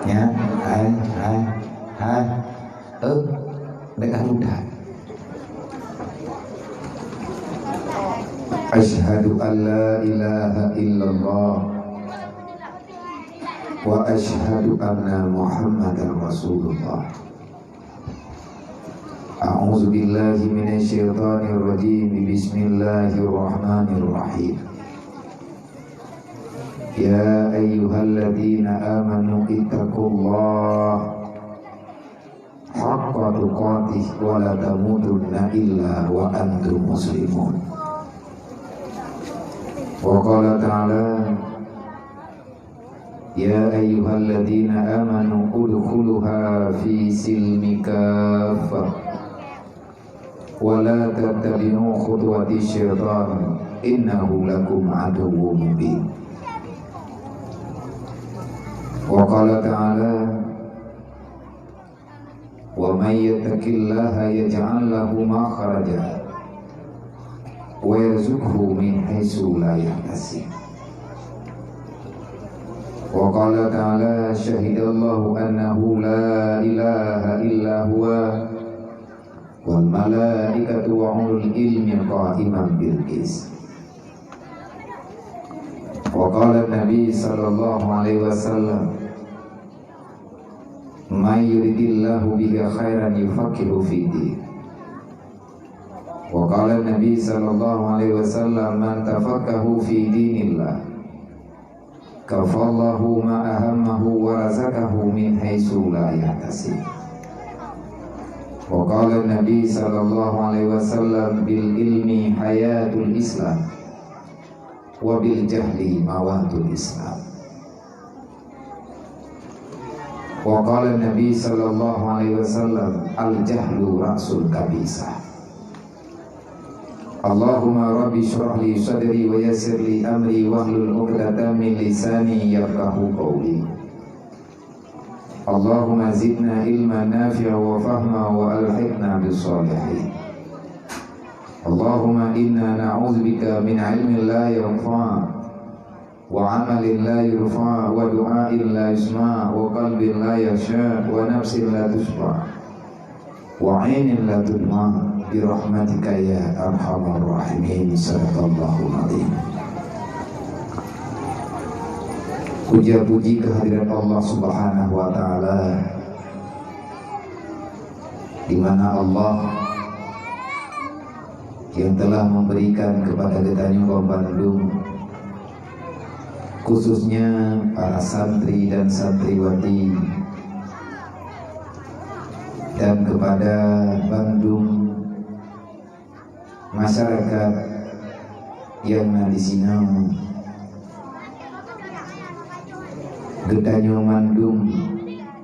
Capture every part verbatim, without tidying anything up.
Ya, hai, hai, hai. Eh, dekat mudah. Asyhadu an la ilaha illallah wa asyhadu anna Muhammadar Rasulullah. A'udzu billahi minasy syaithanir rajim. Bismillahirrahmanirrahim. Ya ayyuhalladzina amanu ittaqullaha haqqa tuqatih wa la tamutunna illa wa antum muslimun. Wa qala ta'ala, ya ayyuhalladzina amanu udkhuluha fi silmi kaffah wa la tattabi'u khutuwati syaitan innahu lakum aduwwum mubin. Wa qala ta'ala, wa may yattaqillaha yaj'al lahu makhraja wa yarzuqhu min haitsu la yahtasib. Wa qala ta'ala, syahidallahu annahu la ilaha illa huwa wal malaikatu wa ulul ilmi qaiman bil qist. Wa qala Nabi sallallahu alaihi wasallam, may yuridillahu bihi khairan yufaqqihhu fid din. Wa qala Nabi sallallahu alaihi wasallam, man tafaqqaha fi dinillah kafallahu ma ahammahu wa razaqahu min haitsu la yahtasib. Wa qala Nabi sallallahu alaihi wasallam, bil ilmi hayatul Islam wa bil jahli mawatul Islam. Wa qala Nabi sallallahu alaihi wasallam, al jahlu ra'sul kabisah. Allahumma rabbi shrah li sadri wa yassir li amri wahlul 'uqdatam min lisani yafqahu qawli. Allahumma zidna ilman nafi'a wa fahma wa alhiqna bis shalihin. Allahumma inna na'udzubika min ilmin la yanfa' wa amalin la yurfa', wa du'ain la yusma', wa qalbin la yakhsya', wa nafsin la tasba', wa ainin la tudma', bi rahmatika ya arhamar rahimin. Sadaqallahul azim. Puja puji kehadirat Allah Subhanahu wa taala, di mana Allah yang telah memberikan kepada geutanyoe bandum, khususnya para santri dan santriwati, dan kepada bandum masyarakat yang na di sinoe. Geutanyoe mandum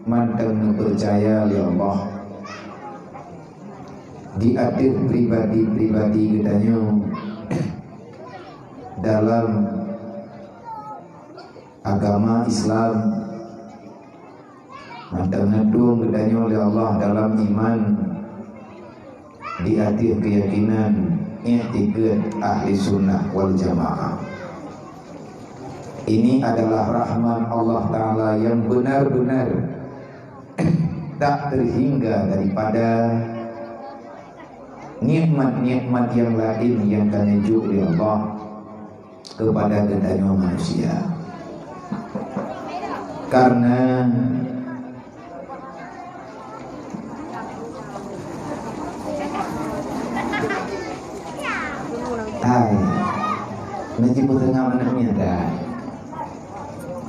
mantong neupeucaya lé Allah di ateueh pribadi-pribadi geutanyoe dalam agama Islam. Mantong neutueng geutanyoe lé Allah dalam iman, di ateueh keuyakinan, iktikeuet ahli sunnah wal jamaah. Ini adalah rahmat Allah Ta'ala yang benar-benar tak terhingga daripada nikmat-nikmat yang lain yang ka neujok lé Allah kepada geutanyoe manusia. Karena, hai, neujipeue teungoh aneuk miet, hai.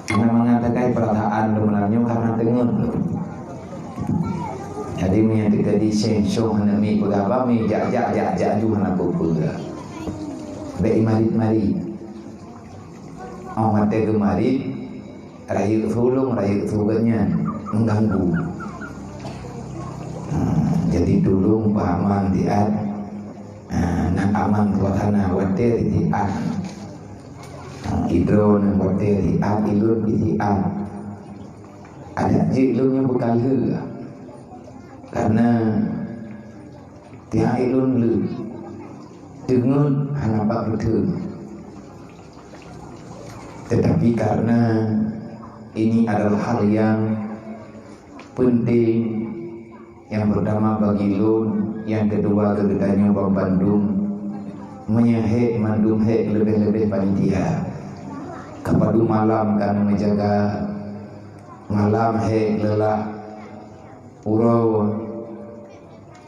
Hana mangat teukai peurasaan lôn meunanyoe karena teungeut lôn. Jadi, meunyoe teuka di seng-song aneuk miet peugah bak mi jak-jak, jak-jak ju hana peue-peue. Bèk imarit-marit. Óh watèe geumarit, rayeuk su lôn, rayeuk su geuhnyan, mengganggu. Ha, jadi tulông peuaman siat. Ha, nan aman suasana watèe siat. Ha, idroe nyan watèe siat, ilôn pih siat. Adak jeuet lôn nyang beukalheueh. Karena tiep ilôn le teungeut hana pat beutôi. Tetapi karena ini adalah hal yang Penting, nyang pertama bagi lôn, nyang kedua keu geutanyoe banmandum, meunyoe hék mandum hék leubeh-leubeh panitia. Ka padum malam ka neumeujaga, malam hék lelah, uroe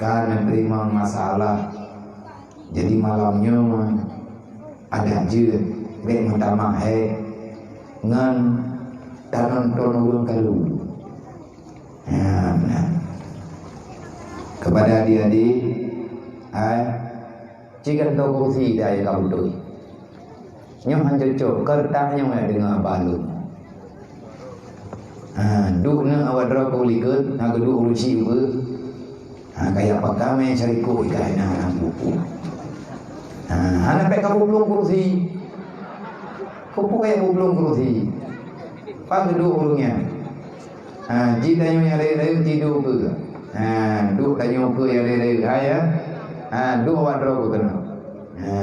ka neuteurimong masalah. Jadi malam nyoe adak jeuet bék meutamah hék ngon tanonton ureuëng kalu. Ha, meunan. Kepada adik-adik, hai, ci gantoe kursi dah ya kabeutôi. Nyoe han cocok, keureutah nyoe ya deungon abah lôn. Ha, duek nyoe awak droe keu likot, na geuduek urusi ubeut. Ha, kaya pakamé syarikot ikai na lam buku. Ha, hana pek ka bubulong kursi. Kupu kaya bubulong kursi. Pak geuduek ureuëng nyan. Ha, ji tanyoe nyang rayeuk-rayeuk ji duek keu. Ha, duek tanyoe keu nyang rayeuk-rayeuk. Ha, ya. Ha, duek awak droe keu keunoe. Ha.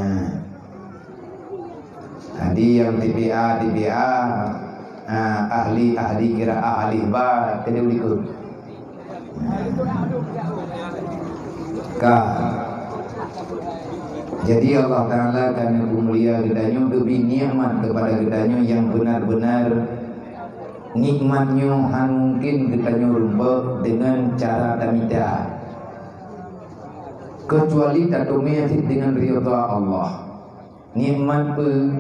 Jadi nyang T P A, T P A, ha, ahli, ahli qiraah alif ba, tadi likot. Ka. Jadi Allah Taala ka neupeumulia geutanyoe, geubri nikmat kepada geutanyoe nyang benar-benar nikmat nyoe han mungkin geutanyoe rumpok deungon cara tamita, kecuali tateumé cit deungon ridha Allah. Nikmat peue?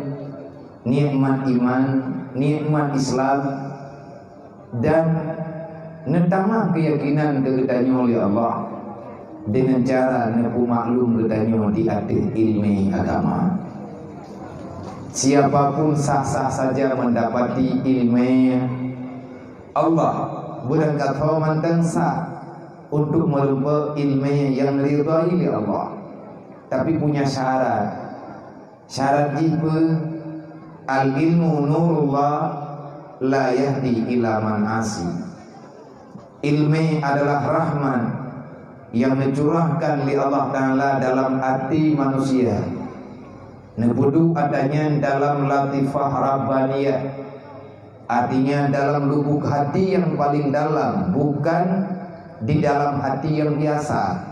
Nikmat iman, nikmat Islam, dan neutamah keuyakinan keu geutanyoe lé Allah deungon cara neupeumaklum geutanyoe di ateueh ileumé agama. Siapapun sah-sah saja mendapati ileumé Allah, beurangkat ho mantong sah untuk meurumpok ileumé nyang neuridhai lé Allah, tapi punya syarat. Syarat jih peue? Al-ilmu nurullah la yahdi ila man asi. Ileumé adalah rahmat nyang neucurahkan lé Allah Taala dalam até manusia. Neupeuduek ata nyan dalam latifah rabbaniyah, artinya dalam lubuk hati yang paling dalam, bukan di dalam hati yang biasa.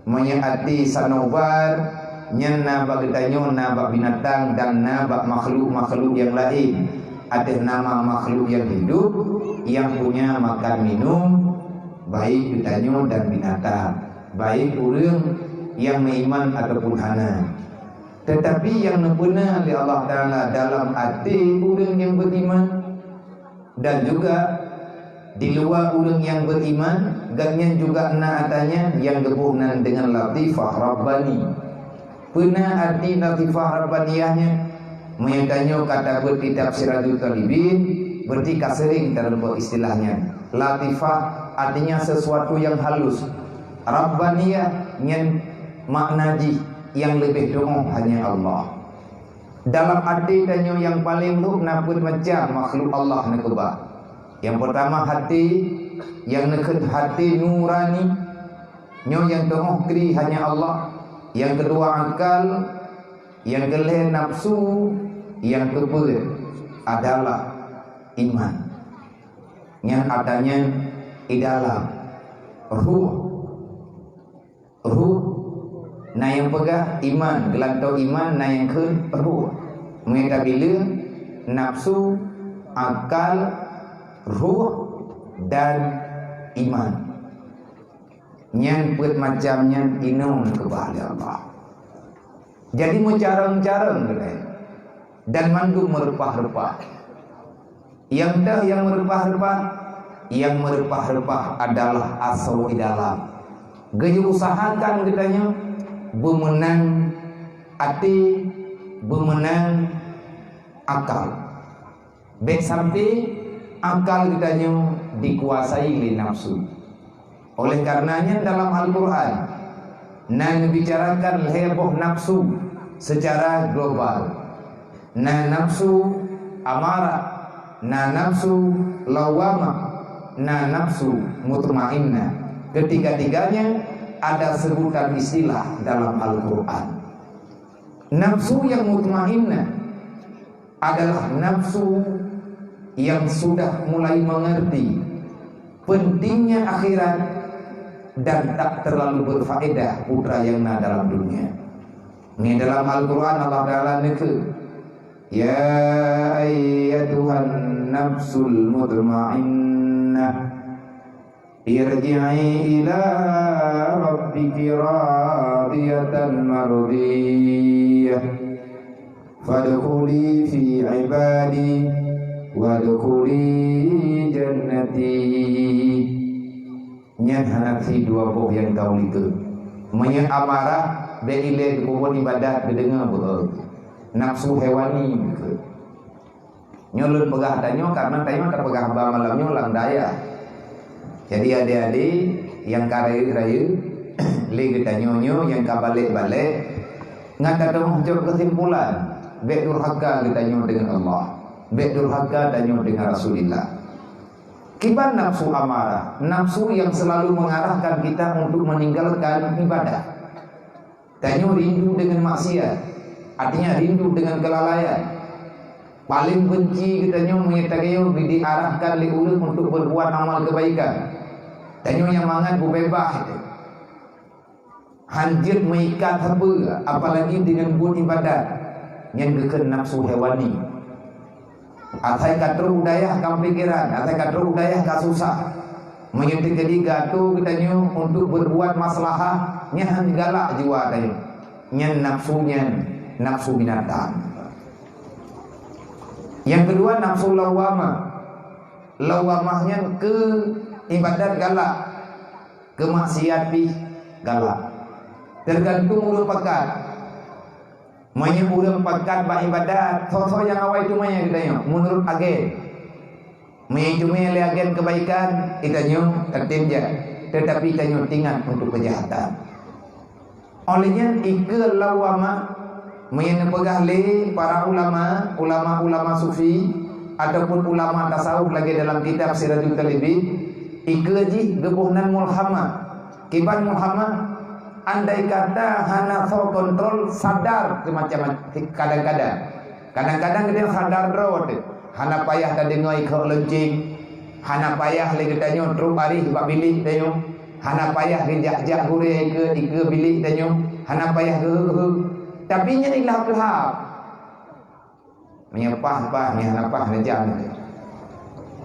Meunyoe até sinobar, nyan na bak geutanyoe, na bak binatang, dan na bak makhluk-makhluk nyang laén. Ateueh nama makhluk nyang hidup, nyang punya makan minum, baik geutanyoe dan binatang, baik ureuëng nyang meuiman ataupun hana. Teutapi nyang neupeuna lé Allah Taala dalam até ureuëng nyang beuiman, dan juga di luwa ureuëng nyang beuiman, gobnyan juga na ata nyan nyang geuboh nan deungon latifah rabbani. Peue na arti latifah rabbaniyah nyan? Meunyoe tanyoe ka tabeuet kitab Sirajul Talibin, berarti ka seuring tarumpok istilah nyan. Latifah artinya sesuatu yang halus. Rabbaniyah nyan makna jih nyang leubeh teungoh hanya Allah. Dalam até tanyoe nyang paleng rhot na peuet macam makhluk Allah neukeubah. Nyang peurtama haté, nyang neukheun haté nurani, nyoe nyang teungoh kri hanya Allah. Nyang keudua akal, nyang keulhée nafsu, nyang keupeuet adalah iman. Nyan ata nyan idalam ruh. Ruh, na nyang peugah iman, geulantoe iman na nyang kheun ruh. Meunyoe tabileung, nafsu, akal, ruh, dan iman. Nyan peuet macam nyan inong neukeubah lé Allah. Jadi meucarông-carông keudeh dan mandum meureupah-reupah. Nyang deuh nyang meureupah-reupah, nyang meureupah-reupah adalah asoe idalam. Geuyue usahakan geutanyoe beumeunang até, beumeunang akal. Bék sampai akal geutanyoe dikuasai lé nafsu. Oleh karena nyan dalam Al-Quran na neubicarakan lhée boh nafsu secara global. Na nafsu amarah, na nafsu lawamah, na nafsu mutmainnah. Ketiga-tiganya ada sebutan istilah dalam Al-Quran. Nafsu yang mutmainnah adalah nafsu yang sudah mulai mengerti, Pentingnya akhirat dan tak terlalu berfaedah putra yang na dalam dunia. Ni dalam Al-Quran Allah Ta'ala neukheun, "Ya ayyatuhan nafsul mutmainnah, irji'i ila rabbiki radiyatan mardiyah, fadkhuli fi ibadi, wadkhuli jannati." Nyan hana sit dua boh nyang ka likot. Meunyoe amarah, bèk ilèe geupeubeuet ibadat, geudeungoe beuet. Nafsu hewani likot. Nyoe lôn peugah tanyoe karena tanyoe tapeugah haba malam nyoe lam dayah. Jadi, adé-adé nyang ka rayeuk-rayeuk, lé geutanyoe nyoe nyang ka balek-balek, ngat tateumeuh jok keusimpulan, bèk durhaka geutanyoe deungon Allah, bèk durhaka tanyoe deungon Rasulullah. Kiban nafsu amarah, nafsu yang selalu mengarahkan kita untuk meninggalkan ibadah. Tanyoe rindu dengan maksiat, artinya rindu dengan kelalaian. Paling benci geutanyoe meunyoe tanyoe diarahkan lé ureueng untuk berbuat amal kebaikan. Tanyoe nyang mangat beubeubaih itu. Hanjeuet meuikat sapeue, apalagi deungon buet ibadat, nyan geukheun nafsu hewani. Asai ka trok u dayah ka pikiran, asai ka trok u dayah ka susah. Meunyoe teukeudi geuatô geutanyoe untuk berbuat maslahah, nyan hana galak jiwa tanyoe. Nyan nafsu nyan, nafsu binatang. Nyang keudua, nafsu lawwamah. Lawwamah nyan keu ibadat galak. Keu maksiat pih galak. Teugantung ureueng pakat. Meunyoe ureueng pakat bak ibadat, soe-soe nyang awai teumé geutanyoe meunurot agen. Meunyoe teumé lé agen kebaikan, geutanyoe tatem jak, teutapi tanyoe teuingat untuk keujahatan. Óh lheueh nyan, ikeue lawwamah, meunyoe neupeugah lé para ulama, ulama-ulama sufi, ataupun ulama tasawuf lagée dalam kitab Sirajul Talibin, ikeue jih geuboh nan mulhamah. Kiban mulhamah, andai kata hana soe kontrol, sadar keu macam-macam, kadang-kadang. Kadang-kadang geutanyoe sadar droe teuh, hana payah tadeungoe ikheuk leunceng, hana payah lé geutanyoe trok baréh bak bilék tanyoe, hana payah geujak-jak gurée ikeue, ikeue bilék tanyoe, hana payah geuheuek-heuek. Tapi nyan ilham-ilham. Meunyoe paih, paih, meunyoe hana paih, neujam.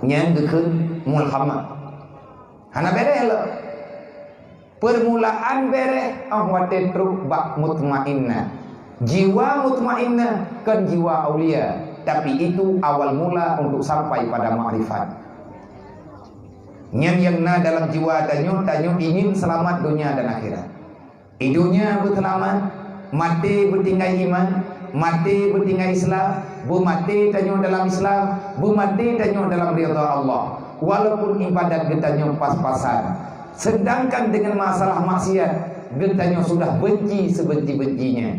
Nyan geukheun mulhamah. Hana béréh lom. Peurmulaan béréh óh watée trok bak mutmainnah. Jiwa mutmainnah kon jiwa aulia, tapi itu awal mula untuk sampai pada makrifat. Nyan nyang na dalam jiwa tanyoe, tanyoe ingin seulamat donya dan akhirat. Di donya beuseulamat, maté beutinggai iman, maté beutinggai Islam, beumaté tanyoe dalam Islam, beumaté tanyoe dalam ridha Allah. Walaupun ibadat geutanyoe pas-pasan, sedangkan dengan masalah maksiat geutanyoe sudah benci sebenci-bencinya.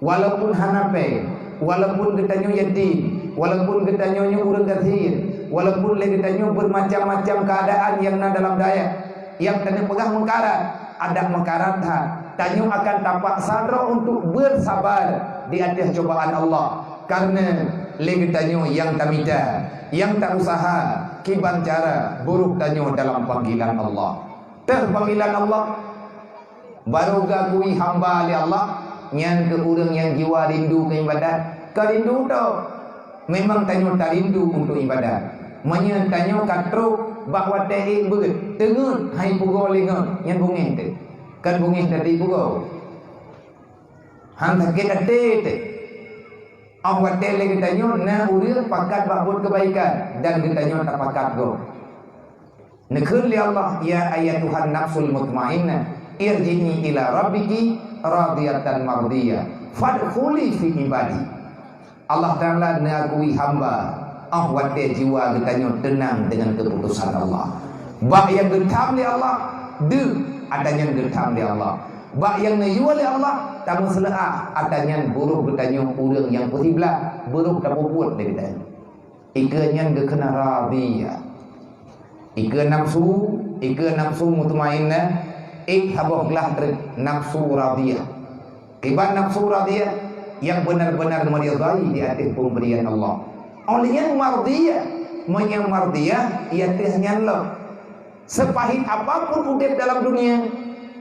Walaupun hana péng, walaupun geutanyoe yatim, walaupun geutanyoe nyoe ureuëng gasien, walaupun lé geutanyoe bermacam-macam keadaan nyang na dalam dayah, nyang tanyoe peugah meukarat, adak meukarat that, tanyoe akan tapaksa droe untuk bersabar di ateueh cobaan Allah, karena lé geutanyoe nyang tamita, nyang tausaha kiban cara buruh tanyoe dalam panggilan Allah. Teuh panggilan Allah, barô geuakui hamba lé Allah, nyan keuh ureuëng nyang jiwa rindu keu ibadat. Ka rindu tho, memang tanyoe tarindu untuk ibadat. Meunyoe tanyoe ka trok bak watée ék beuet, teungeut hai pugoe lé ngon, nyan bungéh teuh. Kan bungéh teuh pugoe. Han sakét até teuh. Óh watée lé geutanyoe na ureuëng pakat bak buet keubaikan dan geutanyoe tapakat gob. Neukheun lé Allah, "Ya ayyatuhan nafsul mutmainnah, irji'i ila rabbiki radiyatan mardiyah, fadkhuli fi ibadi." Allah Ta'ala neuakui hamba, óh watée jiwa geutanyoe teunang deungon keuputosan Allah. Bak nyang geutham lé Allah, deuh, ata nyan geutham lé Allah. Bak nyang neuyue lé Allah, tameuseuleuah, ata nyan buroh geutanyoe ureuëng nyang peuhiblah, buroh tapeubuet lé geutanyoe. Ikeue nyan geukheun radiyah. Ikeue nafsu, ikeue nafsu mutmainnah, ék saboh glah treuk nafsu radiyah. Kiban nafsu radiyah nyang beuna-beuna meuridai di ateueh peumberian Allah. Óh lheueh nyan mardiyah, meunyoe mardiyah, i ateueh nyan lom. Sepahit apapun udeb dalam dunia,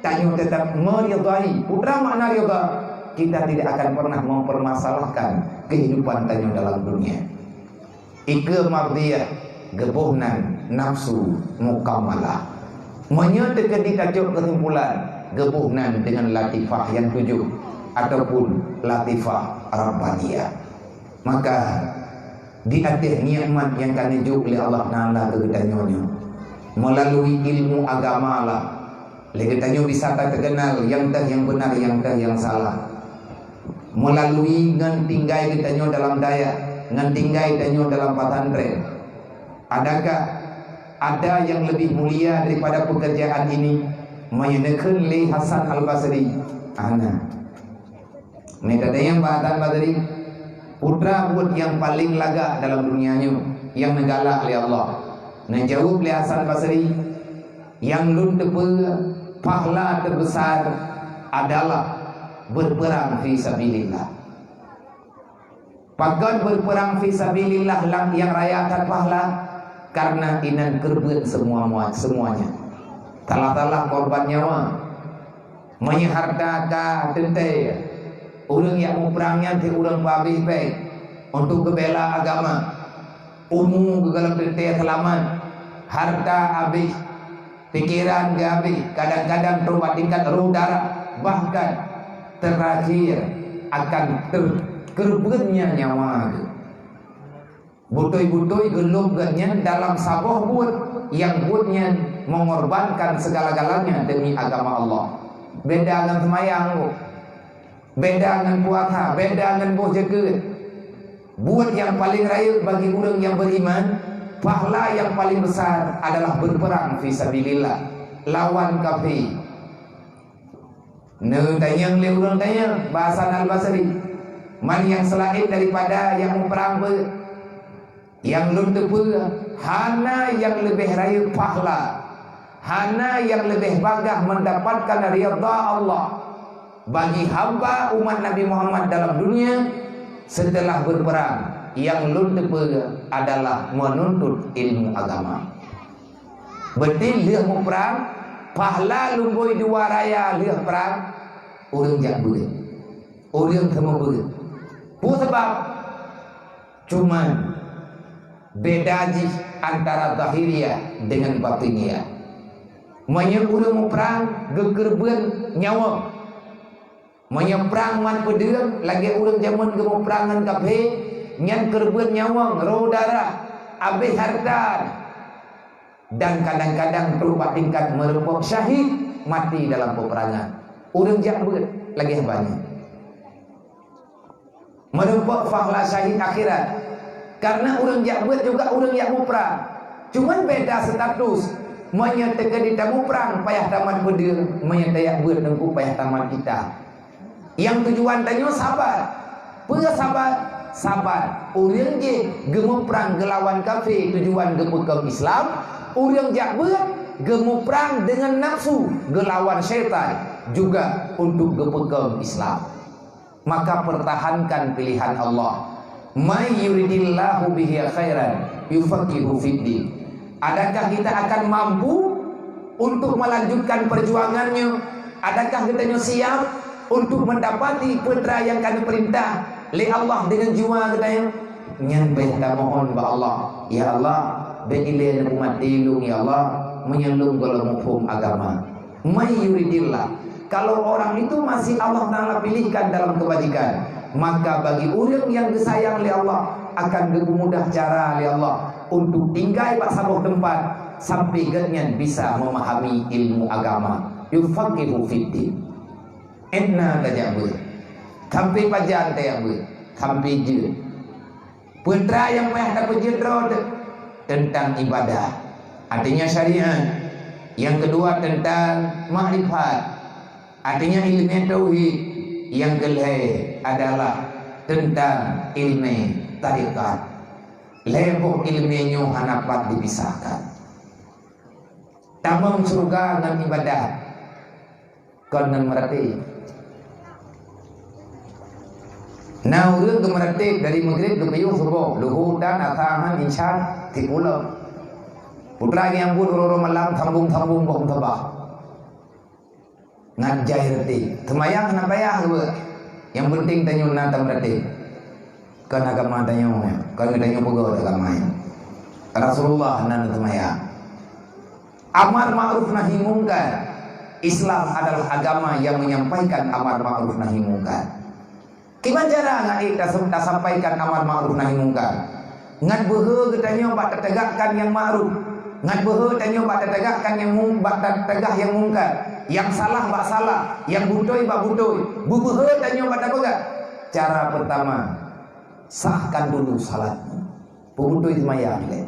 tanyoe tetap meridai. Peue makna rida? Kita tidak akan pernah mempermasalahkan kehidupan tanyoe dalam dunia. Ikeu mardiyah, geuboh nan nafsu mukammalah. Meunyoe teukeudi tacok keusimpulan, geuboh nan dengan latifah nyang tujoh ataupun latifah rabbaniyah. Maka, di ateueh nikmat nyang ka neujok lé Allah Taala keu geutanyoe nyoe, meulalu ilmu agama lah, lé geutanyoe bisa tateukeunal nyang teuh nyang beunar, nyang teuh nyang salah. Meulalu ngon tinggai geutanyoe dalam dayah, ngon tinggai tanyoe dalam pesantren. Adakah ada yang lebih mulia daripada pekerjaan ini? Meunyoe neukheun lé Hasan Al-Basri, hana. Meutatanyong bak Hasan Basri, "Peue buet nyang paleng lagak dalam dunia nyoe nyang neugalak lé Allah?" Neujaweueb lé Hasan Basri, "Nyang lôn teupeue, pahala teubeusa adalah beupeurang fi sabilillah." Pakon beupeurang fi sabilillah lam nyang raya that pahala? Karena inan keureubeuen seumua-mua-, seumuanya. Salah-salah korban nyawa. Meunyoe harta ka teuntée, ureuëng nyang muprang nyan cit ureuëng peuhabéh péng untuk geubela agama. Umu geugohlom teuntée seulamat, harta habéh, pikeran geuhabéh, kadang-kadang trok bak tingkat roh darah, bahkan teurakhir akan ter-, keureubeuen nyan nyawa geuh. Beutôi-beutôi geulom geuh nyan dalam saboh buet, nyang buet nyan meungorbankan segala-galanya demi agama Allah. Beda ngon seumayang boh, beda ngon puasa, beda ngon boh jeukeut. Buet nyang paleng rayeuk bagi ureuëng nyang beriman, pahala nyang paleng besar adalah beupeurang fi sabilillah, lawan kafé. Neutanyong lé ureuëng tanyong bak Hasan Al-Basri, "Man nyang seulaén daripada nyang muprang beuet?" Nyang lôn teupeue, hana nyang leubeh rayeuk pahala, hana nyang leubeh bagah mendapatkan ridha Allah bagi hamba umat Nabi Muhammad dalam dunia setelah beupeurang. Nyang lôn teupeue adalah meununtut ilmu agama. Beutôi lheueh muprang, pahala lumbôi dua raya lheueh prang, ureuëng jak beuet, ureuëng seumeubeuet. Peue sabab? Cuman, beda jih antara zahiriyah dengan batiniyah. Meunyoe ureuëng muprang geukeureubeuen nyawöng, meunyoe prang man peudeueng lagée ureuëng jameun geumuprang ngon kafé, nyan keureubeuen nyawöng, roh darah, habéh hareuta, dan kadang-kadang trok bak tingkat meurumpok syahid, maté dalam peupeurangan. Ureuëng jak beuet lagée haba nyan. Meurumpok pahala syahid akhirat. Karena ureuëng jak beuet juga ureuëng jak muprang. Cuman beda status. Meunyoe teukeudi tamuprang payah tamat peudeueng, meunyoe tajak beuet teungku payah tamat kitab. Nyang tujuan tanyoe sabat. Peue sabat? Sabat ureuëng jih geumuprang geulawan kafé tujuan geupeukong Islam, ureuëng jak beuet geumuprang deungon nafsu geulawan syaitan juga untuk geupeukong Islam. Maka pertahankan pilihan Allah. "May yuridillahu bihi khairan yufaqihu fiddin." Adakah kita akan mampu untuk melanjutkan perjuangannya? Adakah geutanyoe siap untuk mendapati peue nyang ka geupeurintah lé Allah deungon jiwa geutanyoe? Nyan beh tamohon bak Allah, "Ya Allah, bèk ilée neupeumaté lôn, ya Allah, meunyoe lôn gohlom muphom agama." May yuridillah. Kalau orang itu masih Allah Taala pilihkan dalam kebajikan, maka bagi ureuëng nyang geusayang lé Allah akan geupumudah cara lé Allah untuk tinggai bak saboh teumpat sampai geuhnyan bisa memahami ilmu agama. Yufaqihu fiddin. Enna tajak beuet. Sampai pajan tajak beuet. Sampai jeuet. Peue nyang payah tapeujeuet droe teuh? Teuntang ibadah, artinya syariat. Nyang keudua teuntang makrifat, artinya ileumèe tauhid. Nyang keulhèe adalah teuntang ileumèe tarekat. Lhèe boh ileumèe nyoe hana pat dipisahkan. Tamong syeuruga ngon ibadah. Kon ngon meuratéb. Na ureuëng geumeuratéb dari Maghrib geupiôh suboh, Luhur dan Asar, Isya, tiep uleum. Putra nyang buet uroe-uroe malam sambung-sambung boh meutabah. Ngat jai reti. Seumayang hana payah geuh. Nyang penting tanyoe na tam reti. Kon agama tanyoe, kon tanyoe peugah agama nyan. Rasulullah na seumayang. Amar ma'ruf nahi mungkar. Islam adalah agama yang menyampaikan amar ma'ruf nahi mungkar. Kiban cara ngat ék tas-, tasampaikan amar ma'ruf nahi mungkar? Ngat beuhe geutanyoe bak tategakkan nyang ma'ruf. Ngat beuhe tanyoe bak tategakkan nyang mung-, bak tategah nyang mungkar. Nyang salah bak salah, nyang beutôi bak beutôi. Beubeuhe tanyoe bak tapeugah. Cara pertama, sahkan dulu salatmu. Peubeutôi seumayang ilée.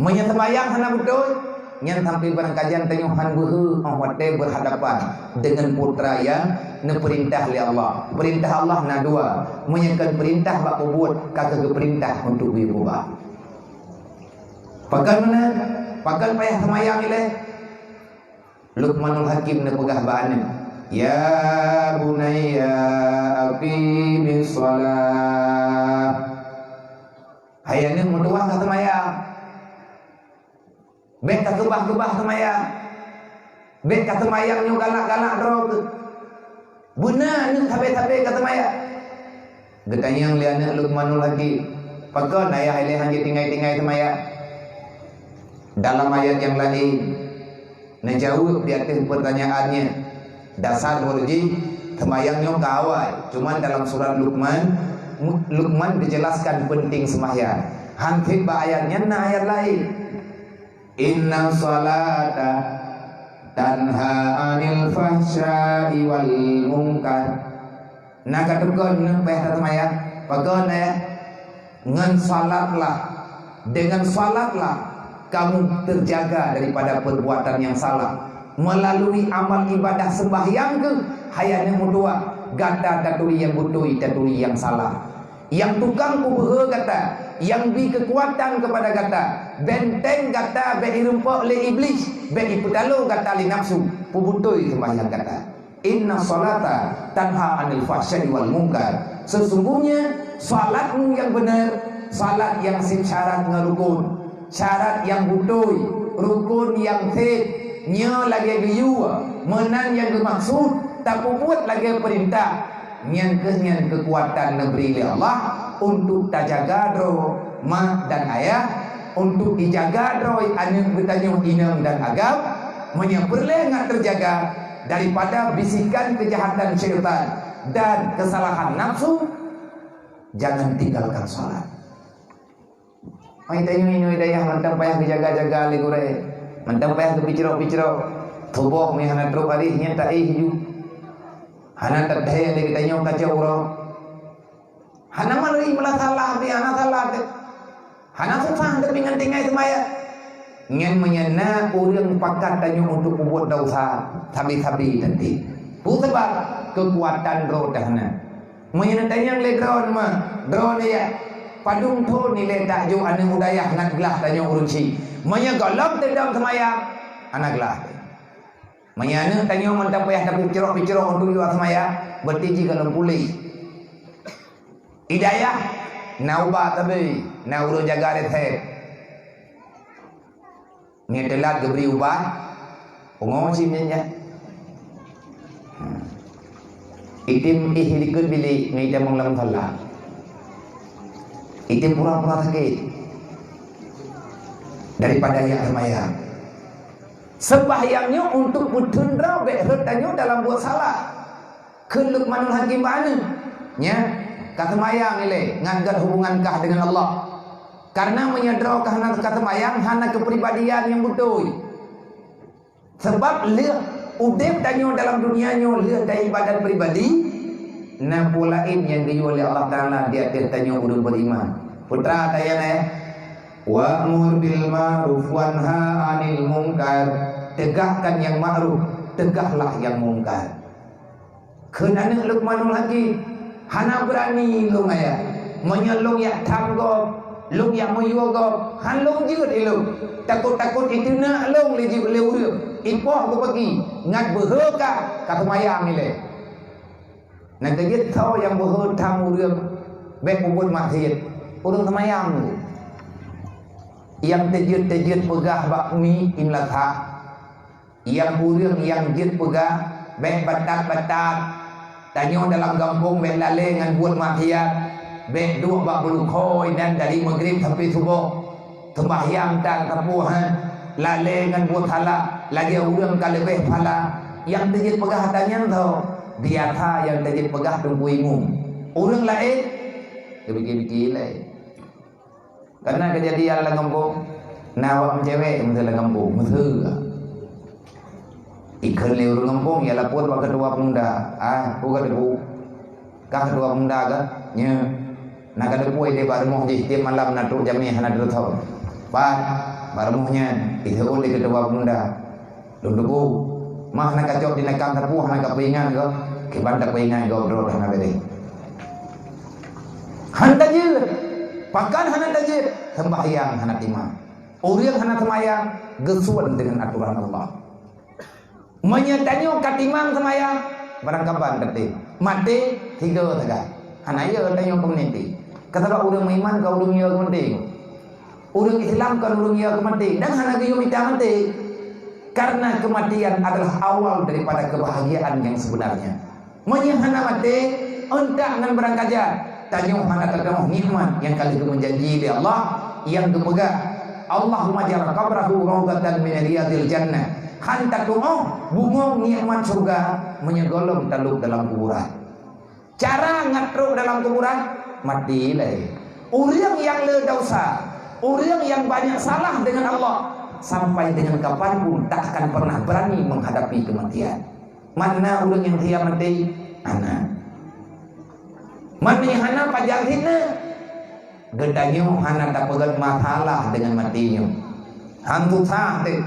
Meunyoe seumayang hana beutôi, nyan sampai barangkajan tanyoe han beuhe óh watée berhadapan dengan putra nyang neupeurintah lé Allah. Peurintah Allah na dua. Meunyoe kon peurintah bak peubuet, ka keuh geupeurintah untuk geuyue keubah. Pakon meunan? Pakon payah seumayang ilée? Luqmanul Hakim neupeugah bak aneuëk, "Ya bunayya aqimis shalah." Hai aneuëk, meutuwah ka seumayang. Bék ka keubah-keubah seumayang. Bék ka seumayang nyoe galak-galak droe keuh. Beuna aneuëk sabe-sabe ka seumayang. Geutanyong lé aneuëk Luqmanul Hakim, "Pakon ayah ilée han jitinggai-tinggai seumayang?" Dalam ayat nyang laén, neujaweueb di ateueh peurtanyaan nyan. Dasar uroe jih, seumayang nyoe ka awai, cuman dalam surat Luqman, Luqman geujelaskan peunteng seumayang. Han treb bak ayat nyan na ayat laén. "Inna shalata tanha 'anil fahsya'i wal munkar." Na ka tukon neupeugah that seumayang, pakon, eh? Ngon salatlah, dengan salatlah kamu terjaga daripada perbuatan yang salah. Melalui amal ibadah sembahyang keuh, hai aneuëk meutuwah, gata taturi nyang beutôi, taturi nyang salah. Nyang tukang peubeuhe gata, nyang bi keukuatan keupada gata, benteng gata bék ireumpok lé Iblih, bék ipeutalo gata lé nafsu, peubeutôi seumayang gata. "Inna shalata tanha 'anil fahsya'i wal munkar." Sesungguhnya salatmu nyang beuna, salat nyang syarat ngon rukun. Syarat nyang beutôi, rukun nyang seb, nyoe lagée geuyue, meunan nyang geumaksud, tapeubuet lagée peurintah. Nyan keuh nyan keukuatan neubri lé Allah untuk tajaga droe mak dan ayah, untuk ijaga droe aneuëk geutanyoe inong dan agam, meunyoe peureulée ngat teujaga daripada bisikan keujahatan syaitan dan keusalahan nafsu, jangan tinggalkan salat. Ai tanyoe inoe dayah mantong payah geujaga-jaga lé gurée, mantong payah geupicrok-picrok. Tuboh meuhana trok aréh nyan taéh ju. Hana tadhée lé geutanyoe kacau uroe. Hana malui meulah salah, tapi hana salah teuh. Hana susah tapi ngon tinggai seumayang. Nyan meunyoe na ureuëng pakat tanyoe untuk peubuet desya, sabe-sabe teuntée. Peue sabab? Keukuatan droe teuh hana. Meunyoe neutanyong lé droeneuh, droeneuh ya, padum thon ilée tajok aneuëk u dayah ngat glah tanyoe ureuëng chik. Meunyoe gohlom teudong seumayang, hana glah. Meunyoe aneuëk tanyoe mantong payah tapeucrok-picrok untuk yue seumayang, berarti jih gohlom puléh. I dayah na ubat sabe, na ureuëng jaga resep. Nyoe teulat geubri ubat, pungo cit nyan. Item éh dikeue bilék ngon item lam musala. Item pura-pura sakét daripada jak seumayang. Seumayang nyoe untuk peuteun droe bék rhot tanyoe dalam buet salah. Kheun Luqmanul Hakim bak aneuëk, nya, ka seumayang ilée ngat gét hubungan kah dengan Allah. Karena meunyoe droe kah hana ka seumayang, hana keupribadian nyang beutôi. Sabab lheueh udeb tanyoe dalam dunia nyoe lheueh taibadat pribadi, na peue laén nyang geuyue lé Allah Taala di ateueh tanyoe ureuëng beriman. Putra tayang eh, "Wa'mur bil ma'ruf wanha 'anil munkar." Tegakkan nyang ma'ruf, tegahlah nyang mungkar. Kheun aneuëk Luqmanul Hakim, "Hana beurani lôn ayah. Meunyoe lôn jak tham gob, lôn jak meuyue gob, han lôn jeuet ilôn. Takot-takot iteunak lôn lé jeuet lé ureuëng, ipoh geupeugi, ngat beuhe ka, ka seumayang ilée." Na geujeuet soe nyang beuhe tham ureuëng bék peubuet maksiet, ureuëng seumayang. Nyang teujeuet-teujeuet peugah bak mi imlasa, nyang ureuëng nyang jeuet peugah, bék batat-batat. Tanyoe dalam gampông bék lalé ngon buet maksiat, bék duek bak bulukhôi dan dari maghrib sampai suboh. Seumbahyang tan sapeue han, lalé ngon buet salah, lagée ureuëng ka leubeh phala. Nyang teujeuet peugah ata nyan tho, biasa nyang teujeuet peugah teungku imum. Ureuëng laén, geubiki-biki lé. Kana keujadian lam gampông, na awak meucewek meuteue lam gampông, meuteue. Ikheun lé ureuëng gampông, ya lapor bak keutua pemuda. Ah, peue ka teupeu? Ka keutua pemuda ka? Nyo. Na ka teupeu ideh bak rumoh jih, tieb malam na trok jamé hana teureutoh. Pat, bak rumoh nyan, iseuôt lé keutua pemuda. Lôn teupeu, mah na kacok di nakang sapeue hana kapeuingat gob, kiban tapeuingat gob droe hana béreh. Han tajeuet, pakon hana tajeuet, seumbahyang hana timang. Ureuëng hana seumbahyang, geusuon deungon atoran Allah. Meunyoe tanyoe ka timang seumbahyang, barangkaban tatem. Maté, tiga sagai. Hana yo tanyoe keumeuniti. Keusabab ureuëng meuiman ka ureuëng yo keumeuniti. Ureuëng Islam kon ureuëng nyang keumaté dan hana geuyue mita maté. Karena kematian adalah awal daripada kebahagiaan yang sebenarnya. Meunyoe hana maté, euntak ngon beurangkaja, tanyoe hana tadong nikmat nyang ka lheueh geujanji lé Allah nyang geupeugah, "Allahumma ja'al qabrahu raudhatan min riyadhil jannah." Han tatuoh bungong nikmat syurga meunyoe gohlom talôb dalam kuburan. Cara ngat trok dalam kuburan, maté lé. Ureuëng nyang le desya, ureuëng nyang banyak salah dengan Allah, sampai dengan kapan pun tak akan pernah berani menghadapi kematian. Mana ureuëng nyang siap maté? Hana. Mana nyang hana pajan hina? Geutanyoe hana tapeugét masalah deungon maté nyoe. Han susah teuh.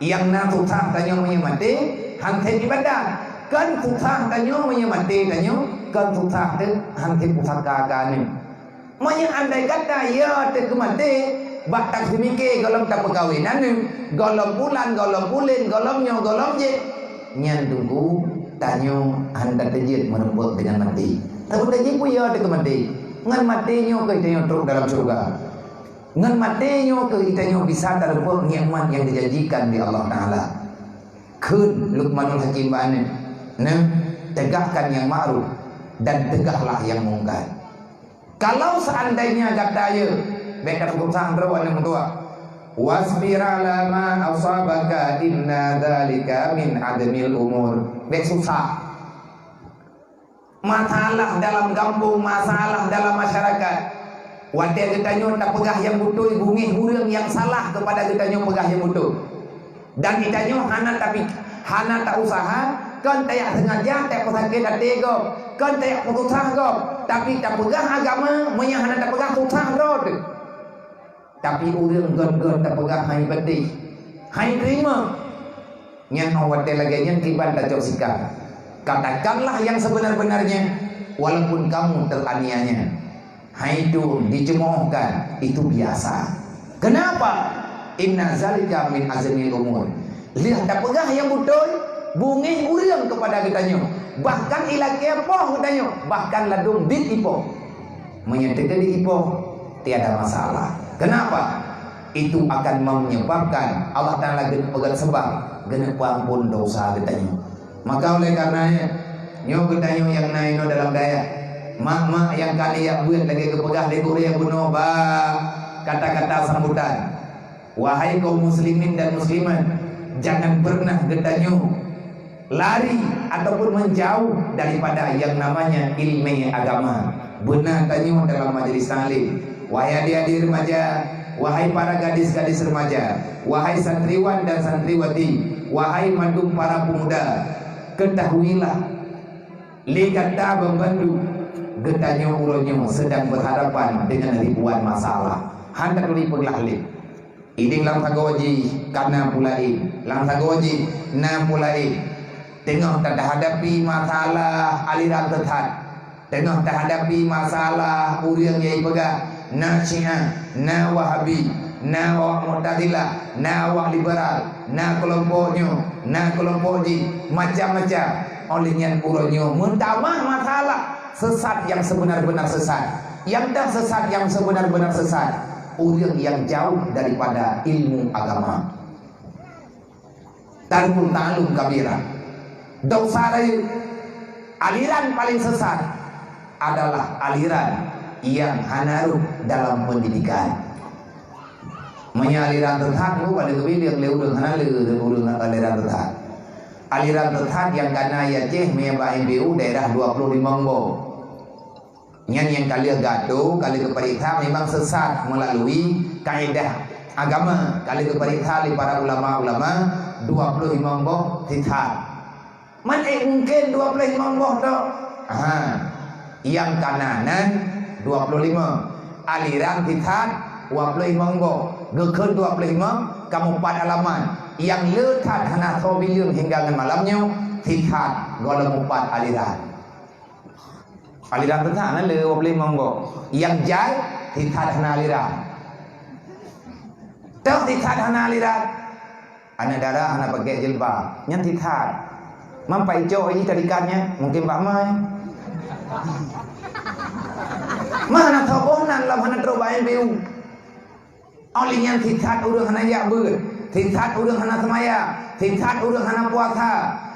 Nyang na susah tanyoe meunyoe maté, han sép ibadat. Kon susah tanyoe meunyoe maté tanyoe, kon susah teuh, han sép pusaka ka nyoe. Meunyoe andai kata ya teuh keu maté, bak taseumike gohlom tapeukawen aneuk, gohlom bulan, gohlom buleuen, gohlom nyoe, gohlom jéh, nyan teungku tanyoe han tateujeuet meureumpok deungon maté. Tapi tajipu ya teuh keu maté. Ngon maté nyoe keuh tanyoe trok dalam syeuruga. Ngon maté nyoe keuh geutanyoe bisa tareumpok nikmat nyang dijanjikan lé Allah Taala. Kheun Luqmanul Hakim bak aneuk, "Neuh, teugahkan nyang ma'ruf dan teugahlah nyang mungkar." Kalau seandainya gata yeuh, bék tapeugah droe aneuk meutuah, "Wasbir 'ala ma asabaka inna dzalika min azmil umur." Bék susah. Masalah dalam gampông, masalah dalam masyarakat. Watée geutanyoe tapeugah nyang beutôi, bungéh ureuëng nyang salah keupada geutanyoe peugah nyang beutôi. Dan geutanyoe hana tapi, hana ta-usaha, kon tajak seungaja tapeusakét até gob, kon tajak peususah gob, tapi tapeugah agama, meunyoe hana tapeugah susah droe teuh. Tapi ureuëng gon-gon tapeugah hai peudeh, hai teurimong. Nyan óh watée lagée nyan kiban tacok sikap. Katakanlah yang sebenar-benarnya, walaupun kamu teraniaya. Hai itu dicemoohkan, itu biasa. Kenapa? Inna zalika min azmil umur. Lheueh tapeugah nyang beutôi, bungéh ureuëng keupada geutanyoe. Bahkan ilakée poh geutanyoe, bahkan ladôm biet ipoh. Meunyoe teukeudi ipoh, tiada masalah. Kenapa? Itu akan menyebabkan Allah Taala geupeugét seubab geuneuk peuampon desya geutanyoe. Maka oleh karena nyoe, geutanyoe nyang na inoe dalam dayah, mak-mak nyang ka neujak beuet lagée geupeugah lé gurée bunoe bak kata-kata sambutan. Wahai kaum muslimin dan muslimat, jangan pernah geutanyoe lari ataupun menjauh daripada yang namanya ilmu agama. Beuna tanyoe dalam majelis taklim. Wahai adik-adik remaja, wahai para gadis-gadis remaja, wahai santriwan dan santriwati, wahai mandum para pemuda, ketahuilah, lé gata banmandum, geutanyoe uroe nyoe sedang berhadapan dengan ribuan masalah. Han taturi peuglah lé. Idéh lam sagoe jih ka na peue laén, lam sagoe jih na peue laén. Teungoh tahadapi masalah aliran sesat, teungoh tahadapi masalah ureuëng nyang peugah na Syiah, na Wahabi, na awak Mu'tazilah, na awak liberal, na keulompok nyoe, na keulompok jih, macam-macam. Óh lheueh nyan uroe nyoe meutamah masalah sesat nyang seubeuna-beuna sesat, nyang deuh sesat nyang seubeuna-beuna sesat. ureuëng nyang jauh daripada ilmu agama. Tarkul ta'allum kabira. Dosa rayeuk. Aliran paling sesat adalah aliran nyang hana rôh dalam pendidikan. Meunyoe aliran sesat, nyoe pada geubilang lé ureuëng hana le, ureuëng aliran sesat. Aliran sesat nyang kana i Aceh, meunyoe bak M P U daerah dua puluh limong boh. Nyan nyang ka lheueh geuatô, ka lheueh geupareksa memang sesat meulalu kaedah agama, ka lheueh geupareksa lé para ulama-ulama dua puluh limong boh sesat. Man ék mungken dua puluh limong boh tok? Ha, nyang kana nan dua puluh limong. Aliran sesat dua puluh limong boh. Geukheun dua puluh limong, ka mupat alamat. Nyang le that hana soe bileung hingga ngon malam nyoe, sesat gohlom mupat aliran. Aliran sesat na le dua puluh limong boh. Nyang jai, sesat hana aliran. Toh sesat hana aliran. Aneuk dara hana pakai jilbab. Nyan sesat. Mam pai cok jih tarikat nyan, mungkin bak mai. Mah hana soe boh nan lam hana trok bak M P U. Óh lheueh nyan sesat ureuëng hana jak beuet, sesat ureuëng hana seumaya, sesat ureuëng hana puasa.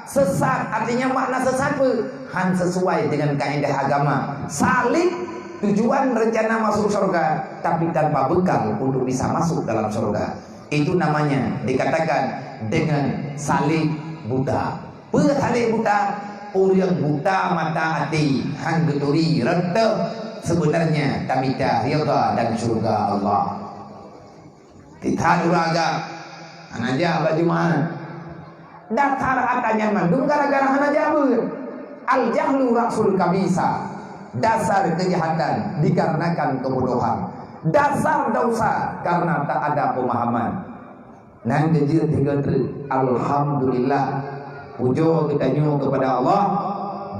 Sesat, artinya makna sesat peue? Han sesuai dengan kaedah agama. Salik, tujuan rencana masuk surga, tapi tanpa bekal untuk bisa masuk dalam surga. Itu namanya dikatakan dengan salik buta. Peue salik buta? Ureuëng buta mata até, han geuturi reutôh sebenarnya tamita ridha dan syurga Allah. Sesat ureuëng agam, hana jak bak Jumat. Dasar ata nyan mandum gara-gara hana jak beuet. Al-jahlu ra'sul kabisa. Dasar kejahatan dikarenakan kebodohan. Dasar dosa karena tak ada pemahaman. Nan keujeuet tiga treuk. Alhamdulillah. Pujoe geutanyoe kepada Allah,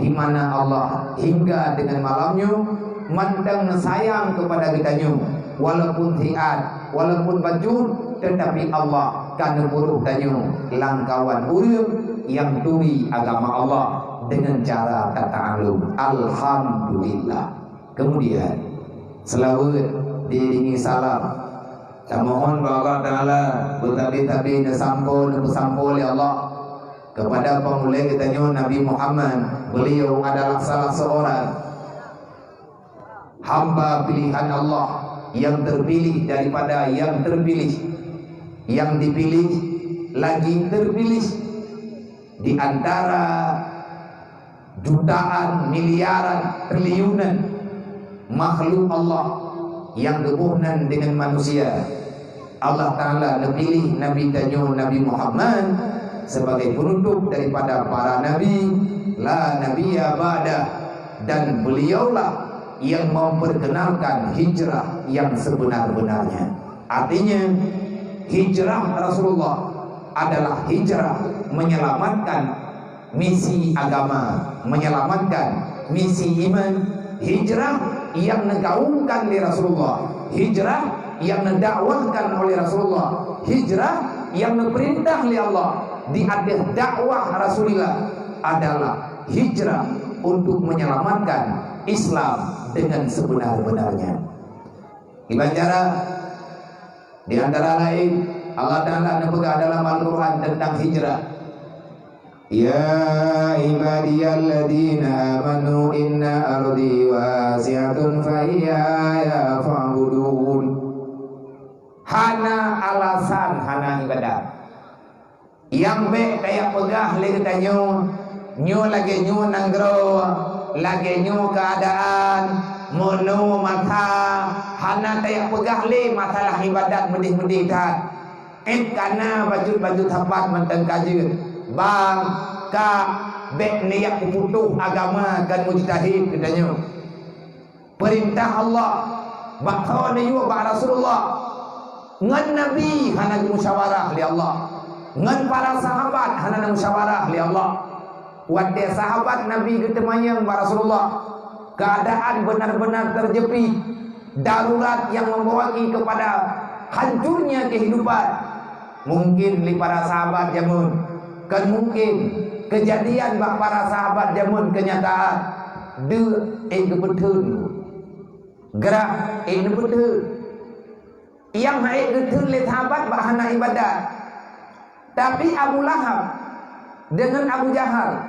di mana Allah hingga dengan malam nyoe mantong sayang kepada geutanyoe, walaupun siat, walaupun bacut, tetapi Allah ka neupuruh tanyoe langkawan ureuëng nyang turi agama Allah dengan cara tata'allum. Alhamdulillah. Kemudian, seulaweuet diiringi salam. Tamohon bak Allah Taala beutabi-tabi neusampoe, neupeusampoe lé Allah kepada peumulia geutanyoe Nabi Muhammad. Beliau adalah salah seorang hamba pilihan Allah yang terpilih daripada yang terpilih, yang dipilih lagi terpilih di antara jutaan, miliaran, triliunan makhluk Allah yang geuboh nan dengan manusia. Allah Taala neupiléh Nabi tanyoe Nabi Muhammad sebagai penutup daripada para nabi, la nabiyya ba'dah, dan beliaulah yang memperkenalkan hijrah yang sebenar-benarnya. Artinya, hijrah Rasulullah adalah hijrah menyelamatkan misi agama, menyelamatkan misi iman, hijrah yang neugaungkan lé Rasulullah, hijrah yang neudakwahkan oleh Rasulullah, hijrah yang neupeurintah lé Allah di ateueh dakwah Rasulullah adalah hijrah untuk menyelamatkan Islam dengan sebenar-benarnya. Kiban cara, di antara lain, Allah Taala neupeugah dalam Al-Quran tentang hijrah. "Ya ibadiyalladzina amanu inna ardi wasi'atun fa iyaya fa'budun." Hana alasan hana ibadat. Nyang bék tajak peugah lé geutanyoe, nyoe lagée nyoe nanggroe, lagée nyoe keuadaan, meunoe masa, hana tajak peugah lé masalah ibadat meudeh-meudeh that. Ék kana bacut-bacut sapat mantong ka jeuet. Bang, kak, bék neujak peuputôh agama kon mujtahid geutanyoe. Peurintah Allah, bak tho neuyue bak Rasulullah. Ngon Nabi hana geumusyawarah lé Allah. Ngon para sahabat hana neumusyawarah lé Allah. Watée sahabat Nabi geuteumanyong bak Rasulullah, keuadaan benar-benar teujeupi, darurat nyang membawa kepada hancurnya kehidupan. Mungkin lé para sahabat jameun, kon mungkin keujadian bak para sahabat jameun keunyataan, deuk ék geupeutheun. Grah ék neupeutheun. Nyang hana geutheun lé sahabat bak hana ibadat. Tapi Abu Lahab deungon Abu Jahal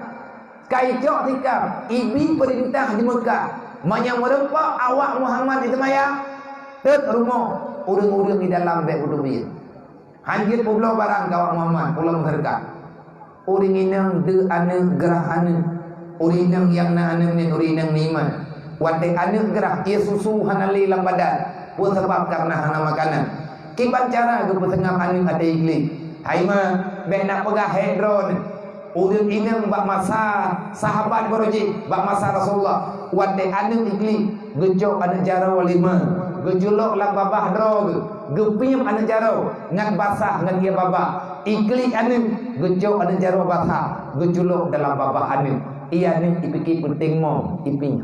ka icok tikam, ibi peurintah di Meukah, meunyoe meurumpok awak Muhammad di seumayang, teuk rumoh ureuëng-ureuëng di dalam bék beuteubiet. Hanjeuet peubloe barang keu awak Muhammad, pulang meuseudeukah. Ureuëng inong deuek aneuëk, grah aneuëk. Ureuëng inong nyang na aneuëk nyan ureuëng inong meuiman. Watée aneuëk grah, ie susu hana lé lam badan. Peue sabab? Kareuna hana makanan. Kiban cara geupeuseungab aneuëk até ié gleh. Hai ma, bék na peugah hék droeneuh. Ureuëng inong bak masa sahabat barô jih, bak masa Rasulullah, watée aneuëk ié gleh, geucok aneuëk jaroe lé ma, geuculok lam babah droe geuh, geupiep aneuëk jaroe ngat basah ngon ie babah, ié gleh aneuëk, geucok aneuëk jaroe basah, geuculok dalam babah aneuëk. Ie aneuëk ipike peunteng mom, ipiep.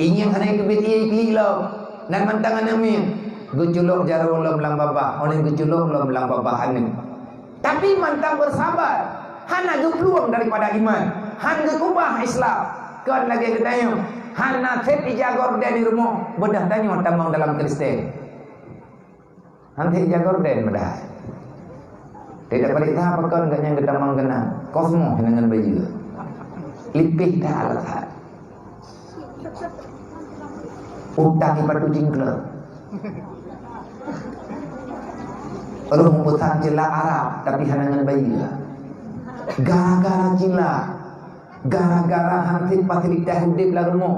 Ingieng hana ikeubiet ie ié gleh lom, nan mantong aneuëk miet, geuculok jaroe lom lam babah, óh lheueh geuculok lom lam babah aneuëk. Tapi mantong beusabar, hana geuplueng daripada iman, han geukubah Islam. Kon lagée geutanyoe, hana sép ija gorden di rumoh, beudôh tanyoe tamong dalam Kristen. Han sép ija gorden beudôh. Tidak balik dah pakon gak nyang geutamong keunan. Kosmo hana ngon bayeue. Lipéh dah alasan. Utang ipatu jingklok. Roh meupesan cila Arab, tapi hana ngon bayeue. Gara-gara cila, gara-gara han sép fasilitas udép lam rumoh.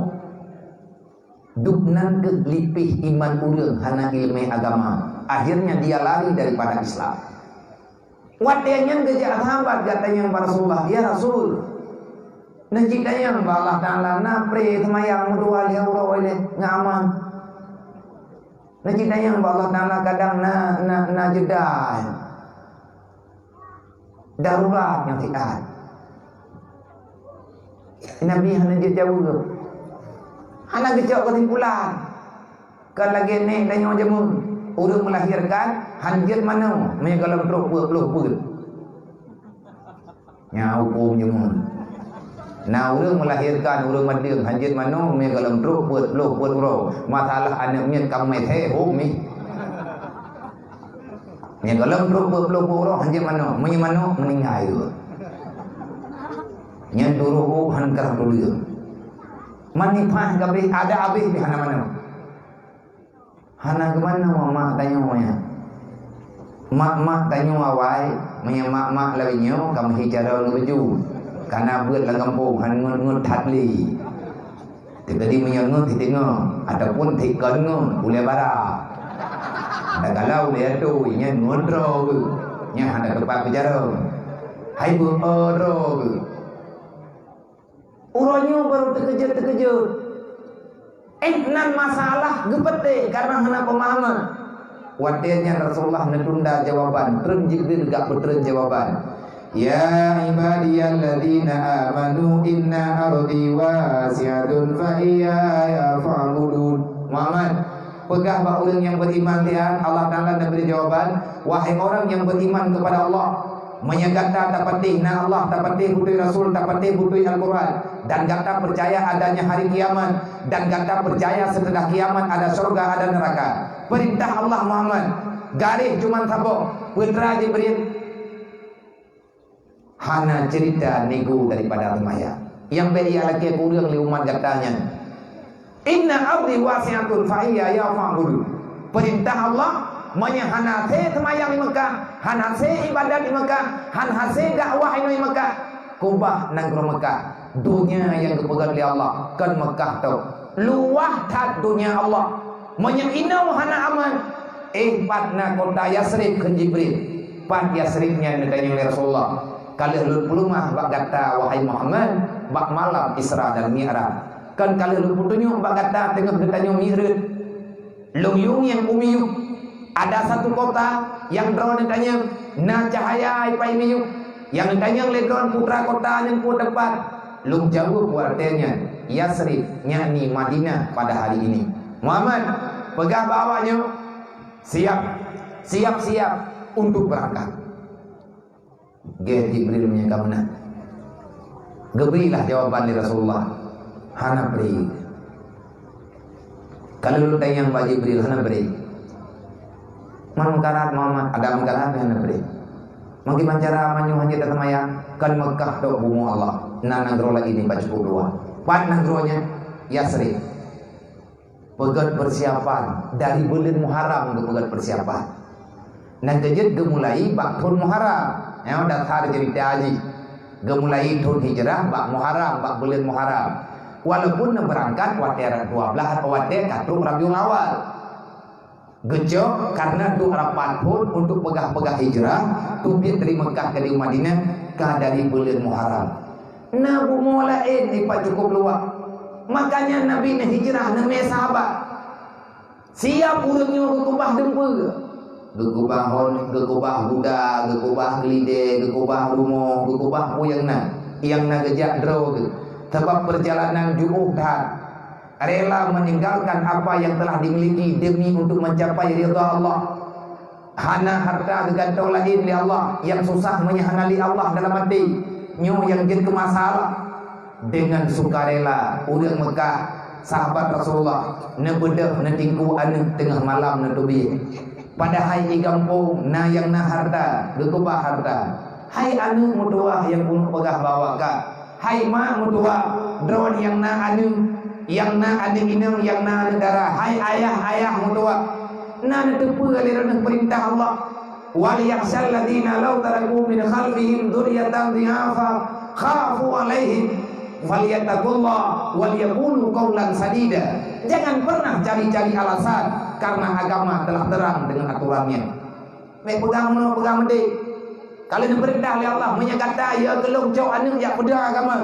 Dubnan keuh lipéh iman ureuëng hana iéleumé agama. Akhirnya dia lari daripada Islam. Watée nyan geujak sahabat geutanyong bak Rasulullah, "Ya Rasul, neucit tanyong bak Allah Taala, na pré seumayang meudua lhée uroe ilée ngon aman? Neucit tanyong bak Allah Taala, kadang na, na, na jeuda, darurat nyang siat." Nabi hana jeuet jaweueb, hana geucok keusimpulan. Ka lagée nék tanyoe jameun, ureuëng meulahirkan, han jeuet manoe, meunyoe gohlom trok peuet ploh peuet. Nyan huköm jameun. Na ureuëng meulahirkan ureuëng madeueng, han jeuet manoe, meunyoe gohlom trok peuet ploh peuet uroe. Masalah aneuëk miet ka meuhé, hom mi. Meunyoe gohlom trok peuet ploh peuet uroe, han jeuet manoe, meunyoe manoe, meuninggai. Nyan turoh han karang tuléng. Manipah gabeh ada abeh pih hana manoe. Hana geumanoe mak tanyoe nyan. Mak-mak tanyoe awai, meunyoe mak-mak lawét nyoe ka meuhi cara ngon beuju. Kana beuet lam gampông han ngon-ngon that lé. Teukeudi meunyoe ngon siteungoh ataupun sikon ngon ulée bara. Takalon ulée atôi nyan ngon droe geuh. Nyan hana teumpat beujaroe. Hai beuet droe geuh. Uroe nyoe barô teukeujot-teukeujot. Eh, nan masalah geupeuté karena hana pemahaman. Watée nyan Rasulullah neutunda jawaban, treun Jibril geupeutrön jawaban. "Ya ibadiyalladzina amanu inna ardi wasi'atun fa iyaya fa'budun." Muhammad, peugah bak ureuëng nyang beriman tian, Allah Taala neubri jawaban, "Wahai orang yang beriman kepada Allah, meunyoe gata tapatéh na Allah, tapatéh beutôi Rasul, tapatéh beutôi Al-Quran, dan gata percaya adanya hari kiamat, dan gata percaya setelah kiamat ada syurga, ada neraka. Perintah Allah Muhammad, garéh cuman saboh, Putra Jibril, hana cerita nego daripada seumayang. Nyang bék ia lakée kureueng lé umat gata nyan. Inna ardi wasi'atun fa iyaya fa'budun." Perintah Allah, meunyoe hana hase seumayang di Mekah, hana hase ibadat di Mekah, hana hase dakwah inoe di Mekah, keubah nanggroe Mekah. Donya nyang geupeugét lé Allah kon Mekah tok. Luwah that donya Allah. Meunyoe inoe hana aman, eh, pat na kota Yasrib, kheun Jibril. Pat Yasrib nyan neutanyong lé Rasulullah. Ka lheueh lôn peuleumah bak gata, wahai Muhammad, bak malam Isra dan Mi'raj. Kan ka lheueh lôn peutunyok bak gata teungoh geutanyoe miet rhot. Lôn yue ngieng u miyueb. Ada satu kota nyang droeneuh tanyong, na cahya ipai miyueb. Nyang neutanyong lé droeneuh putra kota nyan peue teumpat. Lôn jaweueb watée nyan, Yasrib, yakni Madinah pada hari ini. Muhammad, peugah bak awaknyoe, siap, siap-siap untuk berangkat. Gét Jibril meunyoe ka meunan. Geubri lah jawaban lé Rasulullah. Hana bri. Ka lheueh lôn tanyong bak Jibril, hana bri. Man meukarat Muhammad, ada meukarat nyang neubri. Meukiban cara meunyoe hana taseumayang, kan Meukah tok bumoe Allah, na nanggroe laén nibak cukôp luwa. Pat nanggroe nyan? Yasrib. Peugét peusiapan, dari buleuen Muharram geupeugét peusiapan. Nyang keujeuet geumulai bak thon Muharram. Nyoe dasar ceurita jih. Geumulai thon Hijrah bak Muharram, bak buleuen Muharram. Walaupun neubeurangkat watée dua blaih, watée ka trok Rabiul Awal. Geucok kareuna duek rapat phon untuk peugah-peugah hijrah, teubiet dari Meukah keudéh Madinah ka dari buleuen Muharram. Na bumoe laén nibak cukôp luwa. Makanya Nabi neuhijrah neumé sahabat. Siab ureuëng nyoe geukeubah dumpeue. Geukeubah hon, geukeubah guda, geukeubah keulidé, geukeubah rumoh, geukeubah peue nyang na, nyang na geujak droe geuh. Sabab peurjalanan jiôh that. Rela meninggalkan apa yang telah dimiliki demi untuk mencapai ridha Allah. Hana harta geugantong laén lé Allah, nyang susah meunyoe hana lé Allah dalam até. Nyoe nyang jeuet keu masalah. Dengan sukarela, ureuëng Meukah, sahabat Rasulullah, neubeudôh neutingku aneuëk teungoh malam neuteubiet. Padahai di gampông na nyang na harta, geukeubah harta. "Hai aneuëk meutuwah nyang ulôn peugah bak awak kah! Hai mak meutuwah, droeneuh nyang na aneuëk, nyang na aneuëk inong, nyang na aneuëk dara! Hai ayah, ayah meutuwah!" Na neuteupeue lé droeneuh peurintah Allah. "Wal yakhshal ladzina law taraku min khalfihim dzurriyyatan dhi'afan khafu 'alaihim falyattaqullaha wal yaqulu qaulan sadida." Jangan pernah cari-cari alasan, karena agama telah terang dengan aturannya. Bék peugah meunoe, peugah meudéh. Ka lheueh neupeurintah lé Allah, meunyoe gata yö keu lôn cok aneuëk jak peudong agama,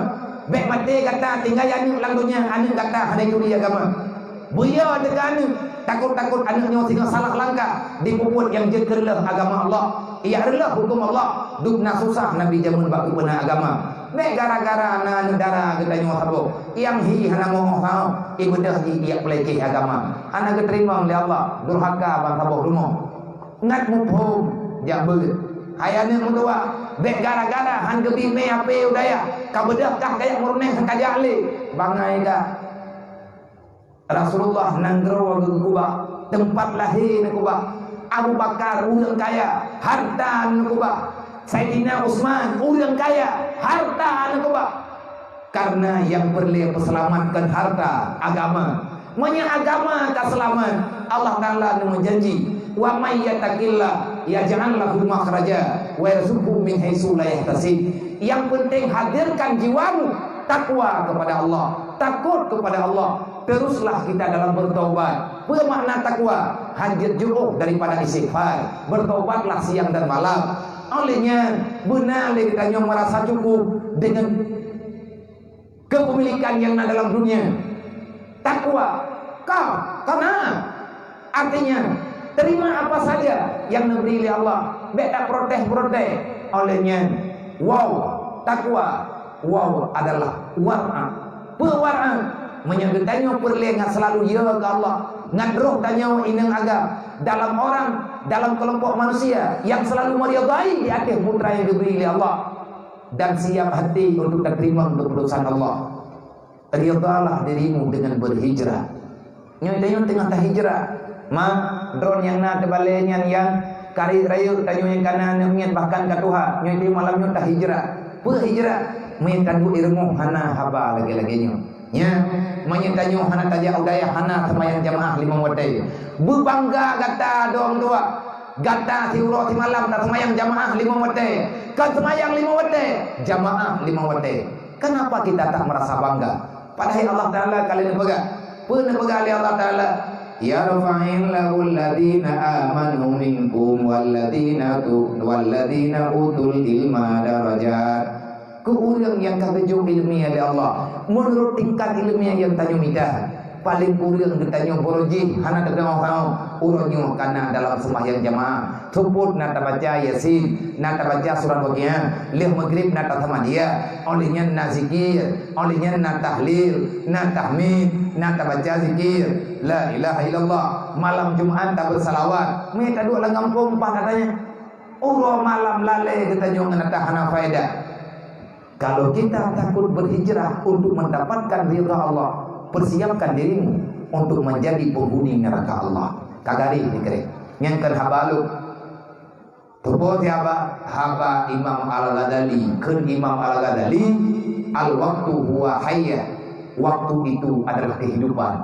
bék maté gata tinggai aneuëk lam donya, aneuëk gata hana turi agama. Beu yö teuka aneuëk, takot-takot aneuëk nyoe singoh salah langkah, dipeubuet nyang jeuet keu reuloh agama Allah, jak reuloh huköm Allah. Dum na susah Nabi jameun bak geupeuna agama. Bék gara-gara na aneuëk dara geutanyoe saboh, nyang hi hana meu'oh sahoe, ibeudôh jih jak peuleukeh agama. Hana geuteurimong lé Allah, durhaka ban saboh rumoh. Ngat muphom jak beuet. Hai aneuëk meutuwah, bék gara-gara han geubi mé hapé u dayah, ka beudôh kah kajak meurunéng han kajak lé, bangai kah. Rasulullah nanggroe geukeubah, teumpat lahé neukeubah, Abu Bakar ureuëng kaya, harta neukeubah, Saidina Utsman ureuëng kaya, harta neukeubah. Karena nyang peureulée peuseulamatkan harta, agama. Meunyoe agama ka seulamat, Allah Taala neumeujanji, "Wa may yattaqillaha yaj'al lahu makhraja wa yarzuqhu min haitsu la yahtasib." Yang penting hadirkan jiwamu takwa kepada Allah, takut kepada Allah. Teruslah kita dalam bertaubat. Peue makna takwa? Hanjeuet jiôh daripada istighfar. Bertaubatlah siang dan malam. Oleh nyan, beuna lé geutanyoe merasa cukup dengan kepemilikan yang na dalam dunia. Takwa, ka, ka na. Artinya, terima apa saja yang diberi oleh Allah. Bék taprotes-protes. Oleh nyan, wow, takwa, wow adalah wara'. Peue wara'? Meunyoe geutanyoe peureulée ngat selalu yö keu Allah, ngat roh tanyoe inong agam, dalam orang, dalam kelompok manusia yang selalu meridai di atas putra yang diberi oleh Allah. Dan siap hati untuk terima keputusan Allah. Ridhalah dirimu dengan berhijrah. Nyoe tanyoe teungoh tahijrah. Ma, droeneuh nyang na teubalée nyan nyang ka rayeuk-rayeuk, tanyoe nyang ka na aneuk miet bahkan ka tuha. Nyoe tanyoe malam nyoe tahijrah. Peue hijrah? Meunyoe taduek i rumoh hana haba lagée-lagée nyoe. Nya, meunyoe tanyoe hana tajak u dayah, hana seumayang jamaah limong watée. Beubangga gata dong dua. Gata siuroe simalam taseumayang jamaah limong watée. Kon seumayang limong watée, jamaah limong watée. Kenapa kita tak merasa bangga? Padahai Allah Taala ka lheueh neupeugah. Peue neupeugah lé Allah Taala? "Yarfa'illahul ladzina amanu minkum walladzina tu-, walladzina utul ilma darajat." Keu ureuëng nyang ka geujok iéleumé lé Allah, meunurot tingkat iéleumé nyang tanyoe mita. Paleng kureueng geutanyoe baroe jih hana teudeungoe-deungoe, uroe nyoe ka na dalam seumayang jamaah. Seupôt na tabaca Yasin, na tabaca surat Waqiah, lheueh Maghrib na tasamadiyah, óh lheueh nyan na zikir, óh lheueh nyan na tahlil, na tahmid, na tabaca zikir, la ilaha illallah. Malam Jumat tabeuet salawat. Mé taduek lam gampông paih katanya. Uroe malam lalée geutanyoe ngon ata hana faedah. Kalau kita takut berhijrah untuk mendapatkan ridha Allah, persiapkan dirimu untuk menjadi penghuni neraka Allah. Ka garéh dikeureueng. Nyan kan haba lôn. Tuboh haba, haba Imam Al-Ghazali, kheun Imam Al-Ghazali, "Al-waqtu huwa hayah." Waktu itu adalah kehidupan.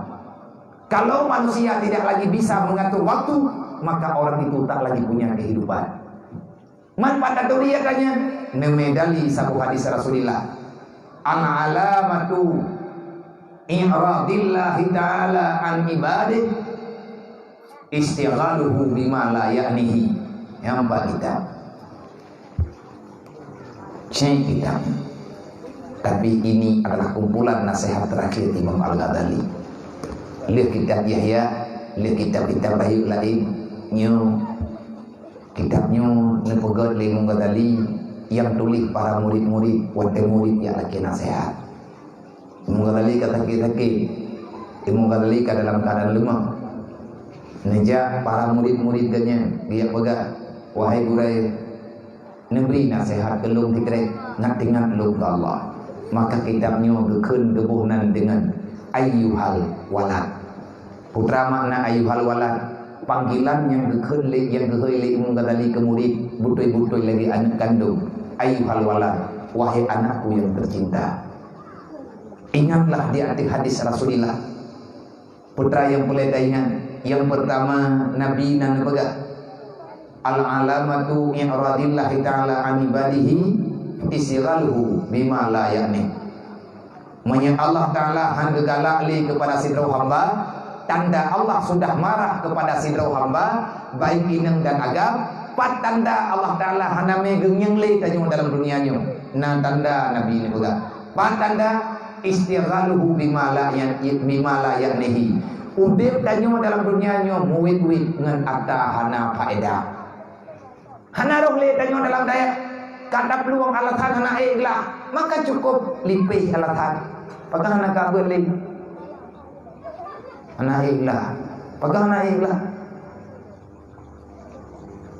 Kalau manusia tidak lagi bisa mengatur waktu, maka orang itu tak lagi punya kehidupan. Man pat taturi ata nyan, neumedali saboh hadis Rasulullah. "Al-alamatu i'radillahi ta'ala an ibadih, istighaluhu bima la ya'nihi." Nyang ba kitab. Cek kitab. Tapi ini adalah kumpulan nasihat terakhir Imam Al-Ghazali. Lheueh kitab Yahya, lheueh kitab-kitab rayeuk laén, nyoe kitab nyoe neupeugét lé Imam Ghazali nyang tuléh para murid-murid watée murid jak lakée nasihat. Imam Ghazali ka sakét-sakét. Imam Ghazali ka dalam keuadaan leumah. Neujak para murid-murid geuh nyan geujak peugah, "Wahai gurée, neubri naseuhat keu lôn sitrek, ngat-ingat lôn keu Allah." Maka kitab nyoe geukheun geuboh nan deungon Ayyuhal Walad. Peue teuma makna ayyuhal walad? Panggilan nyang geukheun lé, nyang geuhôi lé Imam Ghazali keu murid, beutôi-beutôi lagée aneuëk kandong. Ayyuhal walad, wahai anakku yang tercinta. Ingatlah di ateueh hadis Rasulullah. Peue nyang peureulée taingat, nyang peurtama Nabi na neupeugah, "Al-alamatu i'radillahi ta'ala an ibadihi istighaluhu bima la ya'ni." Meunyoe Allah Ta'ala han geugalak lé keupada sidroe hamba, tanda Allah sudah marah keupada sidroe hamba, baik inong dan agam. Pat tanda Allah Ta'ala hana mé geungieng lé tanyoe dalam dunia nyoe? Na tanda Nabi neupeugah. Pat tanda? Istighaluhu bima la ya-, bima la ya'nihi. Udeb tanyoe dalam dunia nyoe meuwét-wét ngon ata hana faedah. Hana roh lé tanyoe dalam dayah, ka taplueng alasan hana ék glah, maka cukup lipéh alasan. Pakon hana ka beuet lé? Hana ék glah. Pakon hana ék glah?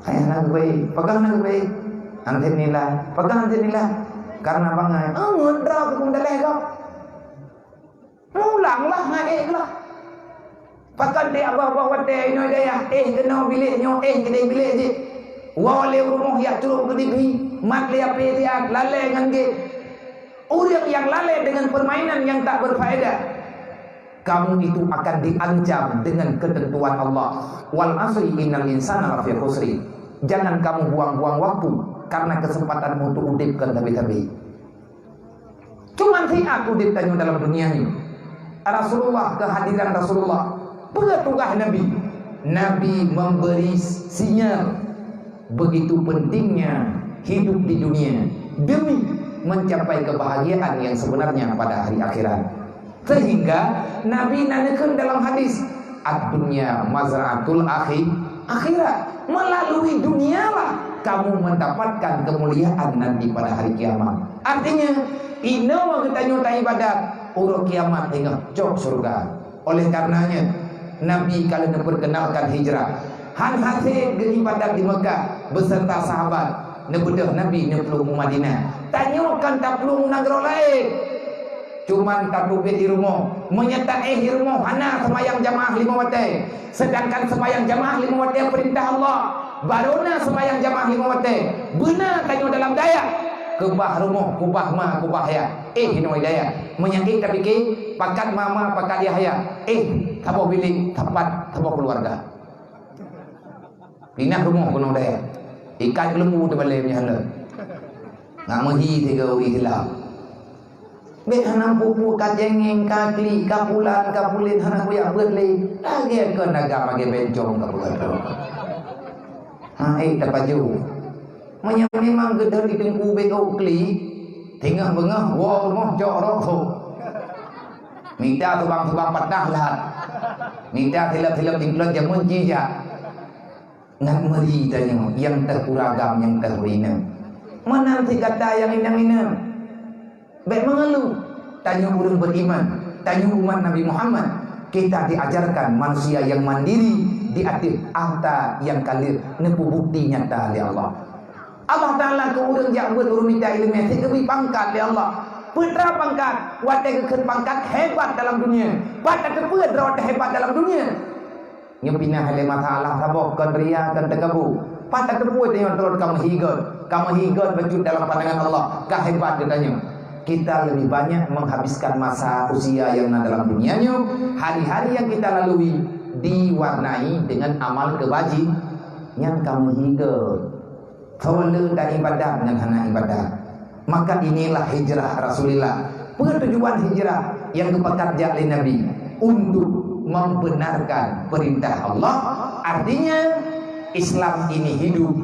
Hai hana geubeuet. Pakon hana geubeuet? Hana nilai. Pakon hana nilai? Karena bangai. Ah, ngon droe keu peue daleh gob. Mulang lah ngon ék glah. Pakon tieb boh-boh watée inoe dayah, éh keunoe bilék nyoe, éh keudeh bilék jih. Woe lé u rumoh jak trok keu T V, mat lé H P siat, lalée ngon game. Ureuëng nyang lalée deungon permainan nyang tak berfaedah. Kamu itu akan diancam dengan ketentuan Allah. Wal asri innal insana lafi khusri. Jangan kamu buang-buang waktu karena kesempatan untuk udeb kon sabe-sabe. Cuman siat udeb tanyoe dalam dunia nyoe. Rasulullah, kehadiran Rasulullah, peue tugaih Nabi? Nabi memberi sinyal begitu pentingnya hidup di dunia demi mencapai kebahagiaan yang sebenarnya pada hari akhirat. Sehingga Nabi na neukheun dalam hadis, "Ad-dunya mazra'atul akhi-, akhirat." Melalui dunialah kamu mendapatkan kemuliaan nanti pada hari kiamat. Artinya, inoe geutanyoe taibadat, uroe kiamat teungoh cok syurga. Oleh karenanya, Nabi ka lheueh neuperkenalkan hijrah. Han hase geuibadat di Mekah beserta sahabat, neubeudôh Nabi neuplueng u Madinah. Tanyoe kan taplueng u nanggroe laén. Cuman tateubiet di rumoh. Meunyoe taéh di rumoh hana seumayang jamaah limong watée. Sedangkan seumayang jamaah limong watée peurintah Allah. Barô na seumayang jamaah limong watée. Beuna tanyoe dalam dayah. Keubah rumoh, keubah ma, keubah yah. Éh inoe dayah. Meunyoe éh tapike, pakat ma ma, pakat yah yah. Éh, saboh bilék, sapat, saboh keuluwarga. Pinah rumoh keunoe dayah. Ikat lembu teubalée meujalan. Ngat meuhi tiga ureuëng Islam. Bék hana peue-peue ka cengeng, ka klik, ka pulan, ka pulen, hana kuyak beuet lé. Lagée kon agam lagée bencong ka peugah. Ha, éh, tapajoh. Meunyoe memang geudong di teungku bék klik, teungoh beungoh, woe rumoh, cok rokok. Mita tubang-tubang patah lahat. Mita silop-silop tingklot jameun cijak. Ngat meuri tanyoe nyang teuh ureuëng agam, nyang teuh ureuëng inong. Meunan cit gata nyang inong-inong. Bék meungeuluh, tanyoe ureuëng beriman, tanyoe umat Nabi Muhammad. Kita diajarkan manusia yang mandiri di ateueh harta nyang ka lheueh neupeubukti nyata lé Allah. Allah Ta'ala keu ureuëng jak beuet ureuëng mita iéleumé, sit geubri pangkat lé Allah. Peue teuma pangkat? Watée geukheun pangkat hebat dalam dunia. Pat tateupeue droe teuhebat dalam dunia? Nyoe pinah lé masalah saboh, kon ria, kon teukabu. Pat tateupeue tanyoe droe ka meuhigot, ka meuhigot bacut dalam pandangan Allah, ka hebat geutanyoe. Kita lebih banyak menghabiskan masa usia yang na dalam dunia nyoe, hari-hari yang kita lalui diwarnai dengan amal kebaji-, nyan ka meuhigot. Soe le ta ibadat ngon hana ibadat. Maka inilah hijrah Rasulullah. Peue tujuan hijrah nyang geupakat jak lé Nabi? Untuk membenarkan perintah Allah. Artinya, Islam ini hidup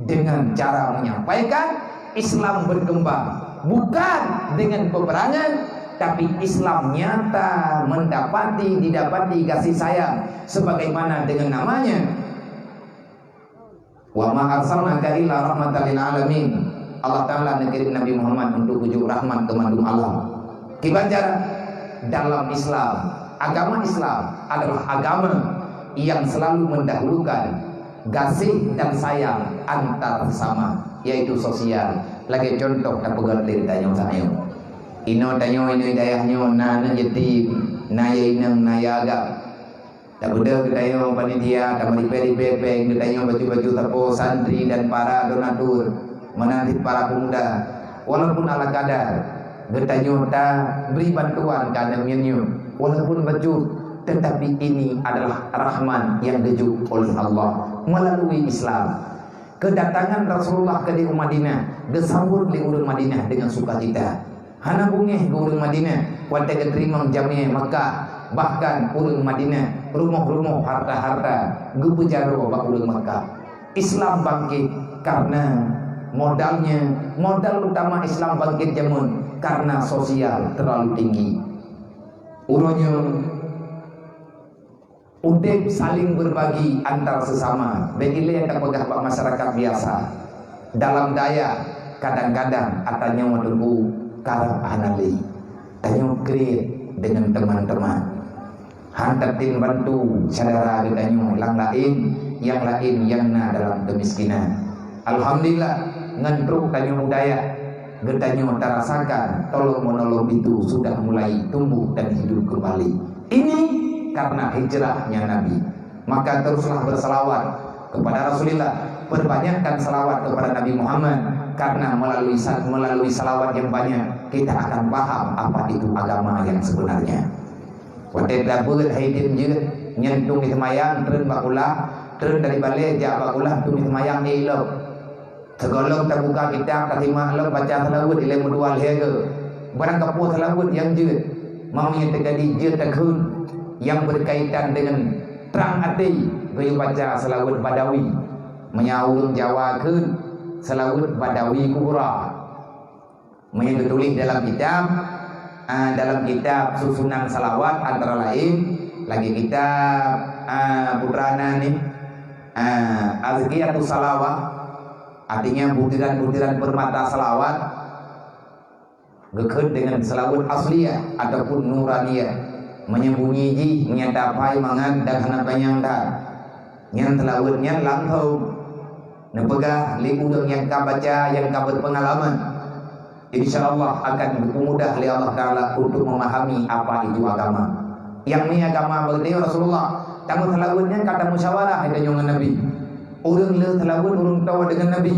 dengan cara menyampaikan, Islam berkembang bukan dengan peperangan, tapi Islam nyata mendapati, didapati kasih sayang sebagaimana dengan namanya. "Wa ma arsalnaka illa rahmatan lil alamin." Allah Ta'ala neukirim Nabi Muhammad untuk bujuk rahmat keu mandum alam. Kiban cara? Dalam Islam, agama Islam adalah agama yang selalu mendahulukan gaséh dan sayang antar sesama, yaitu sosial. Lagée contoh tapeugét lé tanyoe sayoe. Inoe tanyoe, inoe dayah nyoe na aneuk yatim, na ya inong, na ya agam. Tabeudôh geutanyoe panitia, tameuripée-ripée péng, geutanyoe bacut-bacut sapo santri dan para donatur, meunan cit para pemuda. Walaupun ala kadar, geutanyoe tabri bantuan keu aneuk miet nyoe, walaupun bacut, tetapi ini adalah rahmat yang geujok oleh Allah melalui Islam. Kedatangan Rasulullah keudeh u Madinah geusambot lé ureuëng Madinah dengan sukacita. Hana beungéh keu ureuëng Madinah watée geuteurimong jamé Makkah, bahkan ureuëng Madinah rumoh-rumoh harta-harta geupeujaroe bak ureuëng Makkah. Islam bangkit karena modalnya, modal utama Islam bangkit jameun karena sosial terlalu tinggi. Uroe nyoe udeb saling berbagi antar sesama, bék ilée tapeugah bak masyarakat biasa. Dalam dayah, kadang-kadang ata nyoe teungku karab hana lé. Tanyoe kriet deungon teman-teman. Han tatem bantu syedara geutanyoe nyang laén, nyang laén nyang na dalam keumiskinan. Alhamdulillah, ngon trok tanyoe u dayah, geutanyoe tarasakan tolong-menolong itu sudah mulai tumbuh dan hidup kembali. Ini karena hijrahnya Nabi. Maka teruslah bersalawat kepada Rasulullah, perbanyakkan salawat kepada Nabi Muhammad, karena melalui sa-, melalui salawat yang banyak kita akan paham apa itu agama yang sebenarnya. Watée tabeuet hai dem jeuet, nyan tueng seumayang treun bak kulah, treun dari balée jak bak kulah tueng seumayang di ilok. Sigohlom tabuka kitab, tasimak lom baca seulaweuet ilée meudual lhée geuh. Barang kapeue seulaweuet nyang jeuet, meunyoe teujadi jeuet takheun nyang beukaitan deungon trang até, geuyue baca seulaweuet Badawi. Meunyoe ureuëng Jawa kheun seulaweuet Badawi Kubra. Meunyoe geutuléh dalam kitab, ah, dalam kitab susunan salawat antara laén lagi kitab, ah, putra na ni, ah, Azkiyatus Salawah, artinya butiran-butiran permata salawat, geukheun deungon salawat asliyah ataupun nuraniyah. Meunyoe bunyi jih, meunyoe tapai mangat dan hana panyang that. Nyan salawat nyan langsong neupeugah lé ureuëng nyang ka baca, nyang ka berpengalaman. Insya Allah akan dipermudah oleh Allah Ta'ala untuk memahami apa itu agama. Nyang ni agama bagi Rasulullah. Tamu salawat nyan ka tamusyawarah geutanyoe ngon Nabi. Ureuëng le salawat ureuëng tawa dengan Nabi.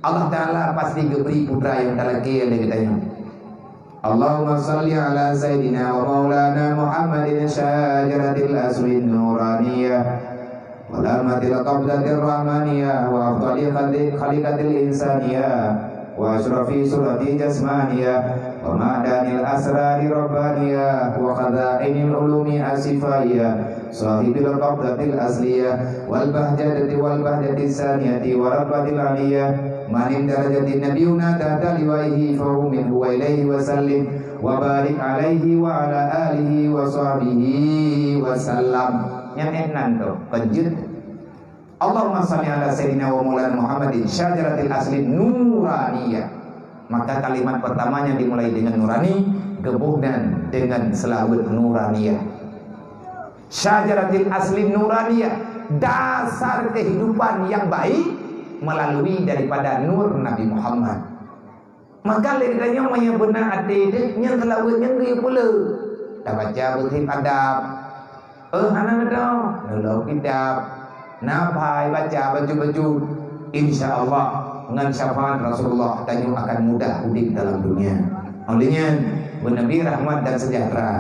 Allah Ta'ala pasti geubri putra nyang talakée lé geutanyoe. Allahumma salli ala sayyidina wa maulana Muhammadin syajaratil aslin nuraniyah. Wa lamatil qabdatir rahmaniyah wa afdali khali-, khaliqatil insaniyah wa asyrafi surati jasmaniyah wa ma'danil asrari rabbaniyah wa khazainil ulumi asifaiyah sahibil qabdatil asliyah wal bahjati wal bahjati saniyati wa rabbatil aliyah manin darajati nabiyuna tahta liwaihi fahu minhu wa ilaihi wa sallim wa barik alaihi wa ala alihi wa sahbihi wa sallam. Nyan ennan tu, kejut. Allahumma salli ala sayyidina wa maulana Muhammadin syajaratil asli nuraniyah. Maka kalimat pertamanya dimulai dengan nurani, geuboh dan dengan selawat nuraniyah. Syajaratil asli nuraniyah, dasar kehidupan yang baik melalui daripada nur Nabi Muhammad. Maka lé geutanyoe meunyoe beuna até deuh, nyan seulaweuet nyan geuyue peuleueh. Tabaca beusit adab, Eh, hana neudong, neulok kitab, na phai baca bacut-bacut. Insya Allah, ngon syafaat Rasulullah, tanyoe akan mudah udeb dalam dunia. Oleh nyan, beuneubri rahmat dan sejahtera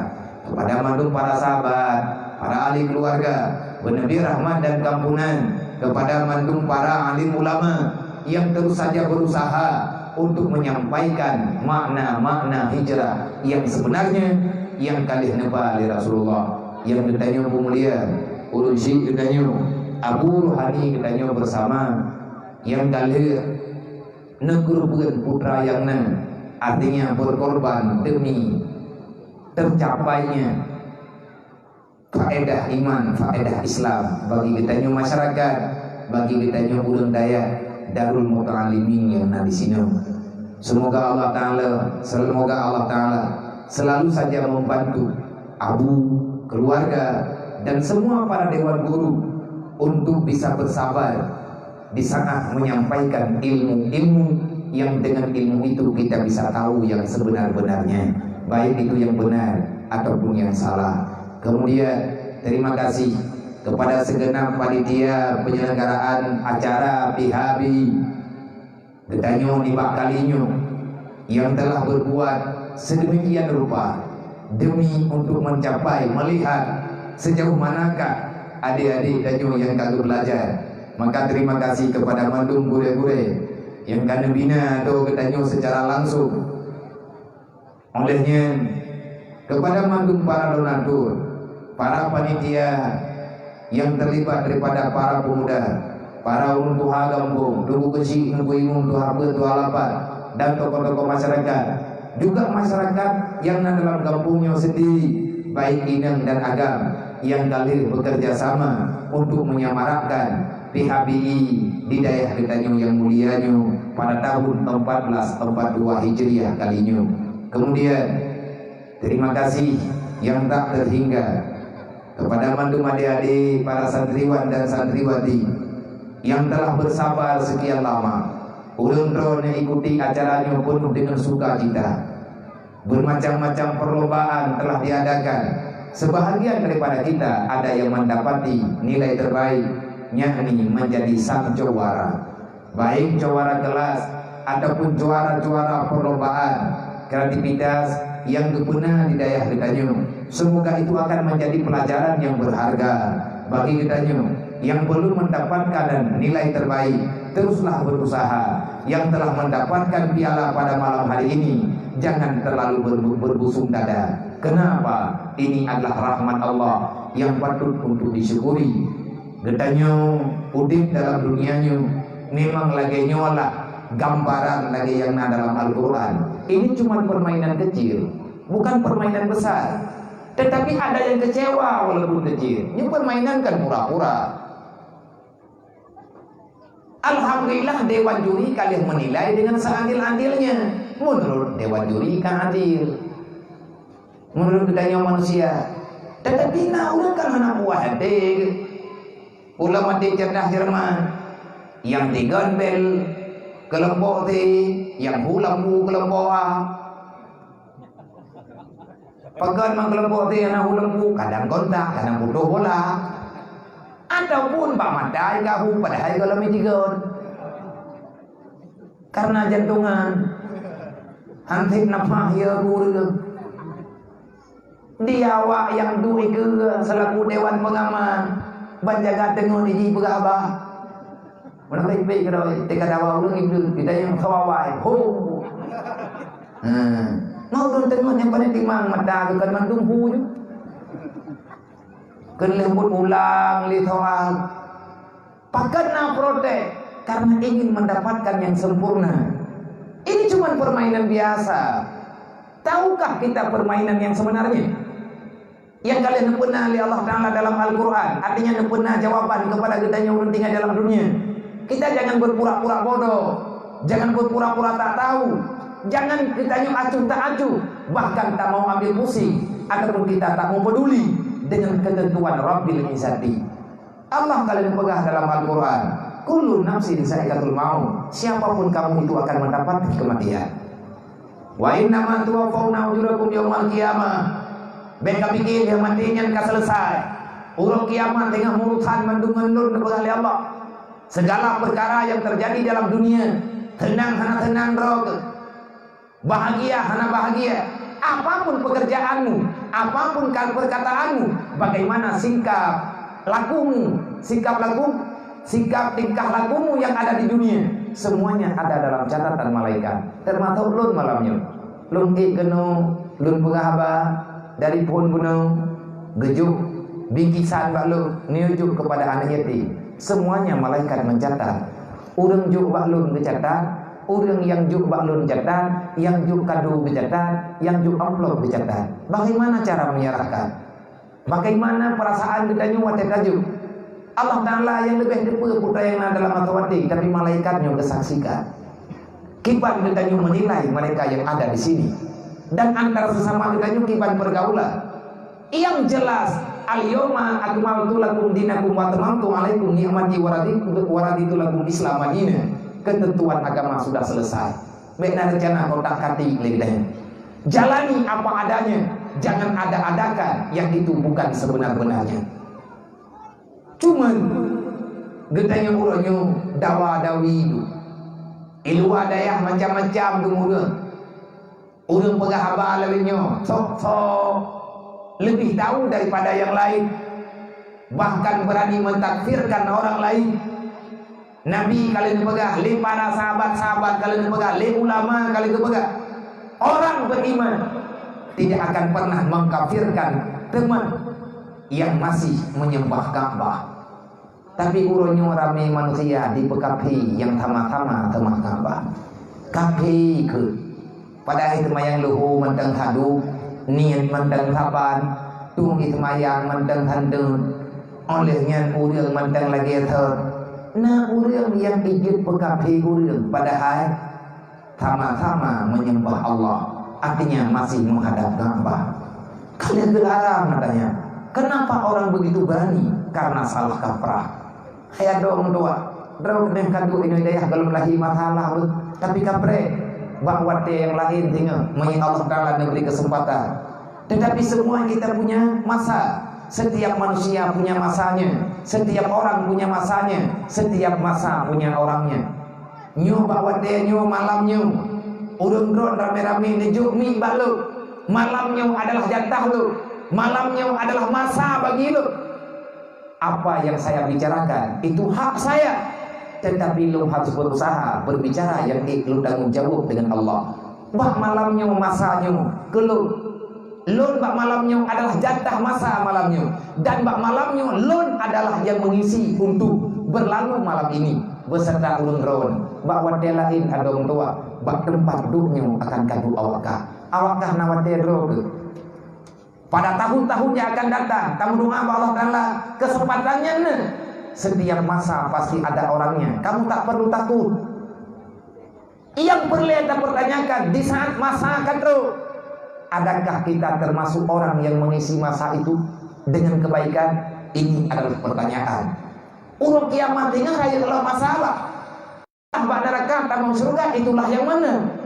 kepada mandum para sahabat, para ahli keluarga, beuneubri rahmat dan kampunan kepada mandum para alim ulama yang terus saja berusaha untuk menyampaikan makna-makna hijrah yang sebenarnya yang ka lheueh neuba lé Rasulullah. Nyang geutanyoe peumulia, ureuëng syik geutanyoe, Abu Ruhani geutanyoe bersama nyang ka lheueh neukeureubeuen putra nyang na, artinya berkorban demi tercapainya faedah iman, faedah Islam bagi geutanyoe masyarakat, bagi geutanyoe ureuëng dayah Darul Muta'allimin nyang na di sinoe. Semoga Allah Ta'ala, semoga Allah Ta'ala selalu saja membantu Abu, keluarga, dan semua para dewan guru untuk bisa bersabar di saat menyampaikan ilmu-ilmu yang dengan ilmu itu kita bisa tahu yang sebenar-benarnya, baik itu yang benar ataupun yang salah. Kemudian, terima kasih kepada segenap panitia penyelenggaraan acara P H B I. Geutanyoe nibak kali nyoe nyang telah berbuat sedemikian rupa demi untuk mencapai, melihat sejauh manakah adik-adik tanyoe nyang ka geubelajar. Maka terima kasih kepada mandum gurée-gurée nyang ka neubina ateueh geutanyoe secara langsung. Oleh nyan, kepada mandum para donatur, para panitia yang terlibat daripada para pemuda, para ureuëng tuha gampông, Teungku Keuchik, Teungku Imum, Tuha Peuet, Tuha Lapan, dan tokoh-tokoh masyarakat, juga masyarakat yang na dalam gampông nyoe sendiri, baik inong dan agam, yang ka lheueh bekerja sama untuk menyemarakkan P H B I di dayah geutanyoe nyang mulia nyoe pada tahun empat belas empat dua Hijriah kali nyoe. Kemudian, terima kasih yang tak terhingga kepada mandum adik-adik para santriwan dan santriwati yang telah bersabar sekian lama. Ulôn droe neuikuti acara nyoe peunoh deungon sukacita. Bermacam-macam perlombaan telah diadakan. Sebahagian daripada kita ada yang mendapati nilai terbaik, yakni menjadi sang juara. Baik juara kelas ataupun juara-juara perlombaan kreativitas yang geupeuna di dayah geutanyoe. Semoga itu akan menjadi pelajaran yang berharga bagi geutanyoe yang belum mendapatkan nilai terbaik. Teruslah berusaha. Yang telah mendapatkan piala pada malam hari ini, jangan terlalu ber-, berbusung dada. Kenapa? Ini adalah rahmat Allah yang patut untuk disyukuri. Geutanyoe udeb dalam dunia nyoe memang lagée nyoe lah gambaran lagée nyang na dalam Al-Quran. Ini cuma permainan kecil, bukan permainan besar. Tetapi ada yang kecewa walaupun kecil. Ini permainan kan pura-pura. Alhamdulillah, dewan juri ka lheueh menilai dengan seadil-adilnya. Menurut dewan juri ka adil. Menurut geutanyoe manusia. Tetapi na ureuëng kan hana puas até. Ulama cerdas Jerman, nyang tigon bel keulompok C, nyang hu lampu keulompok A. Pakon meukeuleumpok teuh na hu lampu, kadang kontak, kadang putôh bola. Ataupun bak mata ka hu, padahai gohlom tigon. Karena jantungan, hantom nafah ya ureuëng. Di awak nyang duek ikeue selaku dewan pengaman, ban jaga teungeut iji peugah haba. Meunan lé pih keudroe, teuka dawa ureuëng iblih, kita nyang sawawa, ho! Nah, mau ureuëng teungoh nyang paling timang mata keu kan mandum hu ju. Keu leumbut ulang lé soal. Pakon na protes? Karena ingin mendapatkan yang sempurna. Ini cuma permainan biasa. Tahukah kita permainan yang sebenarnya? Nyang ka lheueh neupeuna lé Allah Taala dalam Al-Quran, artinya neupeuna jawaban kepada geutanyoe ureuëng tinggai dalam dunia. Kita jangan berpura-pura bodoh, jangan berpura-pura tak tahu, jangan geutanyoe acuh tak acuh, bahkan tak mau ambil pusing ataupun kita tak mau peduli dengan ketentuan Rabbil Izzati. Allah ka lheueh peugah dalam Al-Quran, "Kullu nafsin za'iqatul maut." Siapapun kamu itu akan mendapati kematian. "Wa innama tuwaffawna ujurakum yaumal qiyamah." Bék ka pikée lheueh maté nyan ka selesai. Uroe kiamat teungoh meurusan mandum ngon lôn, neupeugah lé Allah. Segala perkara yang terjadi dalam dunia, teunang hana teunang droe keuh, bahagia hana bahagia, apapun pekerjaanmu, apapun ka-, perkataanmu, bagaimana sikap lakumu, sikap laku, sikap tingkah lakumu yang ada di dunia, semuanya ada dalam catatan malaikat, termasuk lôn malam nyoe. Lôn ék keunoe, lôn peugah haba dari phon bunoe, geujok bingkisan bak lôn, neujok kepada aneuk yatim. Semuanya malaikat mencatat. Ureuëng jok bak lôn geucatat, ureuëng nyang jok bak lôn catat, nyang jok kado geucatat, nyang jok amplop geucatat. Bagaimana cara menyerahkan? Bagaimana perasaan geutanyoe watée tajok? Allah Taala nyang leubeh teupeue peue nyang na dalam até watée, tapi malaikat nyoe geusaksikan. Kiban geutanyoe menilai mereka yang ada di sini? Dan antara sesama geutanyoe kiban pergaulan? Yang jelas, "Al-yauma akmaltu lakum dinakum wa atmamtu alaikum ni'mati wa raditu, wa raditu lakum Islam madina." Ketentuan agama sudah selesai. Bék na rencana kotak katik lé geutanyoe. Jalani apa adanya, jangan ada-adakan yang itu bukan sebenar-benarnya. Cuman geutanyoe uroe nyoe dawa-dawi. Di luwa dayah macam-macam ureuëng. Ureuëng peugah haba lagée nyoe, sok-sok lebih tahu daripada yang lain, bahkan berani mentakfirkan orang lain. Nabi ka lheueh neupeugah, lé para sahabat-sahabat ka lheueh neupeugah, lé ulama ka lheueh geupeugah, orang beriman tidak akan pernah mengkafirkan teman yang masih menyembah Ka'bah. Tapi uroe nyoe ramé manusia dipeukaphé nyang sama-sama teumah Ka'bah. Kaphé keuh. Padahai seumayang luho mantong sadub, niet mantong saban, tueng seumayang mantong santeuet. Óh lheueh nyan ureuëng mantong lagée thon. Na ureuëng nyang jeuet peukaphé ureuëng, padahai sama-sama menyembah Allah, artinya masih menghadap Ka'bah. Ka lheueh geularang katanya. Kenapa orang begitu berani? Karena salah kaprah. Hai adoe meutuah, droe keudeh ka duek inoe dayah gohlom lahé masalah beuh, tapi kapreh. Bak watée nyang laén singoh, meunyoe Allah Taala neubri keuseumpatan. Tetapi semua kita punya masa. Setiap manusia punya masanya. Setiap orang punya masanya. Setiap masa punya orangnya. Nyoe bak watée nyoe malam nyoe, ureuëng droen ramé-ramé neujok miet bak lôn. Malam nyoe adalah jatah lôn. Malam nyoe adalah masa bagi lôn. Apa yang saya bicarakan, itu hak saya. Tetapi lôn harus berusaha berbicara nyang ék lôn tanggong jaweueb dengan Allah. Bak malam nyoe masa nyoe keu lôn. Lôn bak malam nyoe adalah jatah masa malam nyoe, dan bak malam nyoe lôn adalah nyang mengisi untuk berlalu malam ini beserta ureuëng droen. Bak watée laén adoe meutuah, bak teumpat duek nyoe akan ka duek awak kah. Awak kah na watée droe keuh. Pada tahun-tahun yang akan datang, kamu doa bak Allah Taala, kesempatan nyan na. Setiap masa pasti ada orangnya. Kamu tak perlu takut. Yang perlu kita pertanyakan di saat masa akan trok, adakah kita termasuk orang yang mengisi masa itu dengan kebaikan? Ini adalah pertanyaan. Uroe kiamat ingat hai Allah masalah. Bak neraka tamong syurga, itulah yang mana?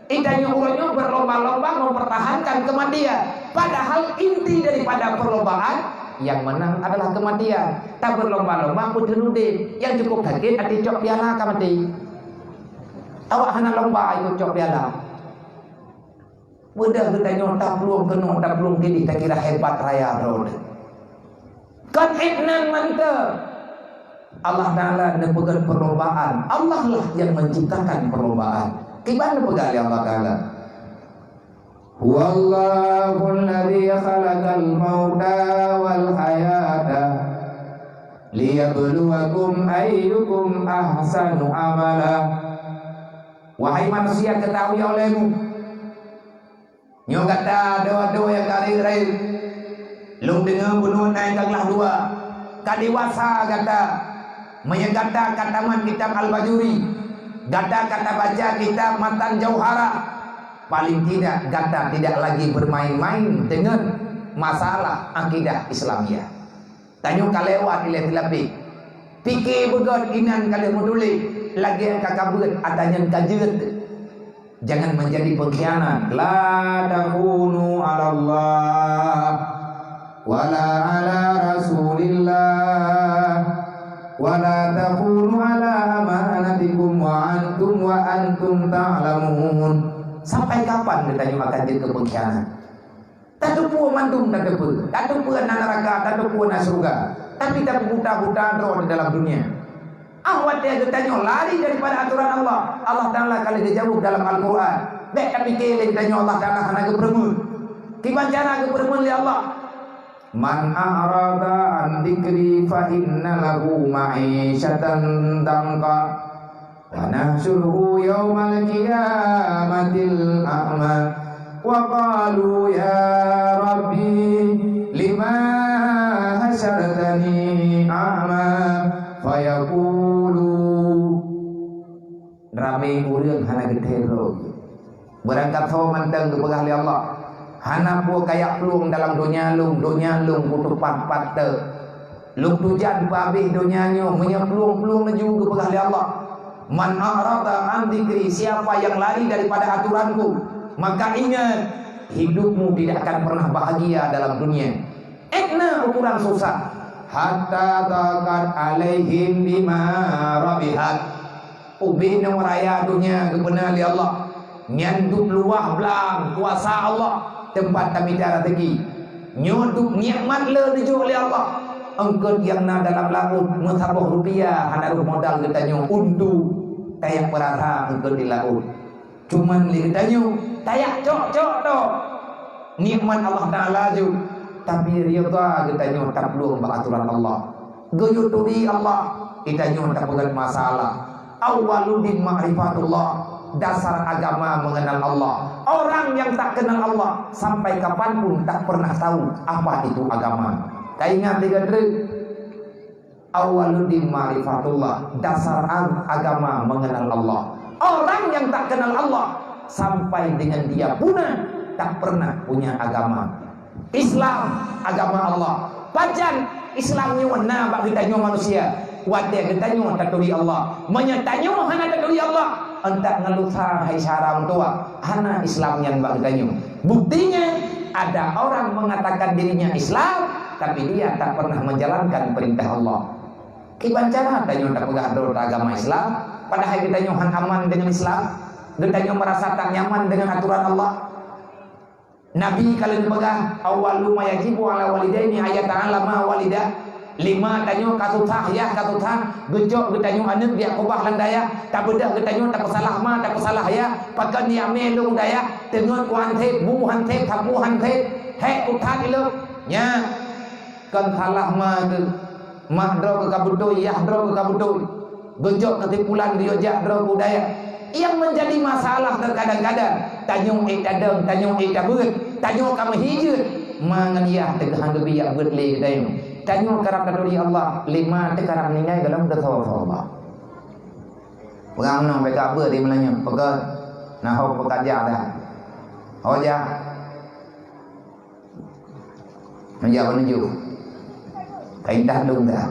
Itanyoe uroe nyoe berlomba-lomba mempertahankan kematian. Padahal inti daripada perlombaan yang menang adalah kematian. Tak berlomba-lomba putri udeb, yang cukup sakit hati cok piala ka mati. Awak hana lomba ikut cok piala. Beudah geutanyoe taplueng keunoe taplueng kideh takira hebat raya droe. Kon itnan mantong. Allah Taala neupeugah perlombaan. Allah lah yang menciptakan perlombaan. Kiban neupeugah lé Allah Taala. Huwallahul ladzi khalaqal mauta wal hayata liyabluwakum ayyukum ahsanu amala. Wahai manusia, ketahui olehmu, nyoe gata dua-dua nyang ka rayeuk-rayeuk. Lôn deungoe bunoe na nyang ka glah dua. Ka dewasa gata. Meunyoe gata ka tamat kitab Al-Bajuri, gata ka tabaca kitab Matan Jauharah, paling tidak gata tidak lagi bermain-main dengan masalah akidah Islamiyah. Tanyoe ka lewat ilée tilapéh. Pike beugöt inan ka lheueh meutuléh, lagée ka kabeuet ata nyan ka jeuet. Jangan menjadi pengkhianat. La takunu 'alallah. Wala ala Rasulillah, wala taqulu ala amanatikum wa antum, wa antum ta'lamun. Sampai kapan geutanyoe akan jeuet keu peungkhianat? Tateupeue mandum, tateupeue, tateupeue na neuraka, tateupeue na syeuruga, tapi tapeubuta-buta droe di dalam dunia. Ah, watée geutanyoe lari daripada atoran Allah, Allah Taala ka lheueh geujaweueb dalam Al-Qur'an. Bék tapike lé geutanyoe Allah Taala hana geupeureumeun. Kiban cara geupeureumeun lé Allah? "Man a'rada an dzikri fa inna lahu ma'isyatan dhanka, wa nahsyuruhu yaumal qiyamatil a'ma, wa qalu ya Rabbi lima hasyartani a'ma, fayaqulu." Ramé ureuëng hana geuthée droe. Beurangkat ho mantong geupeugah lé Allah, "Hana peue kayak plueng dalam donya lôn, donya lôn kutupat pat teuk. Lôn tujan peuhabéh donya nyoe meunyoe plueng-plueng laju," geupeugah lé Allah. "Man a'rada an dzikri," siapa yang lari daripada aturanku, maka ingat, hidupmu tidak akan pernah bahagia dalam dunia. Ék na ukuran susah, hatta dhaqat alaihim bima rahibat. Ubé nyoe raya donya geubeuna lé Allah, nyan dub luwah blang kuasa Allah, teumpat tamita raseuki. Nyoe dub nikmat le neujok lé Allah. Eungkot nyang na dalam laôt meusaboh rupiah hana rhoh modal geutanyoe untuk tayak peurasa eungkot di laôt. Cuman lé geutanyoe tayak cok-cok tok nikmat Allah Taala jeuet, tapi ridha geutanyoe taplueng bak atoran Allah. Geuyue turi Allah, geutanyoe tapeugét masalah. Awwaluddin ma'rifatullah, dasar agama mengenal Allah. Orang yang tak kenal Allah, sampai kapanpun tak pernah tahu apa itu agama. Kaingat tiga treuk. Awwaluddin ma'rifatullah, dasar ag-, agama mengenal Allah. Orang yang tak kenal Allah, sampai dengan dia punah, tak pernah punya agama. Islam, agama Allah. Pajan Islam nyoe na bak geutanyoe manusia, watée geutanyoe taturi Allah. Meunyoe tanyoe hana taturi Allah, entak ngeuluh hai syara meutuah, hana Islam nyan bak geutanyoe. Buktinya, ada orang mengatakan dirinya Islam, tapi dia tak pernah menjalankan perintah Allah. Kiban cara tanyoe tapeugah droe agama Islam, padahai geutanyoe han aman deungon Islam? Geutanyoe meurasa tak nyaman deungon atoran Allah? Nabi ka lheueh peugah, "Awwalu ma yajibu ala walidaini ayyata'allama walidah." Lima tanyoe ka susah, yah ka susah, geucok geutanyoe aneuëk jak keubah lam dayah, tabeudôh geutanyoe tapeusalah ma, tapeusalah yah, pakon jak mé lôn dayah, teungeut ku han sép, bu han sép, sapu han sép, hék u that ilôn. Nyan, kon salah ma keuh. Mak droe keuh ka beutôi, yah droe keuh ka beutôi. Geujok keusimpulan geuyue jak droe keuh u dayah. Nyang menjadi masalah terkadang-kadang, tanyoe ék tadong, tanyoe ék tabeuet, tanyoe ka meuhijeuet. Ma ngon yah teuh han geubri jak beuet lé geutanyoe. Tanyoe karab taturi Allah, lé ma teuh karab ninggai gohlom geusoe-soe Allah. Peugah meunoe, bèk ka beuet di meulanyong, peugah na ho peukajak dah. Ho jak. Meunjak meununjuk. Ka intat lôn dah.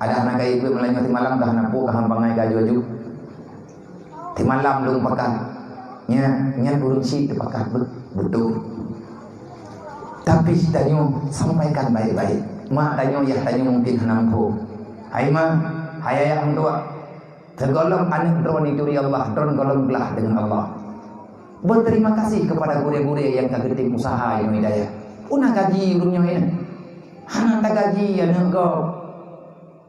Adak na kayée peuet meulayeue simalam ka hana peue ka han bangai ka aju-aju. Simalam lôn pakat. Nya, nyan ureuëng syiek teupakat be-, beutôi. Tapi tanyoe sampaikan baik-baik. Mak tanyoe, yah tanyoe mungkin hana muphom. Hai ma, hai ayah meutuah. Sigohlom aneuëk droeneuh jituri Allah, droeneuh gohlom glah deungon Allah. Berterima kasih kepada gurée-gurée nyang ka geutem usaha ilmu hidayah. Peue na gaji ureuëng nyoe nyan? Hana tagaji aneuëk gob.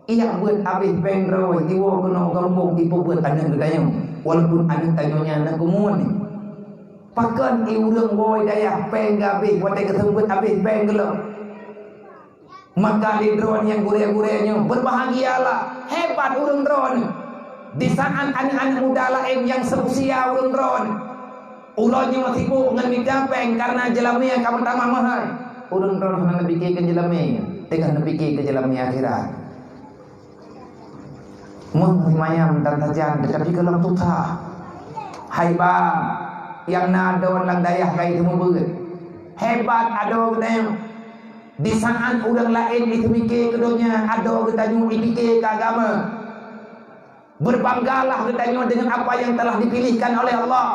Ijak beuet habéh péng droe, jiwoe keunoe gampông jipeubuet aneuëk geutanyoe, walaupun aneuëk tanyoe nyan aneuëk geumun. Pakon i ureuëng woe dayah péng geuhabéh watée geuseumeubeuet habéh péng gohlom? Maka lé droeneuh nyang gurée-gurée nyoe, berbahagialah, hebat ureuëng droeneuh. Di saat aneuëk-aneuëk muda laén nyang seuusia ureuëng droeneuh, uroe nyoe sibuk ngon mita péng kareuna jeulamé ka meutamah meuhai. Ureuëng droeneuh hana neupike keu jeulamé, teungoh neupike keu jeulamé akhirat. Meuh manyam dan sajan, teutapi gohlom tuha. Hai bang, nyang na adoe lam dayah ka jiseumeubeuet. Hebat adoe geutanyoe. Di saat ureuëng laén jiseumiké keu donya, adoe geutanyoe jipike keu agama. Berbanggalah geutanyoe dengan apa yang telah dipilihkan oleh Allah.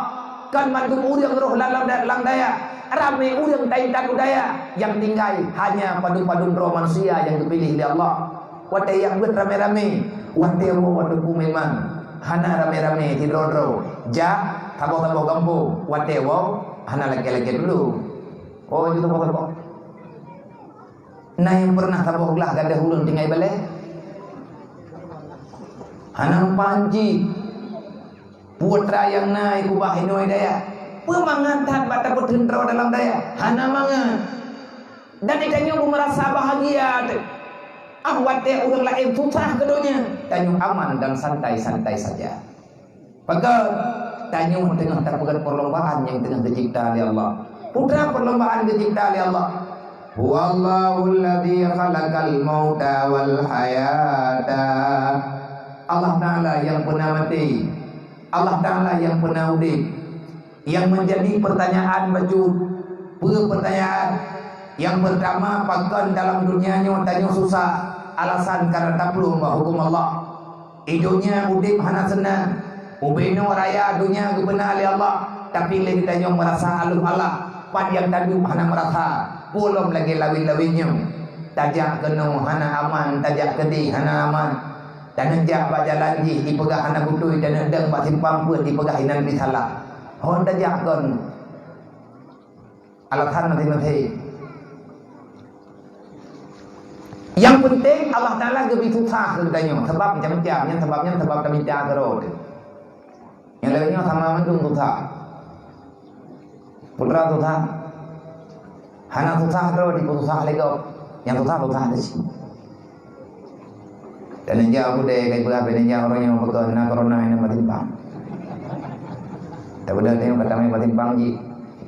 Kan mandum ureuëng roh lam, lam, lam dayah. Ramé ureuëng taintat u dayah, nyang tinggai hanya padum-padum droe manusia nyang geupiléh lé Allah. Watée jak beuet ramé-ramé, watée woe watée ku memang hana ramé-ramé sidroe-droe. Jak saboh-saboh gampông, watée woe hana lakée-lakée dulu. Oh, itu saboh-saboh. Na nyang peureunah saboh glah gadoh ureuëng tinggai balée? Hana manfaat jih. Putra nyang na keubah inoe dayah, peue mangat that bak tapeuteun droe dalam dayah? Hana mangat. Dan tanyoe beumeurasa bahagia teuh. Ah, watée ureuëng laén susah keu donya, tanyoe aman dan santai-santai saja. Pakon? Tanyoe teungoh tapeugét perlombaan nyang teungoh geucebta lé Allah. Peue teuma perlombaan geucebta lé Allah? "Huwallahul ladzi khalaqal mauta wal hayata." Allah Taala nyang peuna maté. Allah Taala nyang peuna udeb. Nyang meunjadi peurtanyaan bacut, peue peurtanyaan? Nyang peurtama, pakon dalam donya nyoe tanyoe susah? Alasan karena taplueng bak huköm Allah. Di donya udeb hana seunang. Ubé nyoe raya donya geubeuna lé Allah, tapi lé geutanyoe meurasa alôh Allah. Pat nyang taduek hana meurasa, peue lom lagée lawét-lawét nyoe. Tajak keunoe hana aman, tajak keudeh hana aman. Taneuk jak bak jalan jih, jipeugah hana beutôi, taneuk dong bak simpang peuet, jipeugah inan pih salah. Hon tajak kon. Alasan maséng-maséng. Nyang peunteng, Allah Taala geubri susah keu geutanyoe, sabab macam-macam. Nyan sabab nyan sabab tamita keudroe teuh. Nyang laén nyoe sama mandum susah. Peue teuma susah? Hana susah droe jipeususah lé gob. Nyang susah, susah teuh cit. Dan neujak u keudè, ka jipeugah bak neujak uroe nyoe, pakon na corona inan bak simpang. Tapeugah tanyoe ka tamé bak simpang jih.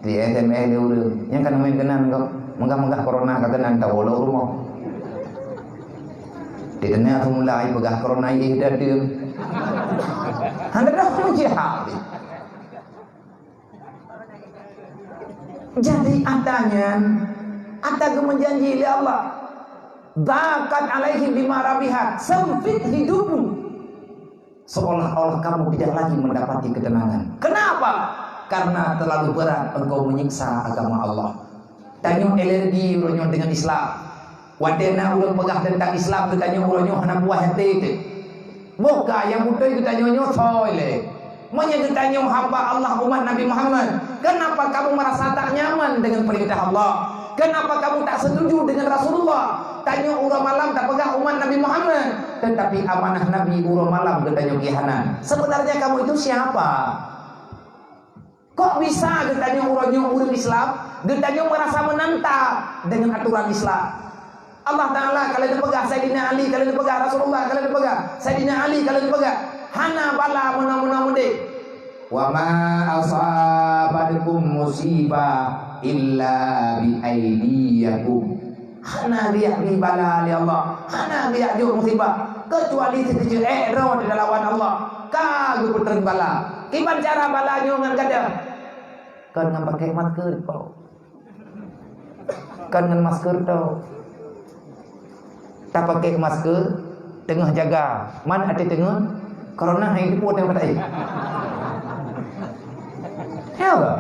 Di S M S lé ureuëng, nyang ka neumén keunan gob. Meugah-meugah corona ka keunan, tawoe lom u rumoh. Di teungoh teumulai peugah corona jih dateueng. Hana droe meusiha. Jadi ata nyan, ata geumeujanji lé Allah, "Daqat alaihim bima rahibat," sempit hidupmu, seolah-olah kamu tidak lagi mendapati ketenangan. Kenapa? Karena terlalu berat engkau menyiksa agama Allah. Tanyoe alergi uroe nyoe deungon Islam. Watée na ureuëng peugah teuntang Islam, geutanyoe uroe nyoe hana puas até teuh. Boh ka nyang beutôi geutanyoe nyoe soe lé. Meunyoe geutanyoe hamba Allah, umat Nabi Muhammad, kenapa kamu merasa tak nyaman dengan perintah Allah? Kenapa kamu tak setuju dengan Rasulullah? Tanyoe uroe malam tapeugah umat Nabi Muhammad, tetapi amanah Nabi uroe malam geutanyoe khianat. Sebenarnya kamu itu siapa? Kok bisa geutanyoe uroe nyoe ureuëng Islam, geutanyoe meurasa meunanta deungon aturan Islam? Allah Taala ka lheueh neupeugah, Saidina Ali ka lheueh neupeugah, Rasulullah ka lheueh neupeugah, Saidina Ali ka lheueh neupeugah, hana bala meunoe-meunoe meudeh. "Wa ma asabatkum musibah illa bi aidiyakum." Hana geujak bri bala lé Allah, hana geujak jok musibah, keucuali siteujeuet droe teuh dilawan Allah, ka geupeutreun bala. Kiban cara bala nyoe ngon gadôh? Kon ngon pakai masker po. Kon ngon masker to. Tapakai masker, teungoh jaga. Man até teungoh, corona hai teupeu teuh patai. Ya Allah.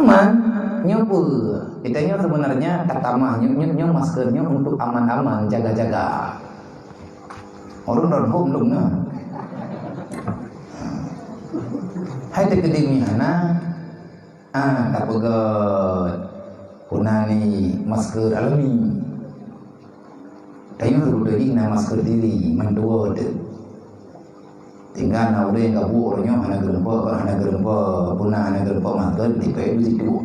Man, nyoe peue? Kita nyoe sebenarnya tatamah nyoe, nyoe, nyoe masker nyoe untuk aman-aman, jaga-jaga. Ureuëng rot hom lom na. Hai teukeudi meuhana, ah, tapeugöt. Peue nan ni masker alami. Tanyoe teuh na masker diri, mandua teuh. Tinggai na ureuëng ka buet uroe nyoe hana geureumpok, hana geureumpok, peue nan hana geureumpok masker, tipék di situ.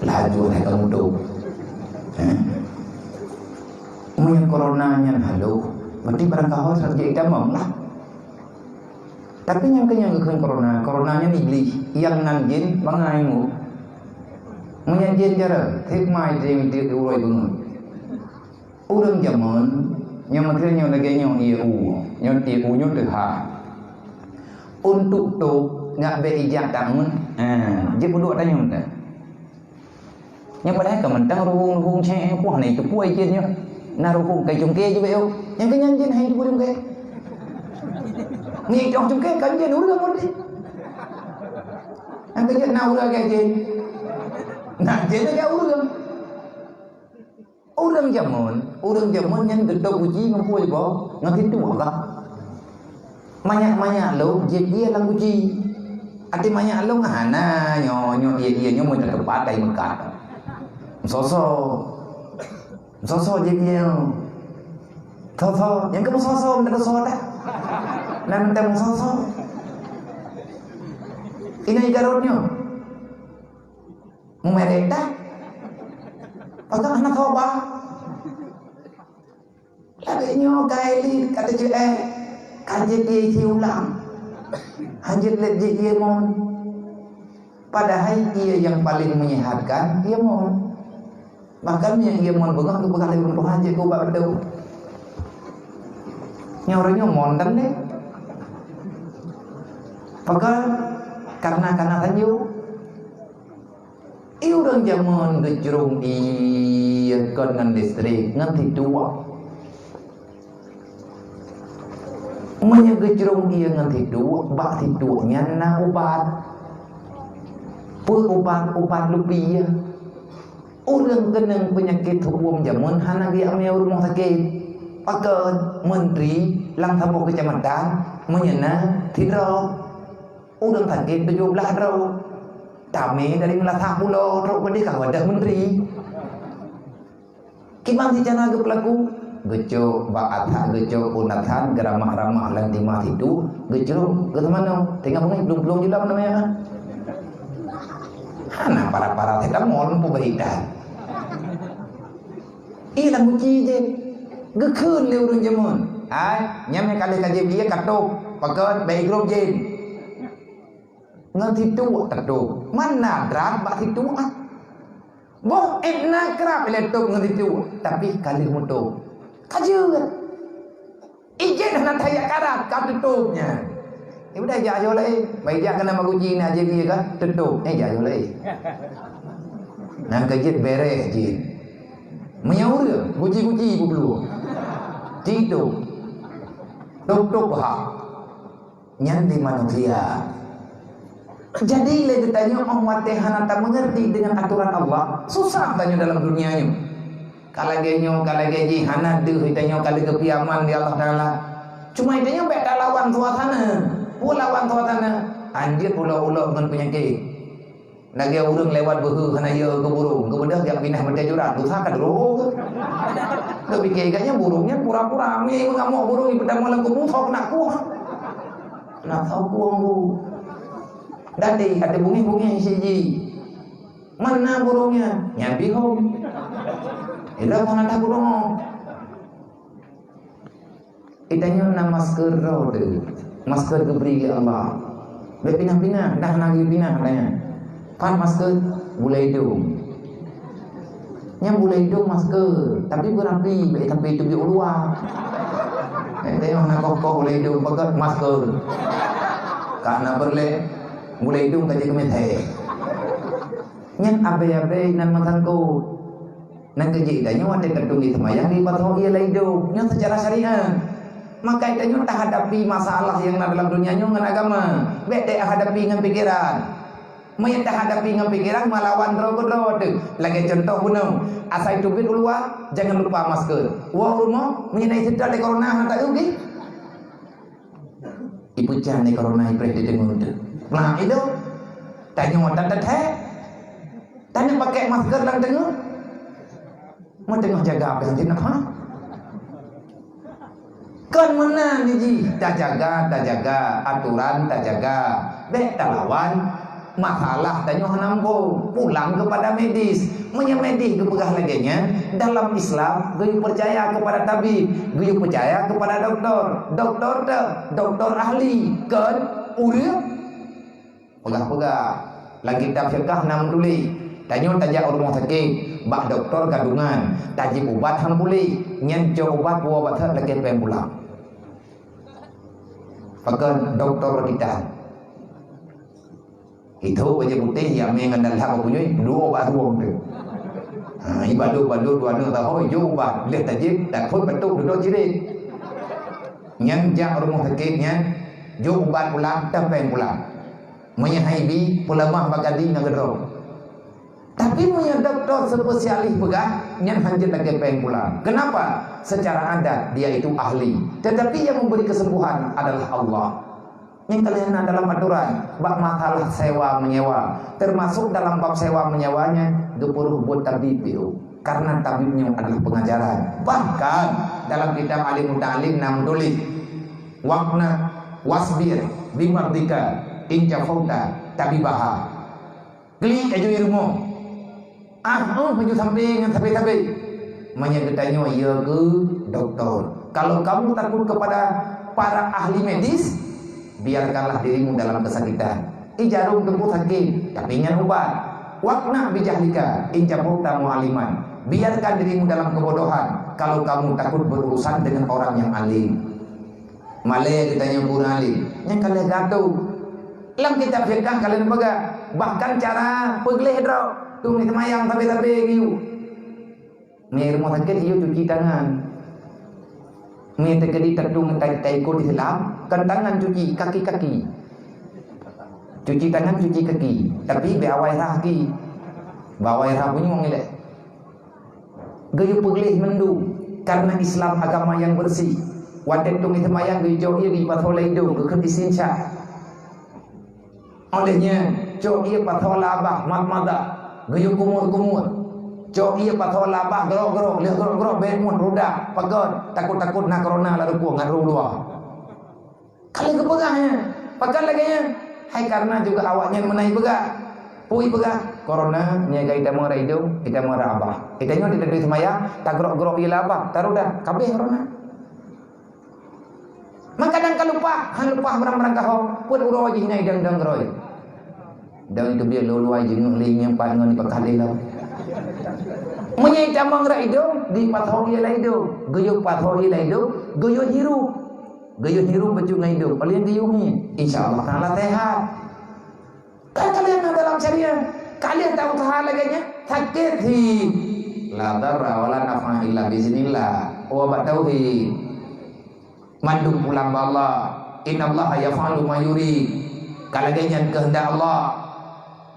Laju hana ka mudoh. Eh? Meunyoe corona nyan haloh, berarti barangkaho sabe jeuet tamong lah. Tapi nyang keu nyang geukheun corona, corona nyan iblih, nyang nan jin bangai mu. Meunyan jin jarang, hikmah di, di, di uroe beungoh. Ureuëng jameun, nyang meuteun nyoe lagée nyoe ié u, nyoe ié u nyoe teuha. Untuk tôb ngat bék ijak tangon, ha, jeuet peuduek tanyoe teuh. Nyoe padahai ka mantong ruhueng-ruhueng cék, puih na itu puai cit nyoe. Na ruhueng kai cungke jih beu. Nyang keu nyan jin hai itu cungke. Ni itu cungke kan jin ureuëng ureuëng. Nyang keujeuet na ureuëng lagée jén. Na jén lagée ureuëng. Ureuëng jameun, ureuëng jameun nyan geutôb guci ngon peue jiboh, ngon situ Allah. Manyak-manyak lôn jieb ié lam guci. Até manyak lôn hana nyoe, nyoe ié-ié nyoe meutateupat dari meukat. Meusoso. Meusoso jieb ié. Soso, nyang keu meusoso, meusoso dah. Nan teu meusoso. Ini garut nyoe. Meumerek dah. Pakon hana toba. Lagée nyoe ka elit, ka teuceuék, ka jeuet ié siulang. Hanjeuet lé jeuet ié mon. Padahai ié nyang paleng meunyehatkan, ié mon. Bahkan nyang ié mon beungoh geupeugah lé ureuëng tuha jeuet keu ubat beutôi. Nyoe ureuëng nyoe mon dan deh. Pakon karena kana tanjong. Ié ureuëng jameun geucrông ié kon ngon listrik, ngon situek. Meunyoe geucrông ié ngon situek, bak situek nyan na ubat. Peue ubat? Ubat lupi ié. Ureuëng keunong peunyakét huköm jameun hana geujak meunyoe rumoh sakét. Pakon? Meuntri lam saboh keucamatan meunyoe na sidroe. Ureuëng sakét tujoh blaih droe. Tamé dari meulasah pulo trok keudeh ka wadah meuntri. Kiban sicana geupeulaku, geucok bak atak, geucok u natan, geuramah-ramah lam dimah situ, geucrông, geuseumanoe, teungoh beungéh plueng-plueng julam namanya. Hana para-para setamol peuberitan. Ié lam guci jén. Geukheun lé ureuëng jameun. Hai, nyan meukaleh ka jieb ié ka tôb, pakon, bèk igrôp jén. Ngon situek tatôb. Mana drat bak situek ah. Boh ék na krab ilée tôb ngon situek, tapi ka lheueh meutôb. Ka jeuet. Ijét hana tajak karat, ka teutôb nyan. Eh, udah jak ajoe laén. Bai jak keunan bak guci na jeuet ié ka teutôb. Eh, jak ajoe laén. Nyan ka jeuet bèrèh jén. Meunyoe ureuëng guci-guci bublueng. Cit tôb. Tôb-tôb hak. Nyan di manusia. Jadi lé geutanyoe óh watée hana tameungerti deungon atoran Allah, susah tanyoe dalam dunia nyoe. Ka lagée nyoe, ka lagée jih, hana deuh geutanyoe ka lheueh geupeuaman di Allah Taala. Cuma geutanyoe bék talawan suasana. Peue lawan suasana? Hanjeuet ulok-ulok ngon peunyakét. Lagée ureuëng lewat beuhe hana yö keu burông, geubeudôh jak pinah meuté jurat, dosa ka duroe. Geupiké gobnyan burông nyan pura-pura, mi meungamok burông ipeutamong lam kubu, sok nak kuah. Nak sok kuah bu. Dati ada bungi-bungi siji. Mana burông nyan? Nyan bihom. Ira mana tak burông? Geutanyoe na masker droe teuh, masker geubri lé Allah. Bék pinah-pinah, dah na geupinah geutanyoe. Pat masker? Bulée idong. Nyang bulée idong masker, tapi beurapi, bék sampai teubiet u luwa. Geutanyoe na koh-koh bulée idong, peugét masker. Ka na peureulée, bulée idong ka jeuet keu meuthée. Nyan abée-abée nan meusangkot. Nyang keujeuet geutanyoe watée ka teungoh seumayang jipasoe ié lam idong, nyoe seucara syariat. Maka geutanyoe tahadapi masalah nyang na dalam donya nyoe ngon agama, bék tahadapi ngon pikeran. Meunyoe tahadapi ngon pikeran, meulawan droe keudroe teuh. Lagée cuntoh bunoe, asai teubiet u luwa, jangan lupa masker. Woe u rumoh, meunyoe na iseutôt lé corona hana taeu gih. Ipeucah lé corona ipreh di teungoh teuh. Nah, itu. Tanyoe that-that hé. Tanyoe pakai masker lam teungoh. Meuteungoh jaga apa yang tinap, ha? Kon meunan jih, tajaga, tajaga, aturan tajaga. Bék talawan. Masalah tanyoe hana muphom, pulang kepada medis. Meunyoe medis geupeugah lagée nyan, dalam Islam geuyue peucaya kepada tabib, geuyue peucaya kepada doktor. Doktor teuh, doktor ahli, kon ureuëng peugah-peugah. Lam kitab fiqah na meutuléh, tanyoe tajak u rumoh sakét, bak doktor gadungan, tajieb ubat han puléh, nyan cok ubat puwoe bak that lakée péng pulang. Pakon doktor kita. Itu bajée putéh, nyang mé ngon dalhak bak bunyoi, dua bak ruwong tu. Ha, ibadu-badu dua neu taho, jok ubat, leh tajieb, takot batuk duduk cirit. Nyang jak rumoh sakét nyan, jok ubat pulang, tapéng pulang. Meunyoe haibi, peuleumah bak gadi ngon keudroe. Tapi meunyoe dokto spesialis peugah, nyan hanjeuet lakée péng pulang. Kenapa? Secara adat dia itu ahli. Tetapi yang memberi kesembuhan adalah Allah. Nyang kalian na dalam aturan bak masalah sewa menyewa, termasuk dalam bab sewa menyewa nyan geupeureuh buet tabib itu. Karena tabib nyoe adalah pengajaran. Bahkan dalam kitab Alim Muta'alim na meutuléh, "Waqna wasbir bimardika in cafauta tabibaha." Klik aju i rumoh. Ah, oh, aju sampai ngon sabe-sabe. Meunyoe geutanyoe ya keu doktor. Kalau kamu takut kepada para ahli medis, biarkanlah dirimu dalam kesakitan. I jarum teupeu sakit, tapi nyan ubat. Waqna bijahlika in cafauta mu'aliman. Biarkan dirimu dalam kebodohan kalau kamu takut berurusan dengan orang yang alim. Malée geutanyoe ureuëng alim, nyang ka lheueh geutanyoe. Lam kitab fiqah ka lheueh neupeugah, bahkan cara peugleh droe, tueng seumayang sabe-sabe geuyue. Mé rumoh sakét geuyue cuci tangan. Mé teukeudi tatueng tai-, taikot Islam, kon tangan cuci, kaki-kaki. Cuci tangan, cuci kaki, tapi beu awai rhah kaki. Beu awai rhah punyueng ilée. Geuyue peugleh mandum, karena Islam agama yang bersih. Watée tueng seumayang geuyue cok ié geupasoe lam idong, geukheun istinsyak. Óh lheueh nyan, cok ié pasoe lam babah, madmadah, geuyue kumur-kumur. Cok ié pasoe lam babah, grok-grok, lheueh grok-grok, bèk muet, rudah, pakon, takot-takot na corona lam rukoh ngon roh luwa. Ka lheueh geupeugah nyan, pakon lagée nyan? Hai karena juga awaknyan meunan jipeugah. Peue jipeugah? Corona, nyan ka itamong rot idong, itamong rot babah. Itanyoe di teungoh seumayang, tagrok-grok ié lam babah, tarudah, ka abéh corona. Maka kadang ka lumpah, han lumpah barang-barang gaho, peuet uroe jih na idong-idong keudroe. Dan itu biar lôn luwai jih ngon lé nyang pat ngon ipakat lé lom. Meunyoe itamong rot idong, dipasoe ié lam idong, geuyue pasoe ié lam idong, geuyue hirup. Geuyue hirup bacut ngon idong, paléng geuyue hiep. Insya Allah Taala sehat. Kan kalian na dalam syariat. Kalian tahu hal lagée nyan? Sakét hi. La darra wa la naf'a illa biiznillah. Wa bak tauhid. Mandum pulang bak Allah. Innallaha yaf'alu ma yurid. Ka lagée nyan keuheundak Allah.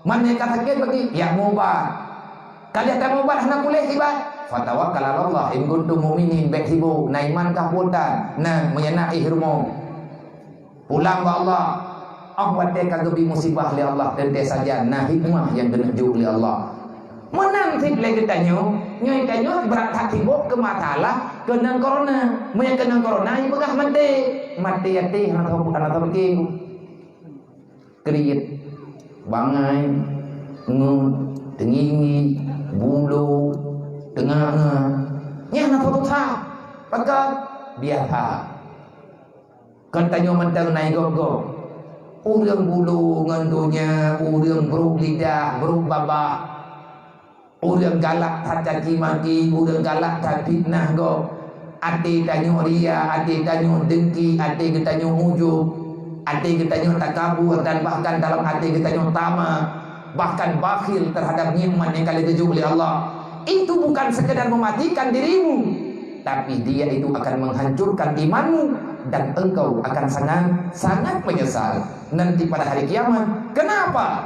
Man nyang ka sakét bagi, jak meuubat. Ka lheueh tameuubat hana puléh ibat. Fatawakkal 'alallah in kuntum mu'minin, bék sibok, na iman kah butan, na meunyoe na éh rumoh. Pulang bak Allah. Óh watée ka geubri musibah lé Allah, teuntée sajan na hikmah nyang geuneuk jok lé Allah. Meunan cit lé geutanyoe, nyoe tanyoe brat that sibok keu masalah keunong corona. Meunyoe keunong corona, jipeugah maté. Maté até hana teuh, hana teuh. Kriet, bangai, ngeut, teungingi, bulo, teunga-nga. Nyan na peue that. Pakon? Biasa. Kon tanyoe mantong na gob-gob. Ureuëng bulo ngon donya, ureuëng brok lidah, brok babah. Ureuëng galak that caci maki, ureuëng galak that fitnah gob. Até tanyoe ria, até tanyoe dengki, até geutanyoe ujub, até geutanyoe takabur, dan bahkan dalam até geutanyoe tamak, bahkan bakhil terhadap nikmat nyang ka lheueh geujok lé Allah. Itu bukan sekedar mematikan dirimu, tapi dia itu akan menghancurkan imanmu dan engkau akan sangat, sangat menyesal nanti pada hari kiamat. Kenapa?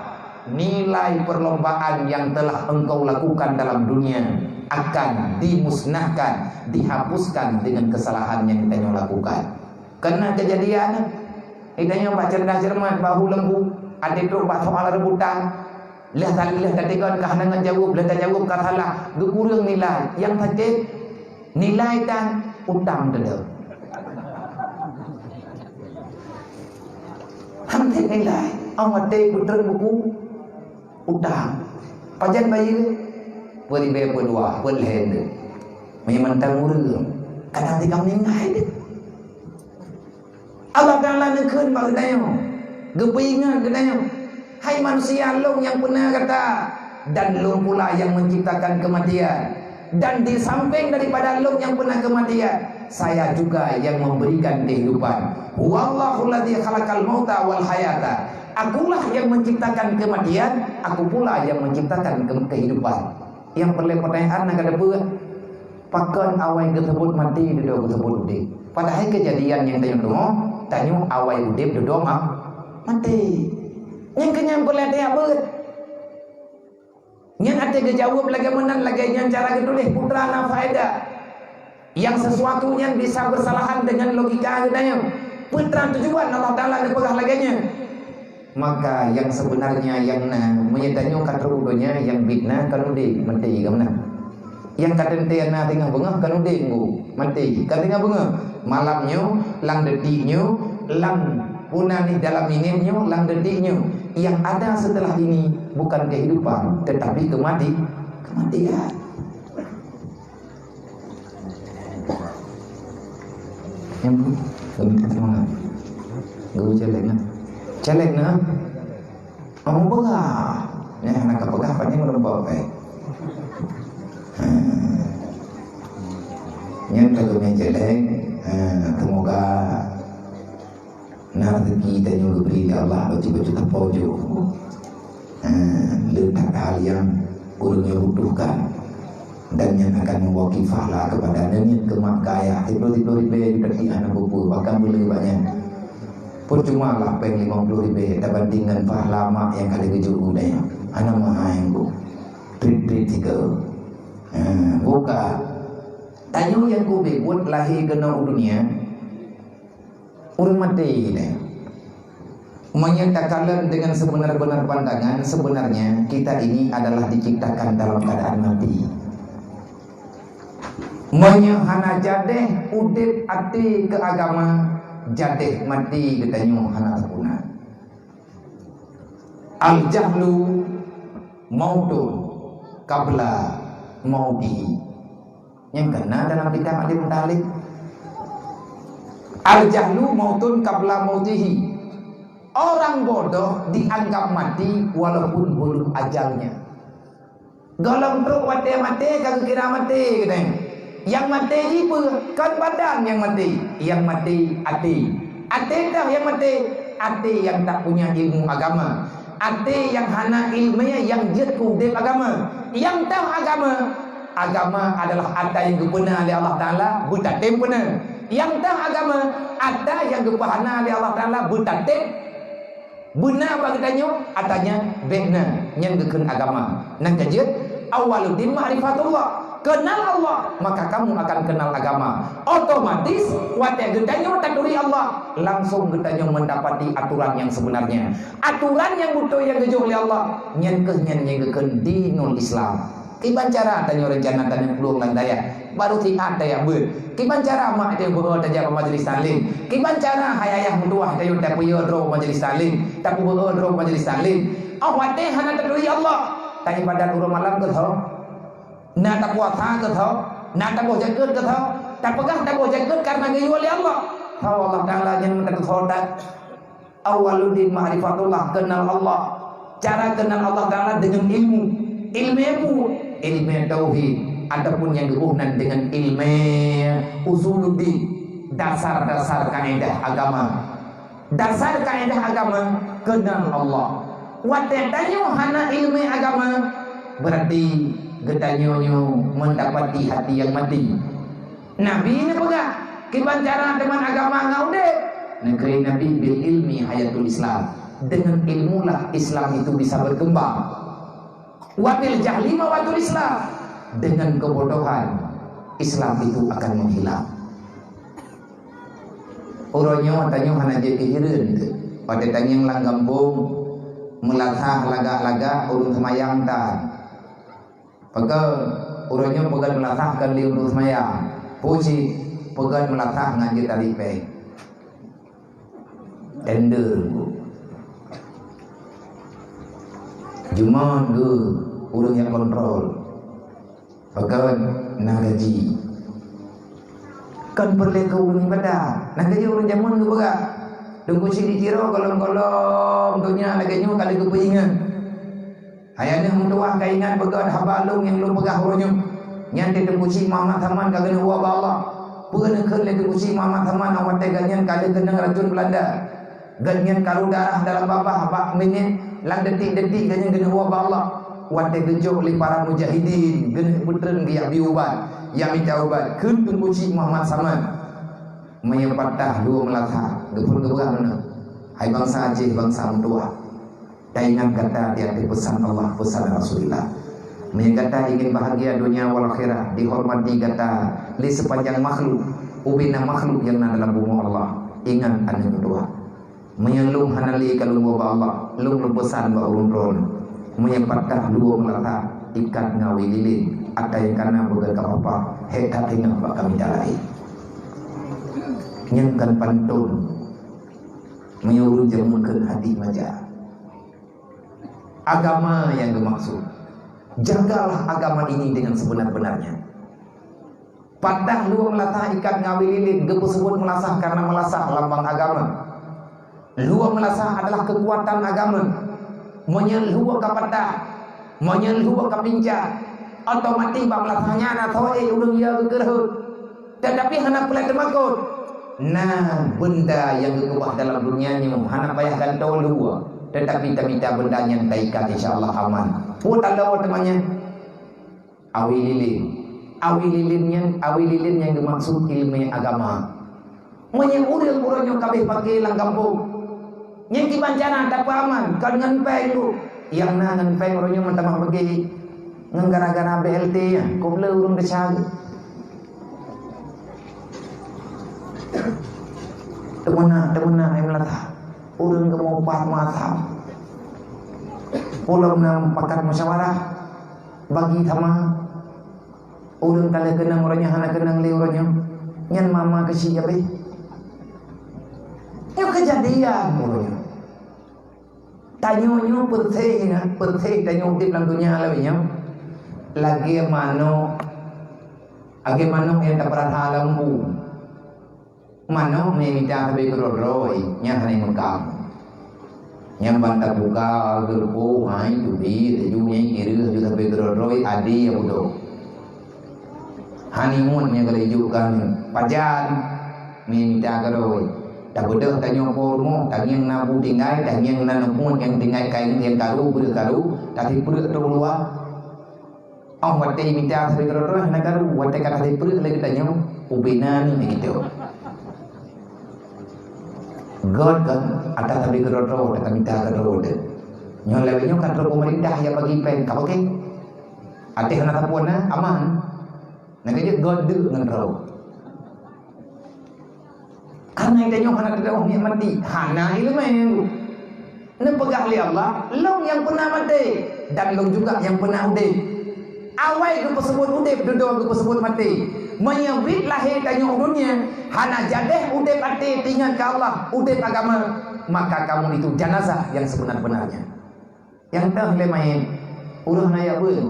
Nilai perlombaan yang telah engkau lakukan dalam dunia akan dimusnahkan, dihapuskan dengan kesalahan yang kita lakukan. Karena kejadian, kita nyoe bak cerdas cermat, bak hu lembu, ada trok bak soal rebutan. Lheueh ta-, lheueh tategon ka hana ngon jaweueb, lheueh tajaweueb ka salah, geukureueng nilai. Nyang sakét, nilai tan utang teuh. Hanté nilai, awai watée peutrön buku utang. Pajan bayeue? Peuet ribée, peuet dua, peuet lhée. Meunyoe mantong ureuëng, kadang tikam nilai deh. Allah Taala neukheun bak geutanyoe, geupeuingat geutanyoe, "Hai manusia, Lôn nyang peuna gata, dan Lôn pula nyang menciptakan kematian. Dan di samping daripada Lôn nyang peuna kematian, Saya juga yang memberikan kehidupan. Huwallahu alladzi khalaqal mauta wal hayata. Akulah yang menciptakan kematian, Aku pula yang menciptakan ke-, kehidupan." Nyang peureulée peutanyaan na ka teupeu, pakon awai geuseubut maté dudoe geuseubut udeb? Padahai keujadian nyang tanyoe tuwoe, tanyoe awai udeb dudoe ma-, maté. Nyang keunyan peuleueh tajak beuet. Nyan até geujaweueb lagée meunan, lagée nyan cara geutuléh, putra na faedah. Nyang sesuatu nyan bisa beusalahan deungon logika geutanyoe. Peue tujuan Allah Taala geupeugah lagée nyan? Maka nyang sebenarnya nyang na, meunyoe tanyoe ka trok u donya, nyang biet na kon udeb, maté ka meunan. Nyang ka teuntée na teungoh beungoh kon udeb, maté ka teungoh beungoh. Malam nyoe, lam detik nyoe, lam puna nih dalam minét nyoe, lam detik nyoe. Yang ada setelah ini bukan kehidupan, tetapi kemati-, kematian. Yang, yang, yang mana? Guru caleg na. Caleg na. Kamu peugah. Nyan hana kapeugah, pane meureumpok, eh. Hmm. Nyan ka geumé jeleng, eh, semoga na rezeki tanyoe geubri lé Allah, bacut-bacut teupeu jok. Eh, le that hal nyang ureuëng nyoe butuhkan. Dan nyan akan membawa kifalah kepada aneuk nyan keu mak keu ayah. Tiplôh-tiplôh ribèe juta tiah hana peue-peue, bahkan beuleueh bak nyan. Percuma lah péng limong ploh ribèe tabanding ngon pahala mak nyang ka lheueh geujok u dayah. Hana meuhai ngon trit-trit sigoe. Ha, buka. Tanyoe nyang keubiet buet lahé keunoe u dunia, ureuëng maté ilée. Meunyoe takalon dengan sebenar-benar pandangan, sebenarnya kita ini adalah diciptakan dalam keadaan mati. Meunyoe hana jadéh udeb até keu agama, jadéh maté geutanyoe hana tapuna. Al-jahlu mautun qabla mautihi. Nyang ka na dalam kitab Alim Muta'allim. Al-jahlu mautun qabla mautihi. Orang bodoh dianggap mati walaupun belum ajalnya. Gohlom trok watée maté ka geukira maté geutanyoe. Nyang maté jih peue? Kon badan nyang maté. Nyang maté até. Até toh nyang maté? Até nyang tak punya ilmu agama. Até nyang hana ileumèe nyang jeuet keu udeb agama. Nyang toh agama? Agama adalah ata nyang geupeuna lé Allah Taala beutatem peuna. Nyang toh agama? Ata nyang geupeuhana lé Allah Taala beutatem beuna bak geutanyoe, ata nyan bék na, nyan geukheun agama. Nyan ka jeuet, awwaluddin ma'rifatullah. Kenal Allah, maka kamu akan kenal agama. Otomatis, watée geutanyoe taturi Allah, langsung geutanyoe mendapati aturan yang sebenarnya. Aturan nyang beutôi nyang geujok lé Allah, nyan kheueh nyan nyang geukheun dinul Islam. Kiban cara tanyoe rencana tanyoe plueng lam dayah, barô siat tajak beuet. Kiban cara mak tanyoe beu-e tajak bak majelis taklim. Kiban cara hai ayah meutuwah tanyoe tapeu-e droe bak majelis taklim, tapeu-e droe bak majelis taklim. Óh watée hana taturi Allah, taibadat uroe malam keu tho, na tapuasa keu tho, na taboh jakeuet keu tho, tapeugah taboh jakeuet kareuna geuyue lé Allah. Tho Allah Taala nyan meutateupeue that. Awwaluddin ma'rifatullah, kenal Allah. Cara kenal Allah Taala dengan ilmu. Ilmu apa? Ilmu tauhid ataupun nyang geuboh nan dengan ilmu usuluddin, dasar-dasar kaedah agama. Dasar kaedah agama, kenal Allah. Watée tanyoe hana ilmu agama, berarti geutanyoe nyoe mendapati hati yang mati. Nabi neupeugah, kiban cara teuma agama ngon udeb? Neukheun Nabi, "Bil ilmi hayatul Islam." Dengan ilmulah Islam itu bisa berkembang. "Wa bil jahli mawatul Islam." Dengan kebodohan, Islam itu akan menghilang. Uroe nyoe tanyoe hana jeuet keu hireuen teuh. Watée tangieng lam gampông, meulasah lagak-lagak ureuëng seumayang tan. Peugét, uroe nyoe peugét meulasah kon lé untuk seumayang. Peue cit, peugét meulasah ngon jeuet tarék péng. Tender. Jumaat geuh ureuëng nyang kontrol. Peugét na gaji. Kon peureulée keu ureuëng ibadat. Na gaji ureuëng jameun geupeugah. Teungku Chik di Tiro gohlom-gohlom donya lagée nyoe ka lheueh geupeuingat. Hai aneuk meutuwah, ka ingat beugét haba lôn nyang lôn peugah uroe nyoe. Nyan teuh Teungku Chik Muhammad Saman ka geuneuk woe bak Allah. Peue neukheun lé Teungku Chik Muhammad Saman watée gobnyan ka lheueh keunong racun Beulanda? Gobnyan karu darah dalam babah bak minét, lam detik-detik gobnyan geuneuk woe bak Allah. Watée geujok lé para mujahidin, geuneuk peutreun geujak bi ubat, jak mita ubat, kheun Teungku Chik Muhammad Saman. Meunyoe patah dua meulasah, geupeugah meunoe, "Hai bansa Aceh, bansa meutuwah." Taingat gata di ateueh peusan Allah, peusan Rasulullah. Meunyoe gata ingin bahagia dunia wal akhirah, dihormati gata lé sipanjang makhluk, ubena makhluk nyang na dalam bumoe Allah, ingat aneuk meutuah. Meunyoe lôn hana lé ka lôn woe bak Allah, lôn lôn peusan bak ureuëng droe, meunyoe patah dua meulasah ikat ngon awi lilin, ata nyang kana beugét ka papa, hék that ingat bak kami dalai. Nyang kan pantôn, meunyoe ureuëng jameun kheun hadi maja. Agama nyang geumaksud. Jagalah agama ini dengan sebenar-benarnya. Patah dua meulasah ikat ngon awi lilin, geupeuseubut meulasah karena meulasah lambang agama. Dua meulasah adalah kekuatan agama. Meunyoe lhue ka patah, meunyoe lhue ka pincang, otomatis bak meulasah nyan na soe ureuëng ya geukeureuheut. Tetapi hana peureulée teumakot. Nah, benda nyang geukeubah dalam dunia nyoe hana payah gantoe lhue, tetapi tamita benda nyan taikat, insya Allah aman. Peue tanda teuma nyan? Awi lilin. Awi lilin nyan, awi lilin nyang geumaksud ileumèe agama. Meunyoe ureuëng uroe nyoe ka abéh paké lam gampông, nyan kiban cara tapeuaman, kon ngon péng tu. Nyang na ngon péng uroe nyoe meutamah bagi ngon gara-gara B L T nyan, kok le ureuëng desya. Teumeunak, teumeunak, hai meulata. Ureuëng geumeupat masa. Ulôn na pakat musyawarah bagi sama. Ureuëng ka lheueh keunong uroe nyoe hana keunong lé uroe nyoe. Nyan mama keuchik abéh. Nyoe keujadian uroe nyoe. Tanyoe nyoe peureséh, peureséh tanyoe udeb lam donya lagée nyoe. Lagée manok, lagée manok nyang tapeurasa lam bu. Manok mita sabe keudroe-droe, nyan hana meukat. Nyan ban tabuka geureupoh, hai teubi, teuju nyang kireuh ju sabe keudroe-droe, ade nyang budok. Honeymoon nyang ka laju kan pajan, mita keudroe. Tabeudôh tanyoe po rumoh, tangieng na bu tinggai, tangieng na neupeuet nyang tinggai kain nyang karu, beureuh karu, tasipreuk trok luwa. Óh watée mita sabe keudroe-droe hana karu, watée ka tasipreuk lé geutanyoe, ubena nyoe gitu. Göt kan, ata sabe keudroe-droe, ata mita keudroe-droe. Nyoe lagée nyoe kan trok pemerintah nyang bagi péng, ka paké. Até hana sapeue na, aman. Nyang keu jeuet göt deuk ngon droe. Karena tanyoe hana teudaoh nikmati, hana ileumèe. Neupeugah lé Allah, "Lôn nyang peuna maté, dan Lôn juga nyang peuna udeb." Awai geupeuseubut udeb, dudoe geupeuseubut maté. Meunyoe biet lahé tanyoe u dunia, hana jadeh udeb até teuingat keu Allah, udeb agama, maka kamu itu jenazah yang sebenar-benarnya. Nyang teuh lé manyét, ureuëng hana jak beuet.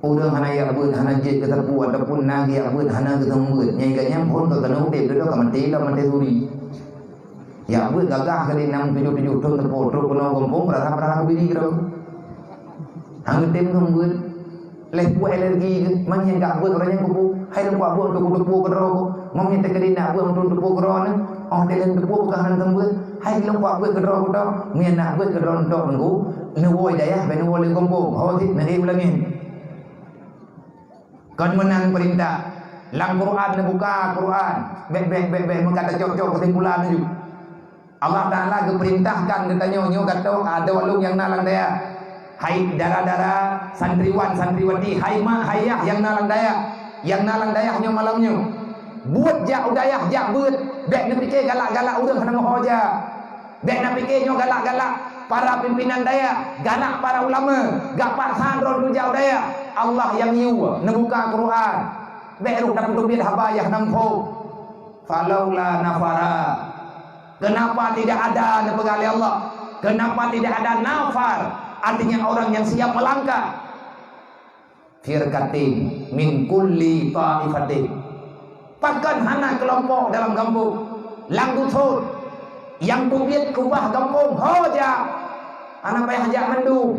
Ureuëng hana jak beuet, hana jeuet keu sapeue, ataupun na geujak beuet, hana geuseumeubeuet. Nyang ka nyan phon ka keuneuk udeb, dudoe ka maté, ka maté turi. Jak beuet gagah kali nam tujoh-tujoh thon teupo, trok keunoe gampông, peurasa-peurasa biri keudroe. Hana tem seumeubeuet. Lheueh peue alergi geuh, man nyang ka beuet ureuëng nyan kubu, hai lôn kuak beuet untuk kuteupue keudroe ku. Mam nyang teukeudi nak beuet untuk teupue keudroe nyoe, óh teuh lôn teupue bukan hana teumeuet. Hai lôn kuak beuet keudroe ku tau, meunyo nak beuet keudroe ntok nunggu, neuwoe dayah, bèk neuwoe lé gampông. Ho cit, neuri ulangén. Kon meunang peurintah. Lam Quran, neubuka Quran. Bèk, bèk, bèk, bèk, meuka tacok-cok keusimpulan laju. Allah Taala geupeurintahkan geutanyoe nyoe gata adoe lôn nyang na lam dayah. Hai dara-dara, santriwan, santriwati, hai mak, hai yah nyang na lam dayah. Nyang na lam dayah nyoe malam nyoe. Buet jak u dayah, jak beuet. Bèk neupike galak-galak ureuëng hana meuho jak. Bèk neupike nyoe galak-galak para pimpinan dayah, galak para ulama, gak paksa droe jak u dayah. Allah nyang yue, neubuka Quran. Bèk rôh tapeuteubiet haba nyang hana muphom. Falaula nafara. Kenapa tidak ada, neupeugah lé Allah? Kenapa tidak ada nafar? Artinya orang yang siap melangkah. Firqatin min kulli ta'ifatin. Pakon hana keulompok dalam gampông, lam dusun, nyang teubiet keubah gampông ho jak. Hana payah jak mandum.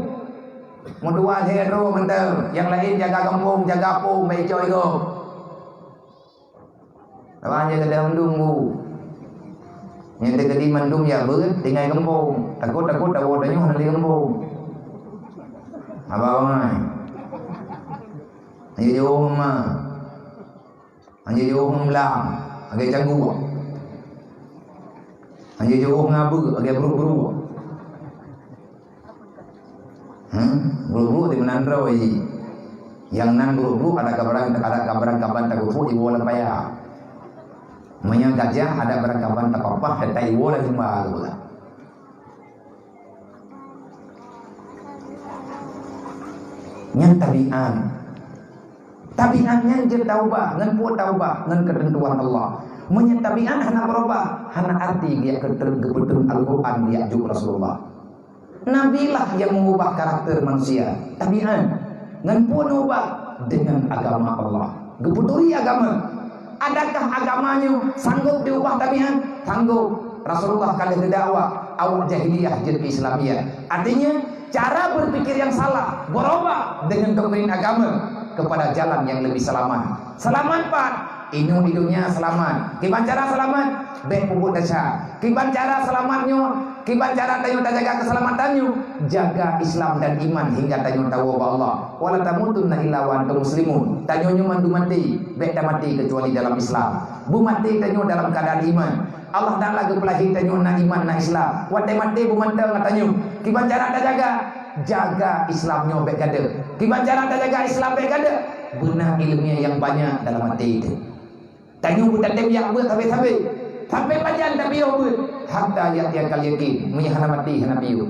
Meudua lhèe droe mantong, nyang laén jaga gampông, jaga pom, bèk icok igoe. Awak nyang keudeh mandum bu. Nyang teukeudi mandum jak beuet tinggai gampông. Takot-takot tawoe tanyoe hana lé gampông. Haba bangai. Hana jijaweueb ma. Hana jijaweueb meulam. Lagèe cangguek. Hana jijaweueb ngon abeuk. Lagèe brôk-brôk. Brok-brok di meunan droe jih. Nyang nan brok-brok ada kabaran, ada kabaran kaban takutuk iwoe lam paya. Meunyoe gajah ada barang kaban tapapah tetai iwoe lam simba tu. Nyan tabiat. Tabiat nyan jeuet taubah, ngon peue taubah, ngon keuteuntuan Allah. Meunyoe tabiat hana beurubah, hana arti geujak keu-, geupeutrön Al-Qur'an geujak jok Rasulullah. Nabi lah nyang meungubah karakter manusia, tabiat. Ngon peue neuubah? Dengan agama Allah. Geupeuturi agama. Adakah agama nyoe sanggob diubah tabiat? Sanggob. Rasulullah ka lheueh geudakwah, awak jahiliyah jeuet keu Islamiyah. Artinya, cara berpikir yang salah berubah dengan doktrin agama kepada jalan yang lebih selamat. Selamat pat? Inoe di dunia selamat. Kiban cara selamat? Bèk peubuet desya. Kiban cara selamat nyoe? Kiban cara tanyoe tajaga keuseulamatan nyoe? Jaga Islam dan iman hingga tanyoe tawoe bak Allah. "Wa la tamutunna illa wa antum muslimun." Tanyoe nyoe mandum maté, bèk tamaté keucuali dalam Islam. Beumaté tanyoe dalam keuadaan iman. Allah Taala geupeulahé tanyoe na iman, na Islam. Watèe maté beumantong ngon tanyoe. Kiban cara tajaga? Jaga Islam nyoe bèk gadôh. Kiban cara tajaga Islam bèk gadôh? Beuna ileumèe nyang banyak dalam até teuh. Tanyoe beutatem jak beuet sabé-sabé. Sampai pajan tapiôh beuet? Hatta ya'tiyakal yaqin. Meunyoe hana maté, hana piôh.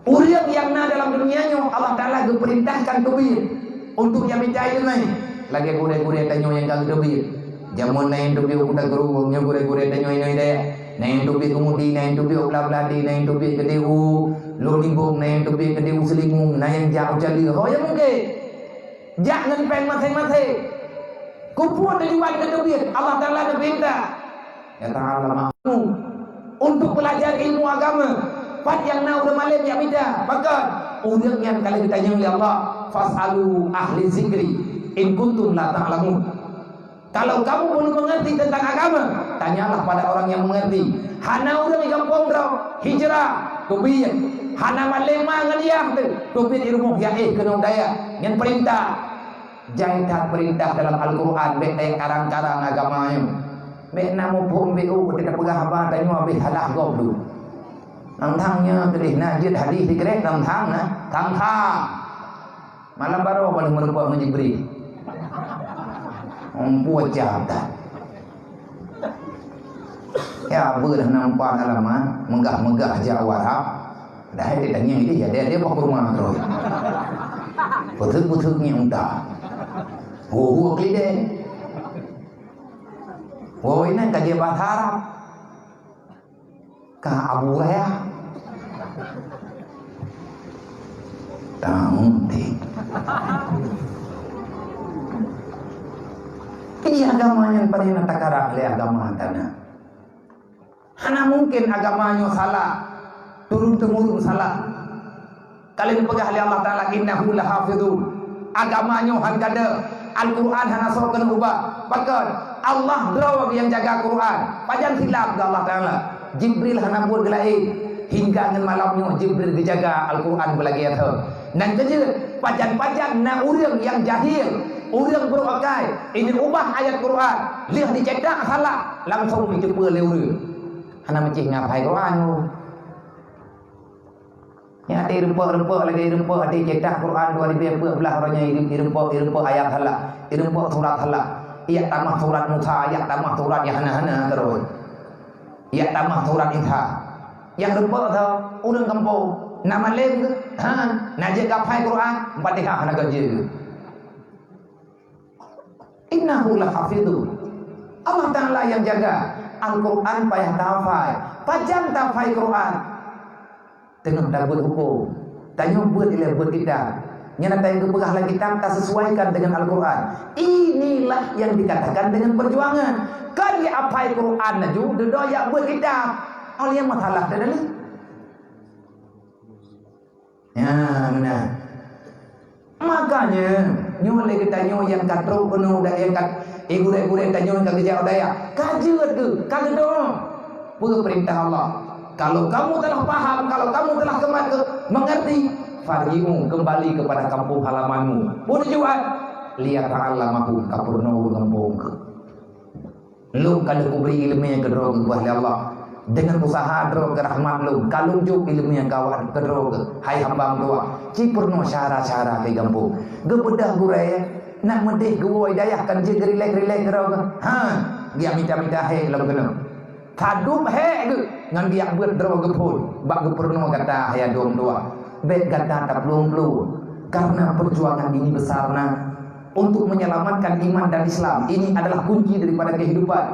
Ureueng nyang na dalam dunia nyoe, Allah Taala geupeurintahkan teubiet untuk nyang mita ileumèe. Lagèe gurèe-gurèe tanyoe nyang ka geuteubiet. Jameun na nyang teubiet u Kuta Kru, nyoe gurèe-gurèe tanyoe inoe dayah. Na nyang teubiet u Mudi, na nyang teubiet u Blah-Blahdé, na nyang teubiet keudéh u Lhok Libong, na nyang teubiet keudéh u Seulimung, na nyang jak u Caleue. Ho nyang mungken. Jak ngon pèng maséng-maséng. Keupeue tujuan keu teubiet? Allah Taala geupeurintah. Ya Taala mahu untuk belajar ilmu agama. Pat nyang na ureueng malém jak mita? Pakon? Ureueng nyan ka lheueh geutanyong lé Allah, "Fas'alu ahli zikri in kuntum la ta'lamun." Kalau kamu belum mengerti tentang agama, tanyalah pada orang yang mengerti. Hana ureueng di gampông droe hijrah, teubiet. Hana malém ma ngon yah teuh, teubiet di rumoh, jak éh keunoe dayah. Nyan peurintah. Jai that peurintah dalam Al-Qur'an, bèk tayue karang-karang agama nyoe. Bèk na muphom beu teuka peugah haba tanyoe habéh salah gob dum. Nang thang nyoe keudéh na jeuet hadih sikrek nang thang na, thang-thang. Malam baroe ka lheueh meurumpok ngon Jibril. Umpue cah that. Ya, beuh na umpan alamat, meugah-meugah jak u Arab. Padahai di tangieng jih, ya, dia, dia boh kurma terus. Peuteuk-peuteuk ngieng unta. Ho-ho keulidèe. Woe inan ka jeuet bahasa Arab. Ka Abu Raya. Tahu deh. Ini agama nyang paling na takarang lé agama tanoh. Hana mungken agama nyoe salah, turun-temurun salah. Ka lheueh geupeugah lé Allah Taala, "Innahu lahafizun." Agama nyoe han gadôh, Al-Qur'an hana soe keuneuk ubah. Pakon? Allah droe nyang jaga Qur'an. Pajan silap keu Allah Taala? Jibril hana buet geulaén. Hingga ngon malam nyoe Jibril geujaga Al-Qur'an beulagèe that. Nyan keuh jeuet, pajan-pajan na ureueng nyang jahil, ureueng brôk akai, ineuk ubah ayat Qur'an, lheueh jicetak salah, langsong jiteupeue lé ureueng. Hana meucih ngafai Qur'an. Nyan até irumpok-rumpok lagèe irumpok até cetak Quran dua ribu dua belas uroe nyan, irumpok-irumpok ayat salah, irumpok surat salah. Ijak tamah surat Musa, ijak tamah surat nyang hana-hana keudroe. Ijak tamah surat Isa. Nyang rumpok tho ureueng gampông. Na malém keuh? Ha, na jeuet geuhafai Quran, Fatihah hana geuh jeuet. Innahu lahafizun. Allah Taala nyang jaga. Al-Quran payah tahafai. Pajan tahafai Quran? Teungoh tabeuet hukôm. Tanyoe beuet ilèe beuet kitab. Nyan ata nyang geupeugah lam kitab tasesuaikan dengan Al-Quran. Inilah yang dikatakan dengan perjuangan. Kan jihafai Quran laju, dudoe jak beuet kitab. Oh, nyan masalah teuh lé. Nyan, nah. Makanya, nyoe lé geutanyoe nyang ka trok keunoe dan nyang ka, eh, gurèe-gurèe tanyoe nyang ka geujak u dayah, ka jeuet keuh, ka geudoe. Peue peurintah Allah? Kalau kamu telah paham, kalau kamu telah kemat-, mengerti, farji'u, kembali kepada kampung halamanmu. Peue tujuan? Liyata'allamahum, ka peurunoe ureueng gampông keuh. Lôn ka lheueh kubri ileumèe keudroe geupeugah lé Allah. Deungon usaha droe keu rahmat lôn, ka lôn jok ileumèe kawan keu droe keu, hai hamba meutuah, ci peurunoe syedara-syedara keu gampông. Geubeudôh gurèe, nak meudeh geuwoe dayah kan jeuet geurilek-rilek droe keu. Ha, geujak mita-mita hék lom keunoe. Padub hék geuh ngon geujak beuet droe geuphon bak geupeurunoe gata hai droe meutuah. Bèk gata taplueng-plueng, karena perjuangan ini besar, nak. Untuk menyelamatkan iman dan Islam, ini adalah kunci daripada kehidupan.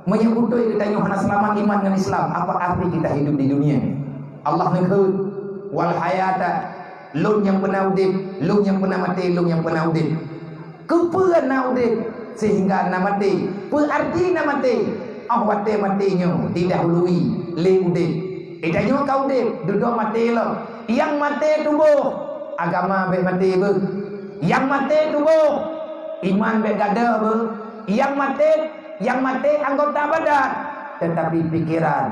Meunyoe beutôi geutanyoe hana seulamat iman ngon Islam, apa arti kita hidup di dunia? Allah neukheun, "Wal hayata," lôn nyang peuna udeb, lôn nyang peuna maté, lôn nyang peuna udeb. Keupeue na udeb sehingga na maté? Peue arti na maté? Óh watèe maté nyoe didahului lé udeb. Geutanyoe ka udeb, dudoe maté lom. Nyang maté tuboh, agama bèk maté beuh. Nyang maté tuboh, iman bèk gadôh beuh. Nyang maté, nyang maté anggota badan, teutapi pikeran,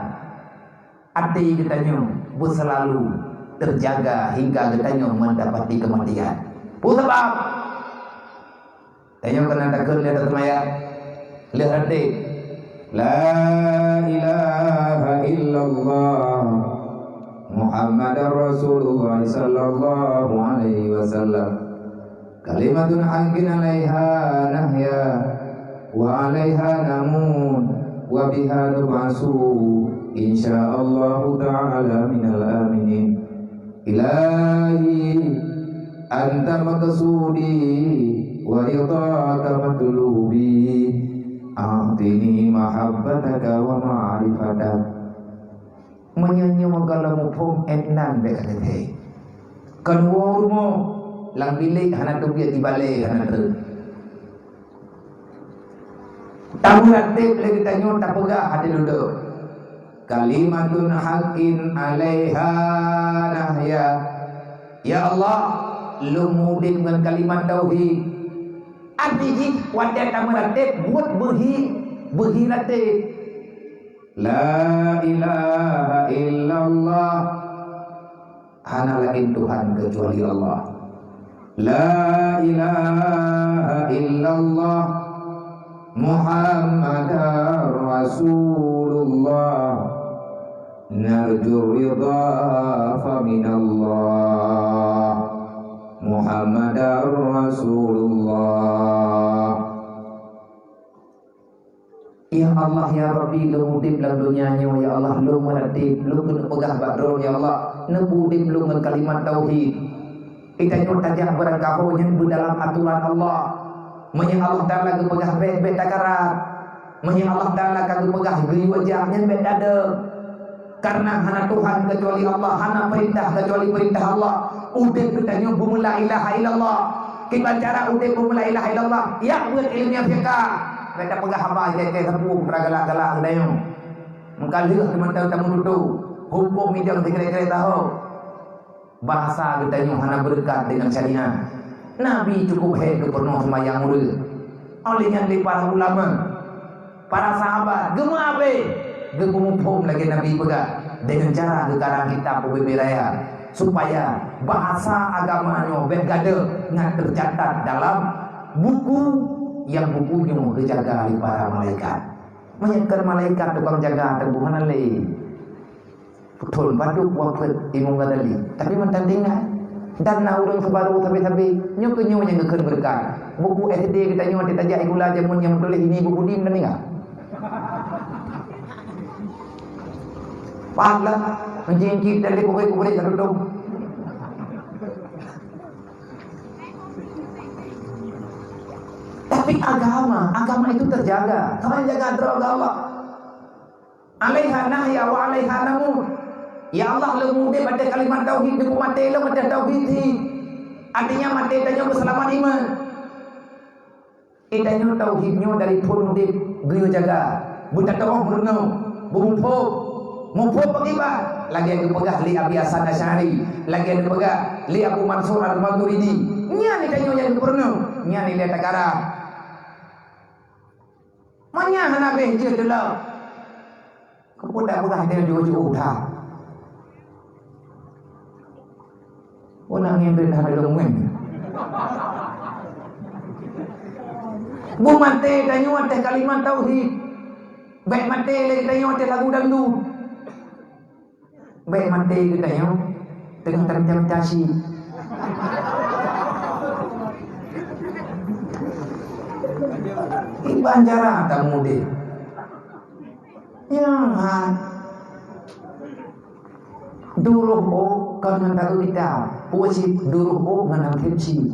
até geutanyoe beuseulalu teujaga hingga geutanyoe meudapati keumatian. Peue sabab? Tanyoe keunan takheun lé ateueh manyang. Lheueh ranté, "La ilaha illallah Muhammadar Rasulullah sallallahu alaihi wasallam. Kalimatun haqqin alaiha nahya wa alaiha namut wa biha nub'asu insyaallahu ta'ala minal aminin." Ilahi, anta maqsudi wa ridhaka matlubi. A'tini mahabbataka wa ma'rifatak. Meunyoe nyoe gohlom muphom, ék nan bèk ka teuthèe. Kon woe rumoh, lam bilék hana teubiet, di balè hana treuk. Tameuratéb lé geutanyoe tapeugah até dudoe, "Kalimatun haqqin alaiha nahya." Ya Allah, lôn udeb ngon kalimat tauhid. Arti jih, watèe tameuratéb buet beuhi, beuhi ratéb. La ilaha illallah. Hana laén Tuhan keucuali Allah. La ilaha illallah Muhammadar Rasulullah. Narju ridha fa minallah. Muhammadar Rasulullah. Ya Allah, ya Rabbi, lôn udeb lam donya nyoe, ya Allah, lôn meuratéb, lôn keuneuk peugah bak Droe, ya Allah, neupeuudeb lôn ngon kalimat tauhid. Geutanyoe tajak beurangkaho nyan beudalam atoran Allah. Meunyoe Allah Taala geupeugah bèk, bèk takarat. Meunyoe Allah Taala ka geupeugah geuyue jak, nyan bèk tadong. Karena hana Tuhan keucuali Allah, hana peurintah keucuali peurintah Allah. Udeb geutanyoe beumeula ilaha illallah. Kiban cara udeb beumeula ilaha illallah? Jak beuet ileumèe fiqah. Bèk tapeugah haba jai-jai sapeue putra galak-galak geutanyoe. Meukaleuh teumantong tameututoe, hukôm mijang sikrek-krek taho. Bahasa geutanyoe hana beureukat deungon syariat. Nabi cukup hék geupeurunoe seumayang ureue. Óh lheueh nyan lé para ulama, para sahabat geumeuabéh, geupeuphom lagèe Nabi peugah deungon cara geukarang kitab ubé-bé raya, supaya bahasa agama nyoe bèk gadôh ngon teucatat dalam buku, nyang buku nyoe geujaga lé para malaikat. Meunyoe kon malaikat tukang jaga teungku hana lé. Beutôi, padub wafeuet Imam Ghazali. Tapi mantong teuingat. Dan na ureueng seubarô sabe-sabe, nyoe keuh nyoe nyang geukheun beureukat. Buku S D geutanyoe até tajak sikula jameun nyang meutuléh "Ini buku dim" dan ingat. Paham lah? Mencingkit dari kubrik-kubrik ka tutup. Tapi agama, agama itu terjaga. Kamu jaga droe Allah. Alaiha nahya wa alaiha namut. Ya Allah, lôn udeb ateueh kalimat tauhid, neupeumaté lôn ateueh tauhid hi. Artinya maté tanyoe beuseulamat iman. Geutanyoe tauhid nyoe dari phon udeb geuyue jaga, beutatoh meurunoe, beumuphom, muphom pakriban, lagèe geupeugah lé Abi Hasan Asy'ari, lagèe geupeugah lé Abu Mansur Al-Maturidi. Nyan geutanyoe nyang geupeurunoe, nyan ilèe tagara. Meunyo hana bèh jeuet lom, keupeue tapeugah dèh jiôh-jiôh that? Ureueng ngieng deuh hana lom ngieng. Beumaté tanyoe ateueh kalimat tauhid. Bèk maté lé tanyoe ateueh lagu dangdut. Bèk maté geutanyoe teungoh tamita-mita cit. Kiban cara tamude. Nyang hai. Duroh ôk kon ngon taeu mita, peue cit duroh ôk ngon hantom cit.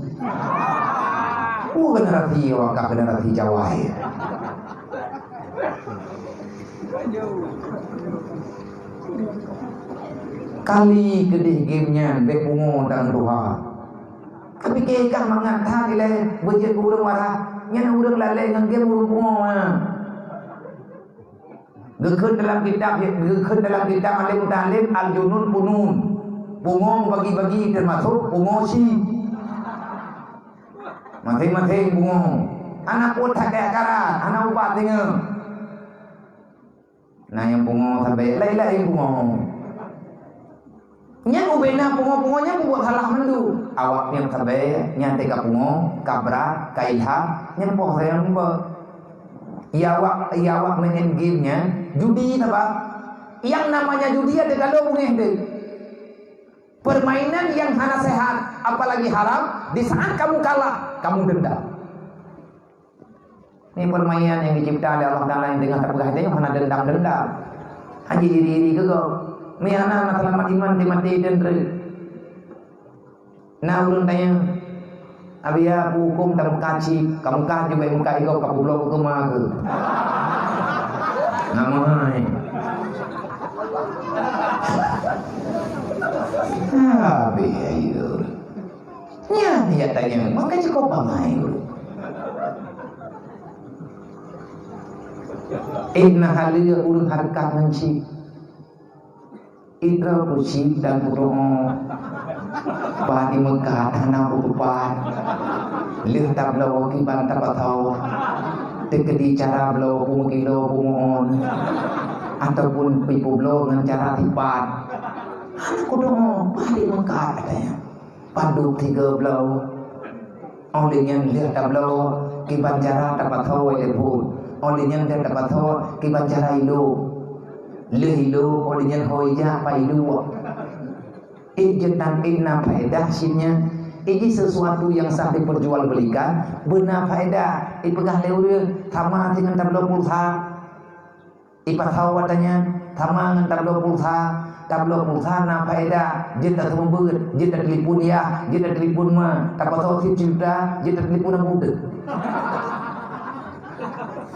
Peue generasi awak ka generasi Jawa, ya. Kali keudeh game nyan bèk pungo dan tuha. Kapike kah mangat that ilèe beujeuet keu ureueng marah, nyan ureueng lalèe ngon game ureueng pungo, ha. Geukheun dalam kitab, geukheun dalam kitab alim muta'allim, al-junun funun. Pungo bagi-bagi teumasok pungo shi. Maséng-maséng pungo. Hana peuet that kaya karat, hana ubat teungoh. Na nyang pungo sabé, laén-laén pungo. Nyan ubena pungo-pungo nyan peubuet salah mandum. Awak nyang sabé, nyan teuka pungo, ka brat, ka ilham, nyan poh sayang muba. Ya awak, ya awak main game nyan, judi sabab. Yang namanya judi ada galo bungéh deh. Permainan yang hana sehat, apalagi haram, di saat kamu kalah, kamu dendam. Ini permainan yang dicipta oleh Allah Taala yang tengah terpeugah itu hana dendam-dendam. Hanya iri-iri ke kau. Miana na selamat iman di mati dan re. Na ureueng tanya, "Abi ya, aku hukum dan meukaci, kamu kah juga muka iko kamu belum hukum aku." Nama hai? Abi ayo. Nyan ya tanya, maka cukup bangai dulu. Eh, nah, haleueh ureueng hareukat ngon cit. Idroe kucit dan kudoe. Bah di Mekah hana butupat. Lheueh tabloe kiban tapasoe. Teukeudi cara bloe peumeugiloe peumeu'on. Ataupun peubloe ngon cara tipat. Hana kudoe, bah di Mekah katanya. Padub tiga bloe. Óh lheueh nyan lheueh tabloe kiban cara tapasoe lé buet. Óh lheueh nyan lheueh tapasoe kiban cara ilôk. Lheueh ilôk, óh lheueh nyan ho ijak pa ilôk. Ijeuet dan ina faedah cit nyan. Iji sesuatu yang sah diperjualbelikan, beuna faedah. Ipeugah lé ureueng, sama dengan tabloe pulsa. Ipasoe watèe nyan, sama ngon tabloe pulsa. Tabloe pulsa na faedah, jeuet taseumeubeuet, jeuet tatelepon yah, jeuet tatelepon ma, tapasoe sijuta, jeuet tatelepon lam udeueng.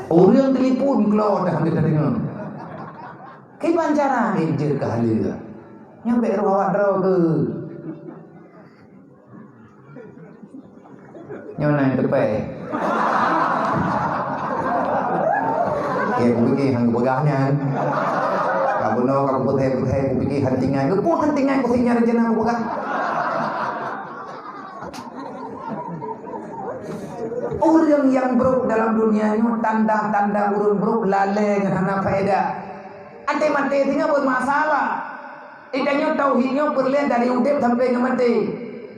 Ureueng telepon keulok dah jeuet tadeungoe. Kiban cara jeuet keu haleueh. Nyan bèk roh awak droe keu. Nyoe na teupée. Ya, kupike han kupeugah nyan. Ka bunoe ka kupeuthe-peuthe, kupike han tinggai. Keupeue han tinggai, keupeue nyan rencana kupeugah. Ureueng nyang brok dalam dunia nyoe, tanda-tanda ureueng brok lalée ngon hana faedah. Até maté singoh bermasalah. Geutanyoe tauhid nyoe peureulée dari udeb sampai ngon maté.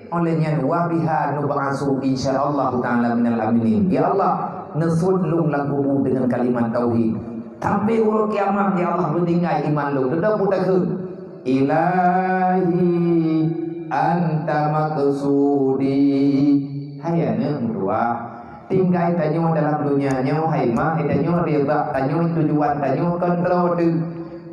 Óh lheueh nyan, "Wa biha nub'atsu insya Allah ta'ala minal aminin." Ya Allah, neuseuôt lôn lam kubu deungon kalimat tauhid. Sampai uroe kiamat, ya Allah, beutinggai iman lôn. Dudoe peue takheun, "Ilahi anta maqsudi." Hai aneuk meutuwah, tinggai tanyoe dalam donya nyoe, hai ma, hai tanyoe ridha tanyoe, tujuan tanyoe kon droe teuh.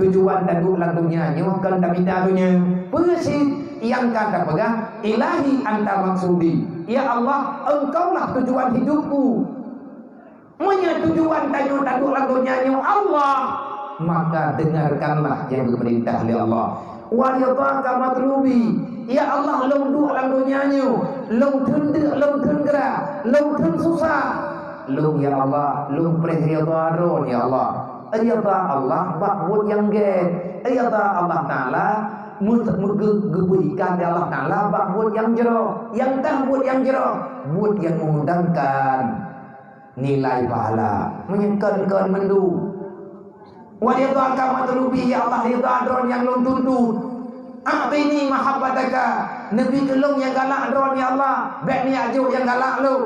Tujuan taduek lam donya nyoe kon tamita donya. Peue cit nyang ka tapeugah, "Ilahi anta maqsudi." Ya Allah, Engkaulah tujuan hidupku. Meunyoe tujuan tanyoe taduek lam donya nyoe Allah, maka dengarkanlah nyang geupeurintah lé Allah. "Wa ridhaka matlubi." Ya Allah, lôn duek lam donya nyoe, lôn theun deuk, lôn theun gra, lôn theun susah. Lôn, ya Allah, lôn preh ridha Droen, ya Allah. Ridha Allah bak buet nyang gét. Ridha Allah Taala meus-, meugeu-, geubri ikan lé Allah Taala bak buet nyang jroh. Nyang kah buet nyang jroh, buet nyang meundangkan nilai pahala. Meunyoe kon-kon mandum. "Wa ridhaka matlubi," ya Allah, ridha Droen nyang lôn tuntut. "A'tini mahabbataka," neubi keu lôn nyang galak Droen, ya Allah, bék neujok nyang galak lôn.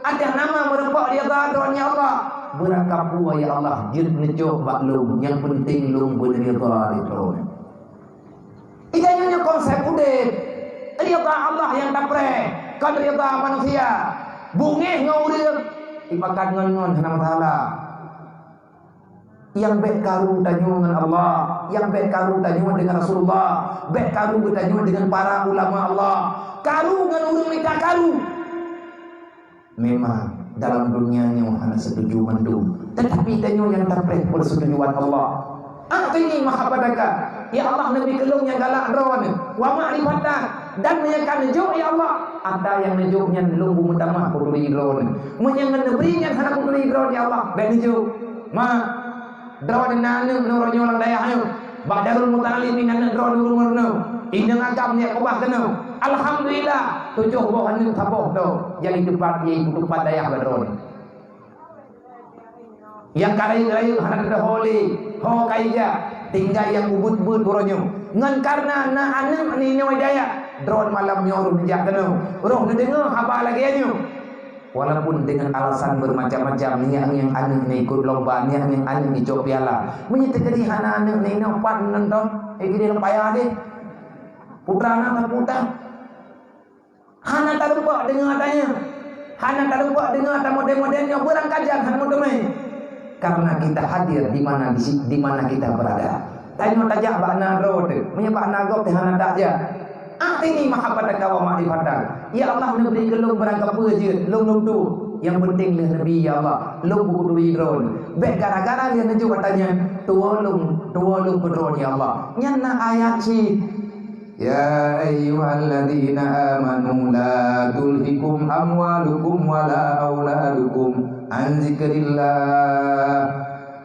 Até nama meurumpok ridha Droen, ya Allah, beurangkapeue, ya Allah, jeuet neucok bak lôn, nyang peunteng lôn beuneurida lé Droen. nyang tapreh, kon rida manusia. Beungéh ngon ureuëng, ipakat ngon-ngon hana masalah. Nyang bék karu tanyoe ngon Allah, nyang bék karu tanyoe deungon Rasulullah, bék karu geutanyoe deungon para ulama Allah. Karu ngon ureuëng mita karu. Memang dalam dunia nyoe hana setuju mandum, tetapi tanyoe nyang tapreh persetujuan Allah. A'tini mahabbataka, ya Allah, neubri keu lôn nyang galak droeneuh, wa ma'rifatan, dan nyang ka neujok, ya Allah, ata nyang neujok nyan lôn beumeutamah kuturi droeneuh. Meunyoe ngon neubri nyan hana kuturi droeneuh, ya Allah, bék neujok. Ma, droeneuh na aneuëk neuh uroe nyoe lam dayah nyoe. Bak Darul Muta'allim na aneuëk droeneuh ureuëng-ureuëng nyoe. Inong agam nyang keubah keunoe. Alhamdulillah, tujoh boh aneuëk saboh droe nyang jiteupat, nyang jiteupat dayah bak droeneuh. Nyang ka rayeuk-rayeuk hana teudeungo lé, ho ka ijak, tinggai nyang ubeuet-ubeuet uroe nyoe. Ngon kareuna na aneuëk ninoe dayah, droeneuh malam nyoe roh neujak keunoe. Roh neudeungoe haba lagée nyoe. Walaupun dengan alasan bermacam-macam, nyak nyang aneuëk nyoe ikot lomba, nyak nyang aneuëk icok piala. Meunyoe teukeudi hana aneuëk nyoe, pat nonton, eh, gede payah deh. Putra na putra. Hana talumpok deungoe tanya. Hana talumpok deungoe tamodel-model nyoe beurangkajan hana meuteumé. Karena kita hadir di mana di si-, di mana kita berada. Tanyoe tajak bak na droe teuh, meunyoe bak na gob teuh hana tajak. A'tini mahabbataka wa ma'rifatan. Ya Allah, neubri keu lôn barang kapeue jeuet, lôn lôn tuwoe. Nyang penting lheueh neubi, ya Allah, lôn beukuturi droeneuh. Bék gara-gara lheueh neujok ata nyan, tuwoe lôn, tuwoe lôn keu droeneuh, ya Allah. Nyan na ayat cit. يا أيها الذين آمنوا لا تلهكم أموالكم ولا أولادكم عن ذكر الله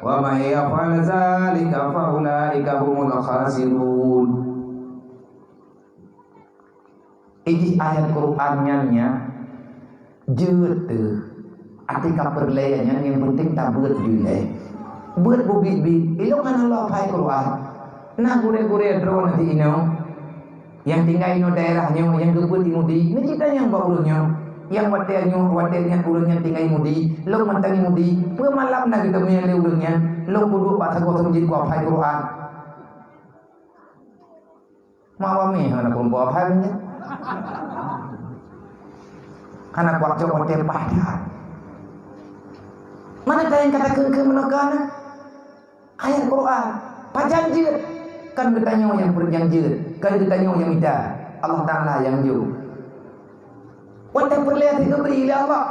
ومن يفعل ذلك فأولئك هم الخاسرون. Idéh ayat Quran nyan nya, jeuet teuh. Até ka peureulée nyan nyang penting tabeuet ju ilée. Beuet beubiet-biet, ilong hana lom hai Quran. Na gurée-gurée droeneuh di inoe, nyang tinggai inoe daerah nyoe, nyang geubeuet i Mudi, ni cit tanyong bak ureuëng nyoe. Nyang watée nyoe, watée nyan ureuëng nyan tinggai i Mudi, lom mantong i Mudi, peue malam na geuteumé lé ureuëng nyan, lom kuduek bak sagoe teumeujieb kuaphai Quran. Mawami hana peurumpok hai nyan. Hana kuat cok watée paih that. Mana ka nyang kata keu-keu meunoe ka na? Ayat Quran. Pajan jeuet? Kan geutanyoe nyang per-, nyang jeuet. Kan geutanyoe nyang mita. Allah Taala nyang jok. Watée peureulée teuh geubri lé Allah.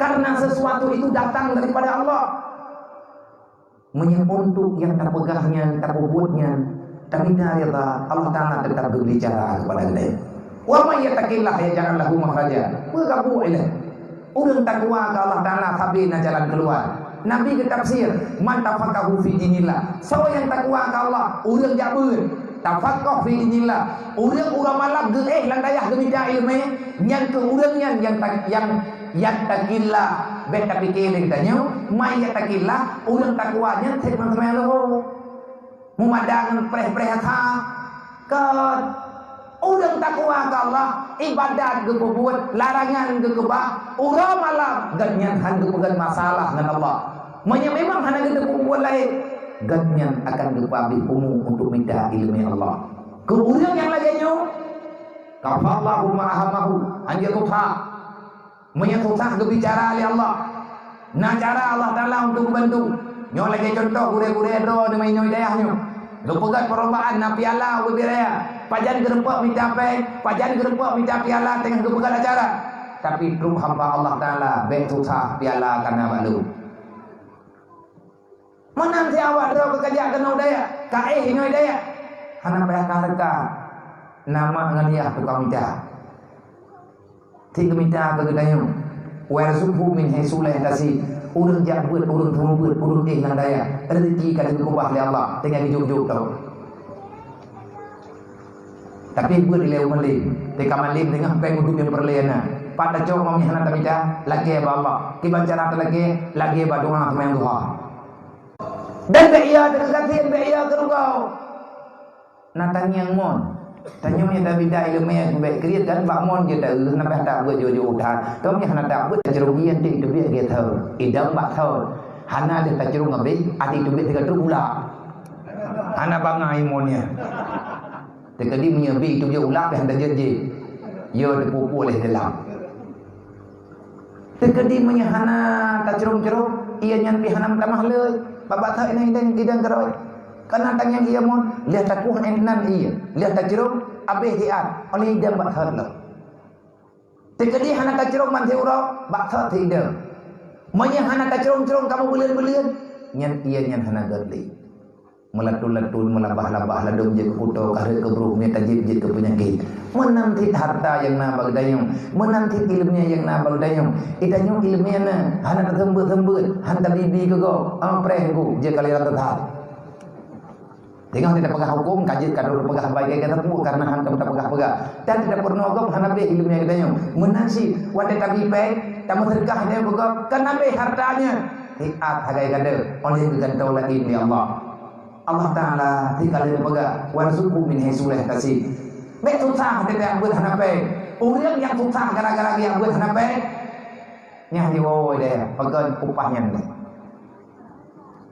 Karena sesuatu itu datang daripada Allah. Meunyoe untuk nyang tapeugah nyan, tapeubuet nyan, tamita ridha, Allah Taala teutap geubri cara keupada geutanyoe. Wa may yattaqillaha yaj'al lahu makhraja. Peue ka buet ilée? Ureuëng takwa keu Allah Taala sabe na jalan keuluwa. Nabi geutafsir, "Man tafaqahu fi dinillah." Soe nyang takwa keu Allah, ureuëng jak beuet. Tafaqah fi dinillah. Ureuëng uroe malam geuéh lam dayah geumita iéleumé, nyan keuh ureuëng nyan nyang ta-, nyang, nyang takillah, bék tapike lé geutanyoe, man nyang takillah, ureuëng takwa nyan sép ngon seumayang lohô. Meumada ngon preh-preh asa. Kon. Ureuëng takwa keu Allah, ibadat geupeubuet, larangan geukeubah, uroe malam, gobnyan hán geupeugét masalah ngon Allah. Meunyoe memang hana geuteupeue buet laén, gobnyan akan geupeuabéh umu untuk mita iéleumé Allah. Keu ureuëng nyang lagée nyoe, kafallahu ma ahamahu, hán jeuet susah. Meunyoe susah geubicara lé Allah, na cara Allah Taala untuk geubantu. Nyoe lagée cuntoh gurée-gurée droe di meuinoe dayah nyoe. Geupeugét peurlombaan na piala ubé raya. Pajan geurumpok mita péng, pajan geurumpok mita piala teungoh geupeugét acara. Tapi trok hamba Allah Taala bék susah piala ka na bak lôn. Meunan si awak droe keu kajak keunoe dayah, ka éh inoe dayah. Hana payah ka reuka, na mak ngon yah tukang mita. Ti geumita keu geutanyoe. Wa yarzuqhu min haitsu la yahtasib. Ureuëng jak beuet, ureuëng seumeubeuet, ureuëng éh lam dayah. Rezeki ka geukeubah lé Allah, tinggai geujok-jok tau. Tapi beuet ilée u malém, teuka malém teungoh péng udeb nyang peureulée na. Pat tacok meunyoe hana tamita, lakée bak Allah. Kiban cara talakée, lagée bak doá seumayang duha. Dan bék ia teuka gasien, bék ia keurugoe. Na tangieng mon. Tanyoe nyang tamita iéleumé bék kriet kan bak mon jeuet taeu, na beh tak beuet jok-jok utat. Tom nyang hana tak beuet tacurong ie, teubiet gét thon. Idong bak thon. Hana deuh tacurong abéh, até teubiet teuka trok ulak. Hana bangai mon nyan. Teukeudi meunyoe bi teubiet ulak, beh hana jeuet jih. Yo teupupu lé dalam. Teukeudi meunyoe hana tacrông-crông, ia nyan pih hana meutamah lé. Babah that inong idang, idang keurôi. Kana tangieng ia mon, lheueh takueh inan ia, lheueh tacrông, abéh hiat, oleh idang bak that lom. Teukeudi hana tacrông ban siuroe, bak that idang. Meunyoe hana tacrông-crông kamoe buleuen-buleuen, nyan ia nyan hana gét lé. Meulatun-latun, meulabah-labah, ladôm jeuet keu kuto, ka rhot keu bruek, mie tajép jeuet keu peunyakét. Meunan cit harta nyang na bak geutanyoe, meunan cit ileumèe nyang na bak geutanyoe. Geutanyoe ileumèe na, hana taseumbeuet-seumbeuet, han tabi-bi keu gob, ah, preh geuh, jeuet kali rata that. Teungoh tapeugah hukôm, ka jeuet ka droe peugah bai keu gata peue, kareuna han tapeugah-peugah. Dan tapeureunoe gob hana beh ileumèe geutanyoe. Meunan cit, watèe tabi péng, tameuseudeukah nyan keu gob, kan habéh harta nyan. Siat sagai gata, 'oh lheueh geugantoe lagèe nyan lé Allah. Allah Taala tinggai geupeugah, "Warzuqhu min haitsu la yahtasib." Bèk susah teuntèe beuet hana péng. Ureueng nyang susah gara-gara geujak beuet hana péng, nyan jiwoe deh, peugöt upah nyan deh.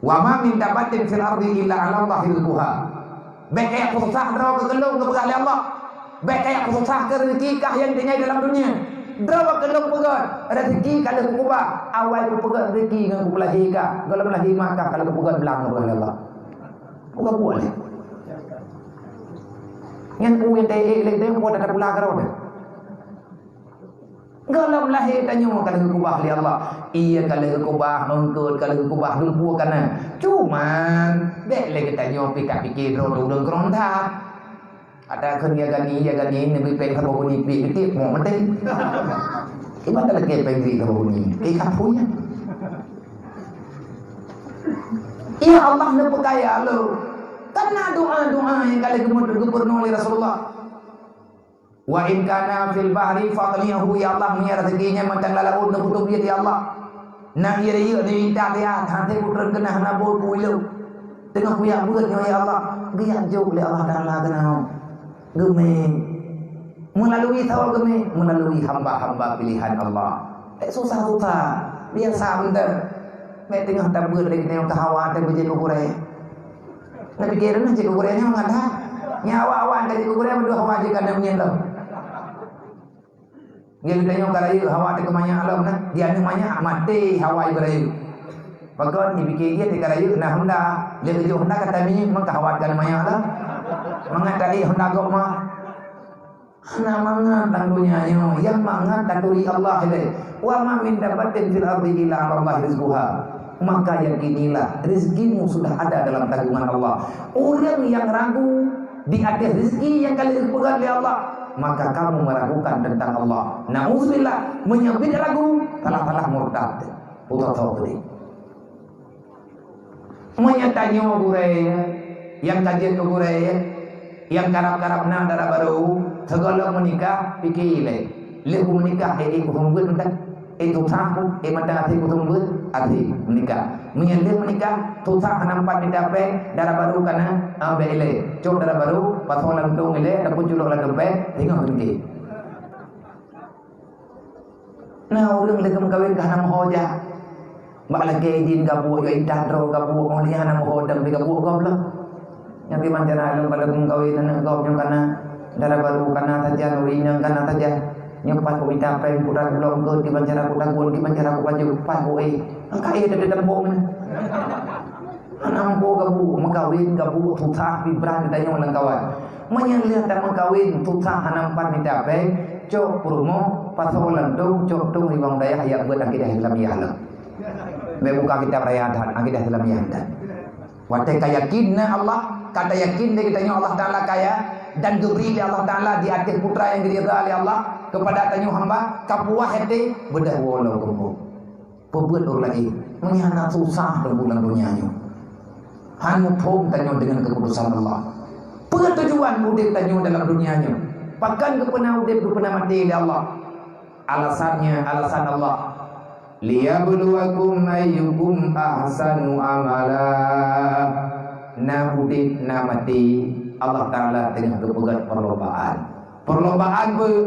"Wa ma min dabbatin fil ardi illa 'ala Allahi rizquha." Bèk kajak peususah droe keu keuleung geupeugah lé Allah. Bèk kajak peususah keu rezeki kah nyang tinggai dalam dunia. Droe keuleung peugöt, rezeki ka lheueh kukeubah. Awai kupeugöt rezeki ngon kupeulahé kah. Gohlom lahé ma kah ka lheueh kupeugöt blang geupeugah lé Allah. Bukan buet lé. Nyan peue nyang taék lé teuh, peue tata pula keudroe teuh. Gohlom lahé tanyoe ka lheueh keubah lé Allah. Iya ka lheueh keubah, eungkôt ka lheueh keubah, dumpeue ka na. Cuman, bèk lé geutanyoe pih tapiké droe teuh ureueng keunoe that. Ata kheun ya gani, ya gani, neubri péng saboh bunyi pih, tiep mo meuté. Kiban talakèe péng jih saboh bunyi. Eh, ka phui nyan. Ya Allah, neupeukaya lôn. Kan na doa-doa nyang ka lheueh geupeureunoe lé Rasulullah. "Wa in kana fil bahri faqlihu," ya Allah, meunyoe raseuki nyan mantong lam laôt neupeuteubiet, ya Allah. Na ié rayeuk neuintat, ya, hase kutreun keunah na bot kuilu. Teungoh kuyak beuet nyoe, ya Allah, geujak jok lé Allah Taala keunoe. Geumé. Meulalui saboh geumé, meulalui hamba-hamba pilihan Allah. Eh, susah-susah, biasa mantong. Meuteungoh tabeuet lé geutanyoe keu hawa teuh beujeuet keu gurée. Neupike droeneuh jeuet keu gurée nyoe mangat that. Nyan awak-awak ka jeuet keu gurée, meudua hawa jih ka na meunyan lom. Nyan geutanyoe ka rayeuk hawa teuh keu manyak lom na. Di aneuk manyak maté hawa jih beurayeuk. Pakon jipike jih teuh ka rayeuk na honda. Lheueh geujok honda ka taminyeuk maka hawa teuh ka na manyak lom. Mangat tadi honda gob ma. Hana mangat lam donya nyoe, nyang mangat taturi Allah ilée. "Wa ma min dabbatin fil ardi illa 'ala Allahi rizquha." Maka yakinilah, rezekimu sudah ada dalam tanggungan Allah. Ureuëng nyang ragu di ateueh rezeki nyang ka lheueh geupeugöt lé Allah, maka kamu meragukan tentang Allah. Nauzubillah, meunyoe bit ragu, salah-salah murtad. Putôh-putôh tadi. Meunyoe tanyoe gurée, nyang ka jeuet keu gurée, nyang karab-karab na dara barô, sigohlom meunikah, pike ilée. Lheueh meunikah, eh, eh, kuseumeubeuet mantong. Eh, susah ku, eh, mantong até kuseumeubeuet, até meunikah. Meunyoe lheueh meunikah, susah hana meupat mita péng, dara barô ka na, ah, bèk ilée. Cok dara barô, pasoe lam tông ilée, ataupun culok lam dompet, singoh pike. Na ureuëng lagée meukawen ka hana meuho jak. Bak lakée idin gabuek, jak intat droe gabuek, óh lheueh hana meuho dam lé gabuek gob lom. Nyang kiban cara lom ka lagée meukawen aneuk gob nyoe ka na, dara barô ka na sajan, ureuëng inong ka na sajan. Nyoe pat ku mita péng, ku takulong keut, kiban cara ku tagun, kiban cara ku pajoh, pat ku éh. Angka éh teudeudam boh meunan. Hana ampo gabuek, meukawen gabuek susah pih brat geutanyoe lam kawan. Meunyoe lheueh tameukawen susah hana meupat mita péng, cok peurumoh, pasoe lam tông, cok tông limong dayah jak beuet akidah Islamiah lom. Bèk buka kitab raya that, akidah Islamiah that. Watée ka yakin na Allah, ka tayakin lé geutanyoe Allah Taala kaya, dan geubri lé Allah Taala di ateueh putra nyang geuridha lé Allah keupada tanyoe hamba, ka puah até, beudôh woe lom keumpung. Peubuet ureuëng laén, meunyoe hana susah teungku lam donya nyoe. Han muphom tanyoe deungon keuputosan Allah. Peue tujuan udeb tanyoe dalam donya nyoe? Pakon geupeuna udeb, geupeuna maté lé Allah? Alasannya, alasan Allah, "Liyabluwakum ayyukum ahsanu amala." Na udeb, na maté, Allah Taala teungoh geupeugöt perlombaan. Perlombaan be-,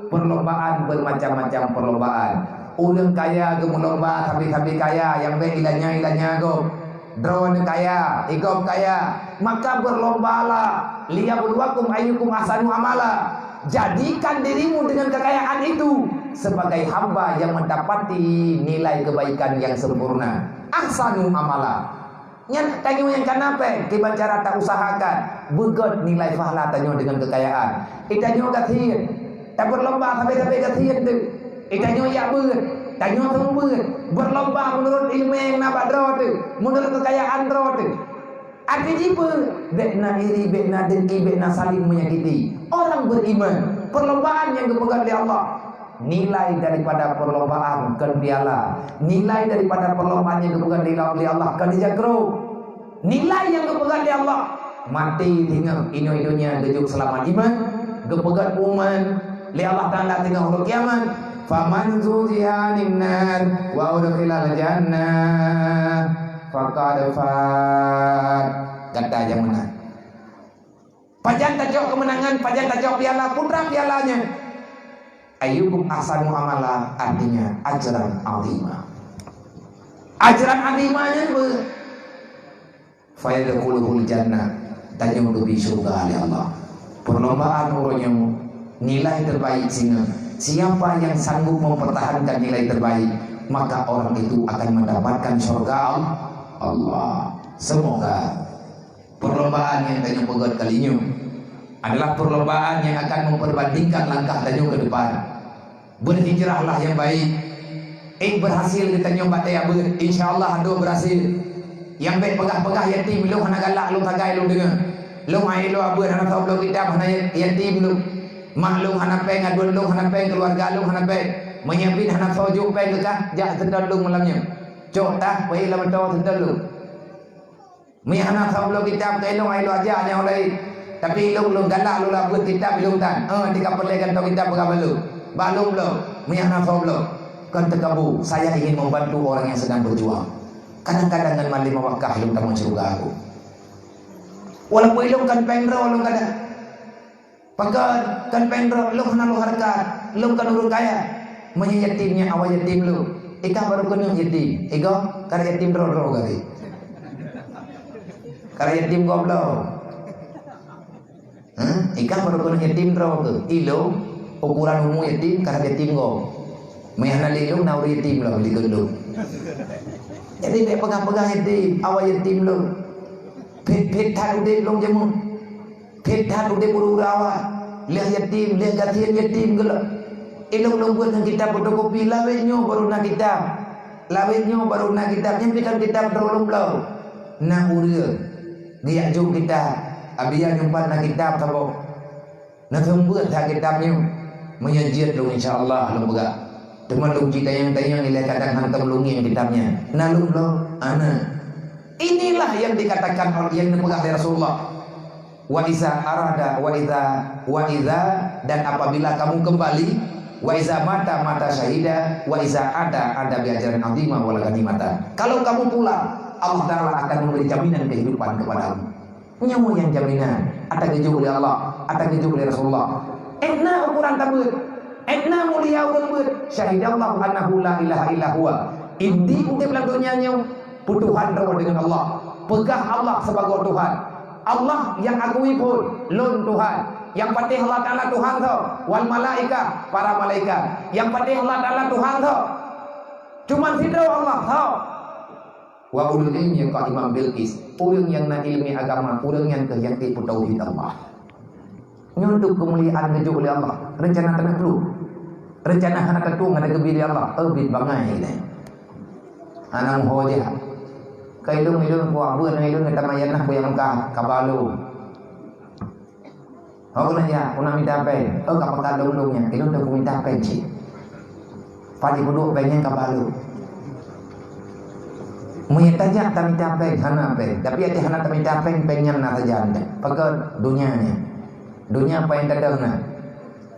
perlombaan bermacam-macam perlombaan. Ureuëng kaya geumeulomba sabe-sabe kaya, nyang bèk ilanya-ilanya gob. Droeneuh kaya, igob kaya. Maka berlombalah, "Liyabluwakum ayyukum ahsanu amala." Jadikan dirimu dengan kekayaan itu sebagai hamba yang mendapati nilai kebaikan yang sempurna. Ahsanu amala. Nyan tanyoe nyang kana péng, kiban cara ta usahakan, beugét nilai pahala tanyoe dengan kekayaan. Eh, tanyoe gasien, tapeurlomba sabe-sabe gasien teuh. Eh, tanyoe jak beuet, tanyoe seumeubeuet, beurlomba meunurot ileumèe nyang na bak droe teuh, meunurot kekayaan droe teuh. Arti jih peue? Bék na iri, bék na dengki, bék na saling menyakiti. Orang beriman, perlombaan nyang geupeugah lé Allah. Nilai daripada perlombaan kon piala. Nilai daripada perlombaan nyang geupeugah lé, lé Allah kon dijagroe. Nilai nyang geupeugah lé Allah, maté singoh, inoe donya geujok seulamat iman, geupeugah umat lé Allah Taala singoh uroe kiamat, "Faman zuhziha 'anin nar wa udkhilal jannah faqad faz." Gata nyang meunang. Pajan tacok keumeunangan, pajan tacok piala, putra piala nyan. Ayyukum ahsanu amala, artinya ajran azima. Ajran azima nyan beu. Fayadkhuluhul jannah, tanyoe geubri syeuruga lé Allah. Perlombaan uroe nyoe, nilai terbaik singoh. Siapa yang sanggup mempertahankan nilai terbaik, maka orang itu akan mendapatkan syurga Allah. Semoga perlombaan nyang tanyoe peugét kali nyoe adalah perlombaan nyang akan memperbandingkan langkah tanyoe ke depan. Berhijrahlah nyang baik. Eh, berhasil geutanyoe bak tayue beuet, insya Allah hana berhasil. Nyang bék peugah-peugah yatim, lôn hana galak, lôn sagai lôn deungoe. Lôn hai lôn beuet hana soe bloe kitab, hana ya-, yatim lôn. Mak lôn hana péng, aduen lôn hana péng, keuluwarga lôn hana péng. Meunyoe biet hana soe jok péng keu kah, jak seudon lôn malam nyoe. Cok tah, pai lam moto seudon lôn. Meunyoe hana soe bloe kitab keu ilôn, hai lôn aja nyang laén. Tapi ilôn, lôn galak lôn beuet kitab ilôn tan. Eh, tika peureulèe kantô kitab peugah bak lôn. Bak lôn bloe, meunyoe hana soe bloe. Kon teukabu, saya ingin membantu orang yang sedang berjuang. Kadang-kadang ngon malém wakah ilôn tamong syeuruga aku. Walaupun ilôn kon péng droe lôn kadang. Pakon, kon péng droe, lôn hana lôn hareukat, lôn kon ureueng kaya. Meunyoe yatim nyan awai yatim lôn, i kah barô keuneuk yatim, i gob karap yatim droe-droe kali. Karap yatim gob lom. Hah? I kah barô keuneuk yatim droe keuh. I lôn, ukuran umu yatim, karap yatim gob. Meunyoe hana lé lôn, na ureueng yatim lom, likot lôn. Jadi, bék peugah-peugah yatim, awai yatim lôn. Phét-phét that udép lôn jameun. Phét that udép ureueng-ureueng awai, lheueh yatim, lheueh gasien yatim geulak. Ilôn lôn beuet ngon kitab fotokopi, lawét nyoe barô na kitab. Lawét nyoe barô na kitab, nyan pih kon kitab droe lôn bloe. Na ureueng geujak jok kitab, Abiya nyoe pat na kitab saboh. Na seumeubeuet that kitab nyoe. Meunyoe jeuet lôn, insya Allah lôn peugah. Teuma lôn jitanyong-tanyong ilèe kadang hántom lôn ngieng kitab nyan. Na lôn bloe? Hana. Inilah yang dikatakan oleh, yang dipeugah oleh Rasulullah. Wa iza arada, wa iza, wa iza, dan apabila kamu kembali, wa iza mata, mata syahida, wa iza ada, ada bi ajrin azima wa la ghanimata. Kalau kamu pulang, Allah Taala akan memberi jaminan kehidupan kepadamu. Nyoe nyang jaminan, ata geujok lé Allah, ata geujok lé Rasulullah. Ék na ukuran tabeuet, ék na mulia ureueng beuet. Syahidallahu annahu la ilaha illa huwa. Inti udép lam donya nyoe, peutuhan droe deungon Allah. Peugah Allah sibagoe Tuhan. Allah nyang akui phon, lôn Tuhan. Nyang patéh Allah Taala Tuhan soe, wal malaikah, para malaikat. Nyang patéh Allah Taala Tuhan soe. Cuman sidroe Allah soe. Wa ulul ilmi qaiman bil qis. Ureueng nyang na ileumèe agama, ureueng nyan keuh nyang ék peutauhid Allah. Nyoe untuk keumuliaan geujok lé Allah. Rencana teunakluk. Rencana hana tatueng hana geubi lé Allah. Eh, bit bangai nyan. Hana meuho jak. Ka ilôn-ilôn kuah beuet ngon ilôn gata mayan nah buyang Mekah, ka ba lôn. Ho keuneuk jak, keuneuk mita péng. Oh, ka pakat lôn-lôn nyan, ilôn teuk mita péng cit. Pat jipeuduek péng nyan ka ba lôn. Meunyoe tajak tamita péng, hana péng. Tapi até hana tamita péng, péng nyan na sajan. Pakon donya nyan. Donya paih gadang na.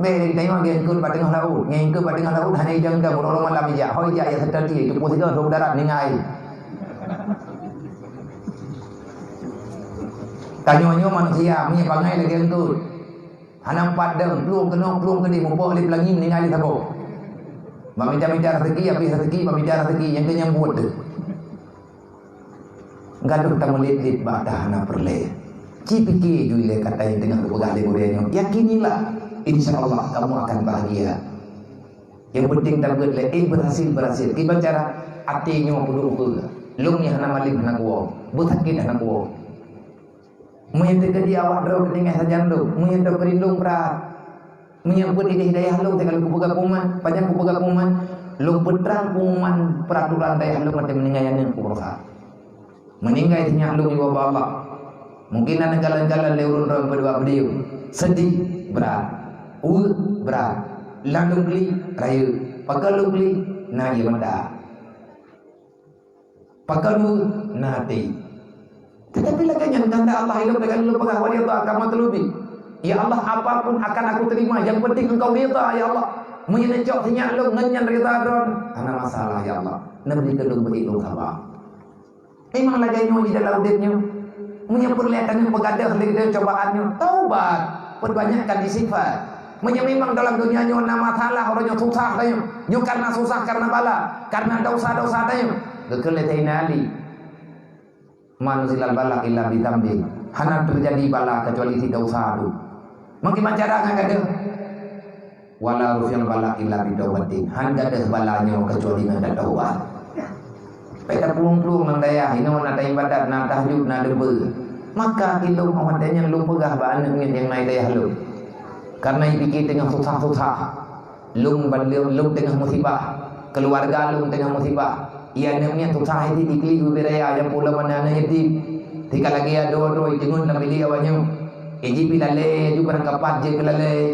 Bèk lagèe tanyoe lagèe eungkôt bak teungoh laôt. Nyan eungkôt bak teungoh laôt hana idong-idong, uroe-uroe malam ijak. Ho ijak jak seutôt ié, teupue sigoe sôk darat ningai. Tanyoe nyoe manusia, meunyoe bangai lagèe eungkôt. Hana meupat dong, plueng keunoe, plueng keudéh, muphom lé peulangui, meuninggai lé saboh. Bak mita-mita raseuki, habéh raseuki, bak mita raseuki, nyang keu nyang buet deuh. Gadôh tameuliet-liet bak ata hana peureulèe. Ci pike ju ilèe kata nyang teungoh geupeugah lé gurèe nyoe. Yakinilah, Insya Allah kamu akan bahagia. Yang penting tabeuet lé, eh, berhasil, berhasil. Kiban cara? Até nyoe peuduek ukeue. Lôn nyang hana malem hana kuwoe, beusakét hana kuwoe. Meunyoe teukeudi awak droe geutinggai sajan lôn, meunyoe teukeudi lôn brat. Meunyoe buet idéh dayah lôn, teuka lôn kupeugah pengumuman, pajan kupeugah pengumuman, lôn peutrang pengumuman peraturan dayah lôn watée meuninggai aneuk kupeugah. Meuninggai sinyak lôn iwoe bak Allah. Mungkin na neukalon-kalon lé ureuëng droe peudua beudieu, seudeh, brat, ueh, brat, lam lôn kli, rayeuk, pakon lôn kli, na ié mata. Pakon na até. Tetapi lagée nyan kehendak Allah, ilôn lagée lôn peugah, "Wa ridha kama tulubi." Ya Allah, apapun akan aku terima, yang penting Engkau ridha, ya Allah. Meunyoe neucok sinyak lôn ngon nyan ridha Droen, hana masalah, ya Allah. Neubri keu lôn beuék lôn saba. Memang lagée nyoe di dalam udeb nyoe. Meunyoe peureulée tanyoe peugadôh lé cobaan nyoe, taubat, peubanyakkan istighfar. Meunyoe memang dalam dunia nyoe na masalah, uroe nyoe susah tanyoe, nyoe karena susah, karena bala, karena dosa-dosa tanyoe. Geukheun lé Saidina Ali, "Ma nuzilal bala illa bi dzambin." Hana teujadi bala keucuali si dosa tu. Meukiban cara ngon gadôh. "Wala rufi'al bala illa bi taubatin." Han gadôh bala nyoe keucuali ngon tataubat. Bék taplueng-plueng lam dayah, inoe na taibadat, na tahajud, na deube. Maka ilôn 'oh watée nyan lôn peugah bak aneuk miet nyang na i dayah lôn. Karena ipike teungoh susah-susah. Lôn ban lôn, lôn teungoh musibah. Keuluwarga lôn teungoh musibah. Iya aneuk miet susah, ijiklik ubé raya nyang pulo mana aneuk yatim. Tika lagée droe-droe iteungon lam bilék awaknyoe. Iji pi lalée, aju barangkapat jeuet keu lalée.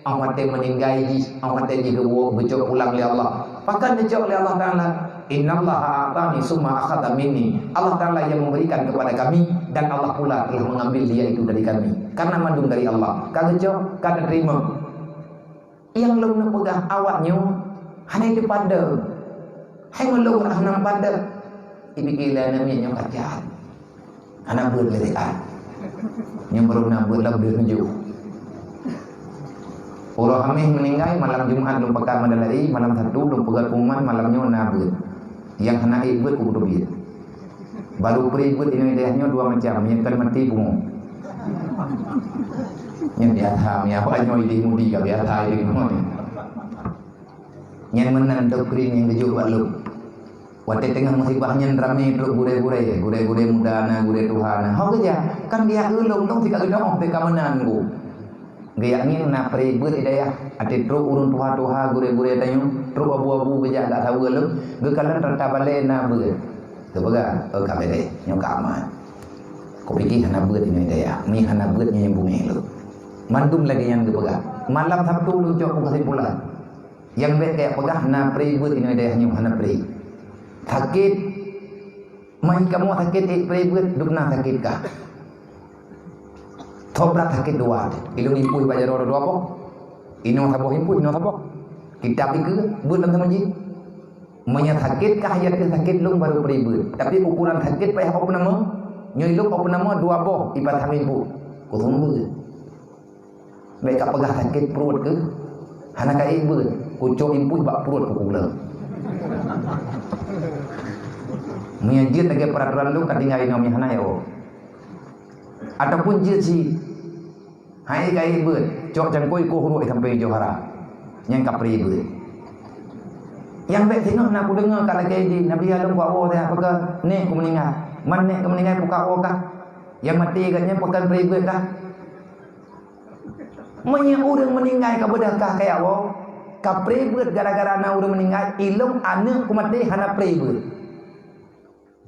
'Oh watée meuninggai jih, 'oh watée jih geuwoe geucok pulang lé Allah. Pakon neucok lé Allah Taala? "Innallaha a'tani summa akhadha minni." Allah Taala yang memberikan kepada kami dan Allah pula telah mengambil dia itu dari kami. Karena mandum dari Allah. Ka geucok, ka teurimong. Nyang lôn neupeugah awaknyoe hana teupadam. Hai meulôn hana padam. Ipike lé aneuk miet nyoe ka jahat. Hana beuet lé siat. Nyang barô na beuet lam deuh meujeuh. Uroe Hamis meuninggai, malam Jumat lôn pakat Madalai, malam Sabtu lôn peugah pengumuman, malam nyoe na beuet. Nyang hana ék beuet kupeuteubiet. Barô pré beuet inoe dayah nyoe dua macam, nyang kon maté pungo. Nyang biasa, nyang awak nyoe idéh mudi ka biasa idéh nyoe. Nyan meunan doktrin nyang geujok bak lôn. Watée teungoh musibah nyan ramé trok gurée-gurée, gurée-gurée muda na, gurée tuha na. Ho geujak, kan geujak keu lôn, lôn tika geudoh teuka meunan ku. Geujak ngieng na pré beuet di dayah, até trok ureuëng tuha-tuha, gurée-gurée tanyoe, trok abu-abu geujak gak saweue lôn, geukalon rata balée na beuet. Geupeugah, "Oh, ka bédée, nyoe ka aman." Kupike hana beuet inoe dayah, mi hana beuet nyoe nyang beungéh lôn. Mandum lagée nyan geupeugah. Malam Sabtu lôn cok keusimpulan. Nyang bék kajak peugah na pré beuet inoe dayah nyoe hana pré. Sakét, mai kamoe sakét ék pré beuet, dum na sakét kah. Tho brat sakét dua, ilôn impui bak jaroe dua boh. Inoe saboh impui, inoe saboh. Kitab ikeue, beuet lam saboh jih. Meunyoe sakét kah, ya teuh sakét lôn barô pré beuet. Tapi ukuran sakét payah opname, nyoe ilôn opname dua boh ipasang impui. Kuseumeubeuet. Bék kapeugah sakét pruet keuh, hana ka ék beuet, kucok impui bak pruet kukuleung. Meunyoe jeuet lagée peuratoran lôn ka tinggai inoe meuhana ya woe. Ataupun jeuet si hai ka ék beuet, cok cangkôi kuh ruek sampoe johara. Nyang ka pré beuet. Nyang bék singoh na kudeungoe ka lagée di Nabi Adam kuwoe teuh, apakah nek ku meuninggai? Man nek ku meuninggai pukak woe kah? Nyang maté gata nyan pakon pré beuet kah? Meunyoe ureuëng meuninggai ka beudôh kah kaya woe, ka pré beuet gara-gara na ureuëng meuninggai, ilôn aneuk ku maté hana pré beuet.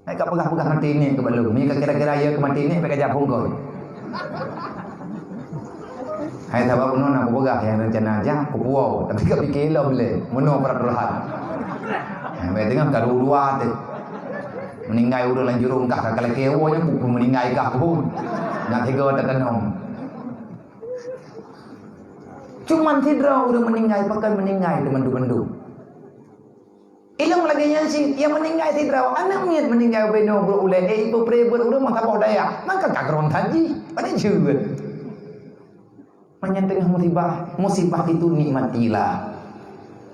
Hai ka peugah-peugah maté nyoe keu balom. Meunyoe ka kira-kira ya keu maté nyoe, bèk ka japông kon. Hai sabab unoe na kupeugah nyang rencana jah kupuwoe, tapi ka pike lom lé, meunoe peuratoran. Hai bèk teungoh ka dua-dua teuh. Meuninggai ureuëng lam jurông kah ka lakée woe nyan, ku meuninggai kah pun. Na tiga tatanom. Cuman sidroe ureuëng meuninggai, pakon meuninggai teuma mandum-mandum. Ilôn lagée nyan cit, nyang meuninggai sidroe, aneuk miet meuninggai ubé nyoe brok ulée, eh, ipeupré beuet ureuëng meusaboh dayah, maka ka keuron that jih, pane jeuet. Meunyan teungoh musibah, musibah itu nikmatilah.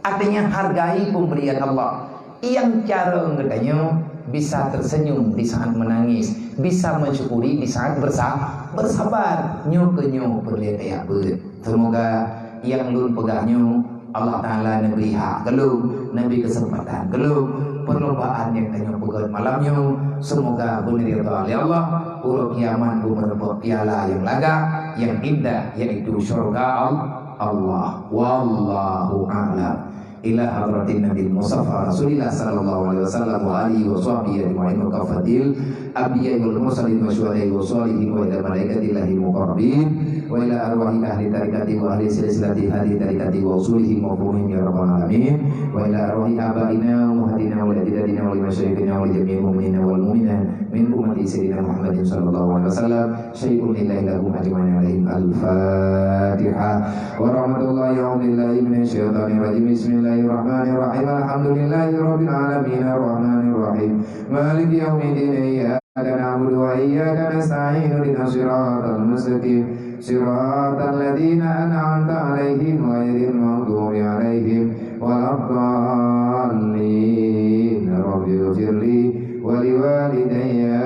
Artinya hargai pemberian Allah. Nyang carông geutanyoe, Bisa tersenyum di saat menangis, bisa mensyukuri di saat bersa-, bersabar. Nyoe keu nyoe peureulée tajak beuet. Semoga nyang lôn peugah nyoe Allah Taala neubri hak keu lôn, neubri keuseumpatan keu lôn. Perlombaan nyang tanyoe peugöt malam nyoe, semoga beuneurida lé Allah. Uroe kiamat beumeureumpok piala nyang lagak, nyang indah, yaitu syurga Al-, Allah. Wallahu a'lam. Ila hadratin Nabi Mustafa Rasulillah sallallahu alaihi wasallam wa alihi wa sahbihi ajma'in wa kafatil anbiya'i wal mursalin wa syuhada'i wa shalihin wa ila malaikatillahi muqarrabin wa ila arwahi ahli tariqati wa ahli silsilati hadhihi tariqati wa usulihim wa furu'ihim ya rabbal alamin wa ila arwahi abaina wa ummahatina wa ajdadina wa li masyayikhina wa li jami'il mu'minina wal mu'minat min ummati sayyidina Muhammadin sallallahu alaihi wasallam. Syai'un lillahi lahum ajma'in alaihim. Al-Fatihah. Wa rahmatullahi wa billahi minasyaitonir rajim. Bismillahirrahmanirrahim. Alhamdulillahi rabbil alamin. Arrahmanirrahim. Maliki yaumiddin. Iyyaka na'budu wa iyyaka nasta'in. Ihdinas siratal mustaqim. Siratal ladzina an'amta alaihim ghairil maghdubi alaihim waladdallin. Rabbighfirli wa liwalidayya.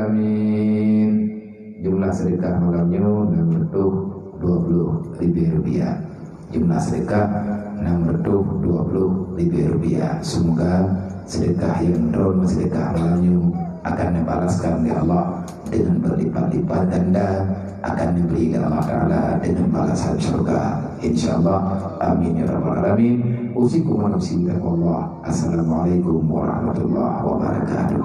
Amin. Jumlah sedekah malam nyoe enam reutôh dua ploh ribèe rupiah. Jumlah sedekah enam reutôh dua ploh ribèe rupiah. Semoga sedekah nyang droeneuh sedekah malam nyoe akan neubalaskan lé Allah dengan berlipat-lipat ganda, akan neubri lé Allah Taala dengan balasan syurga. Insyaallah. Amin ya rabbal alamin. Usikum wa nafsi bitaqwallah. Assalamualaikum warahmatullahi wabarakatuh.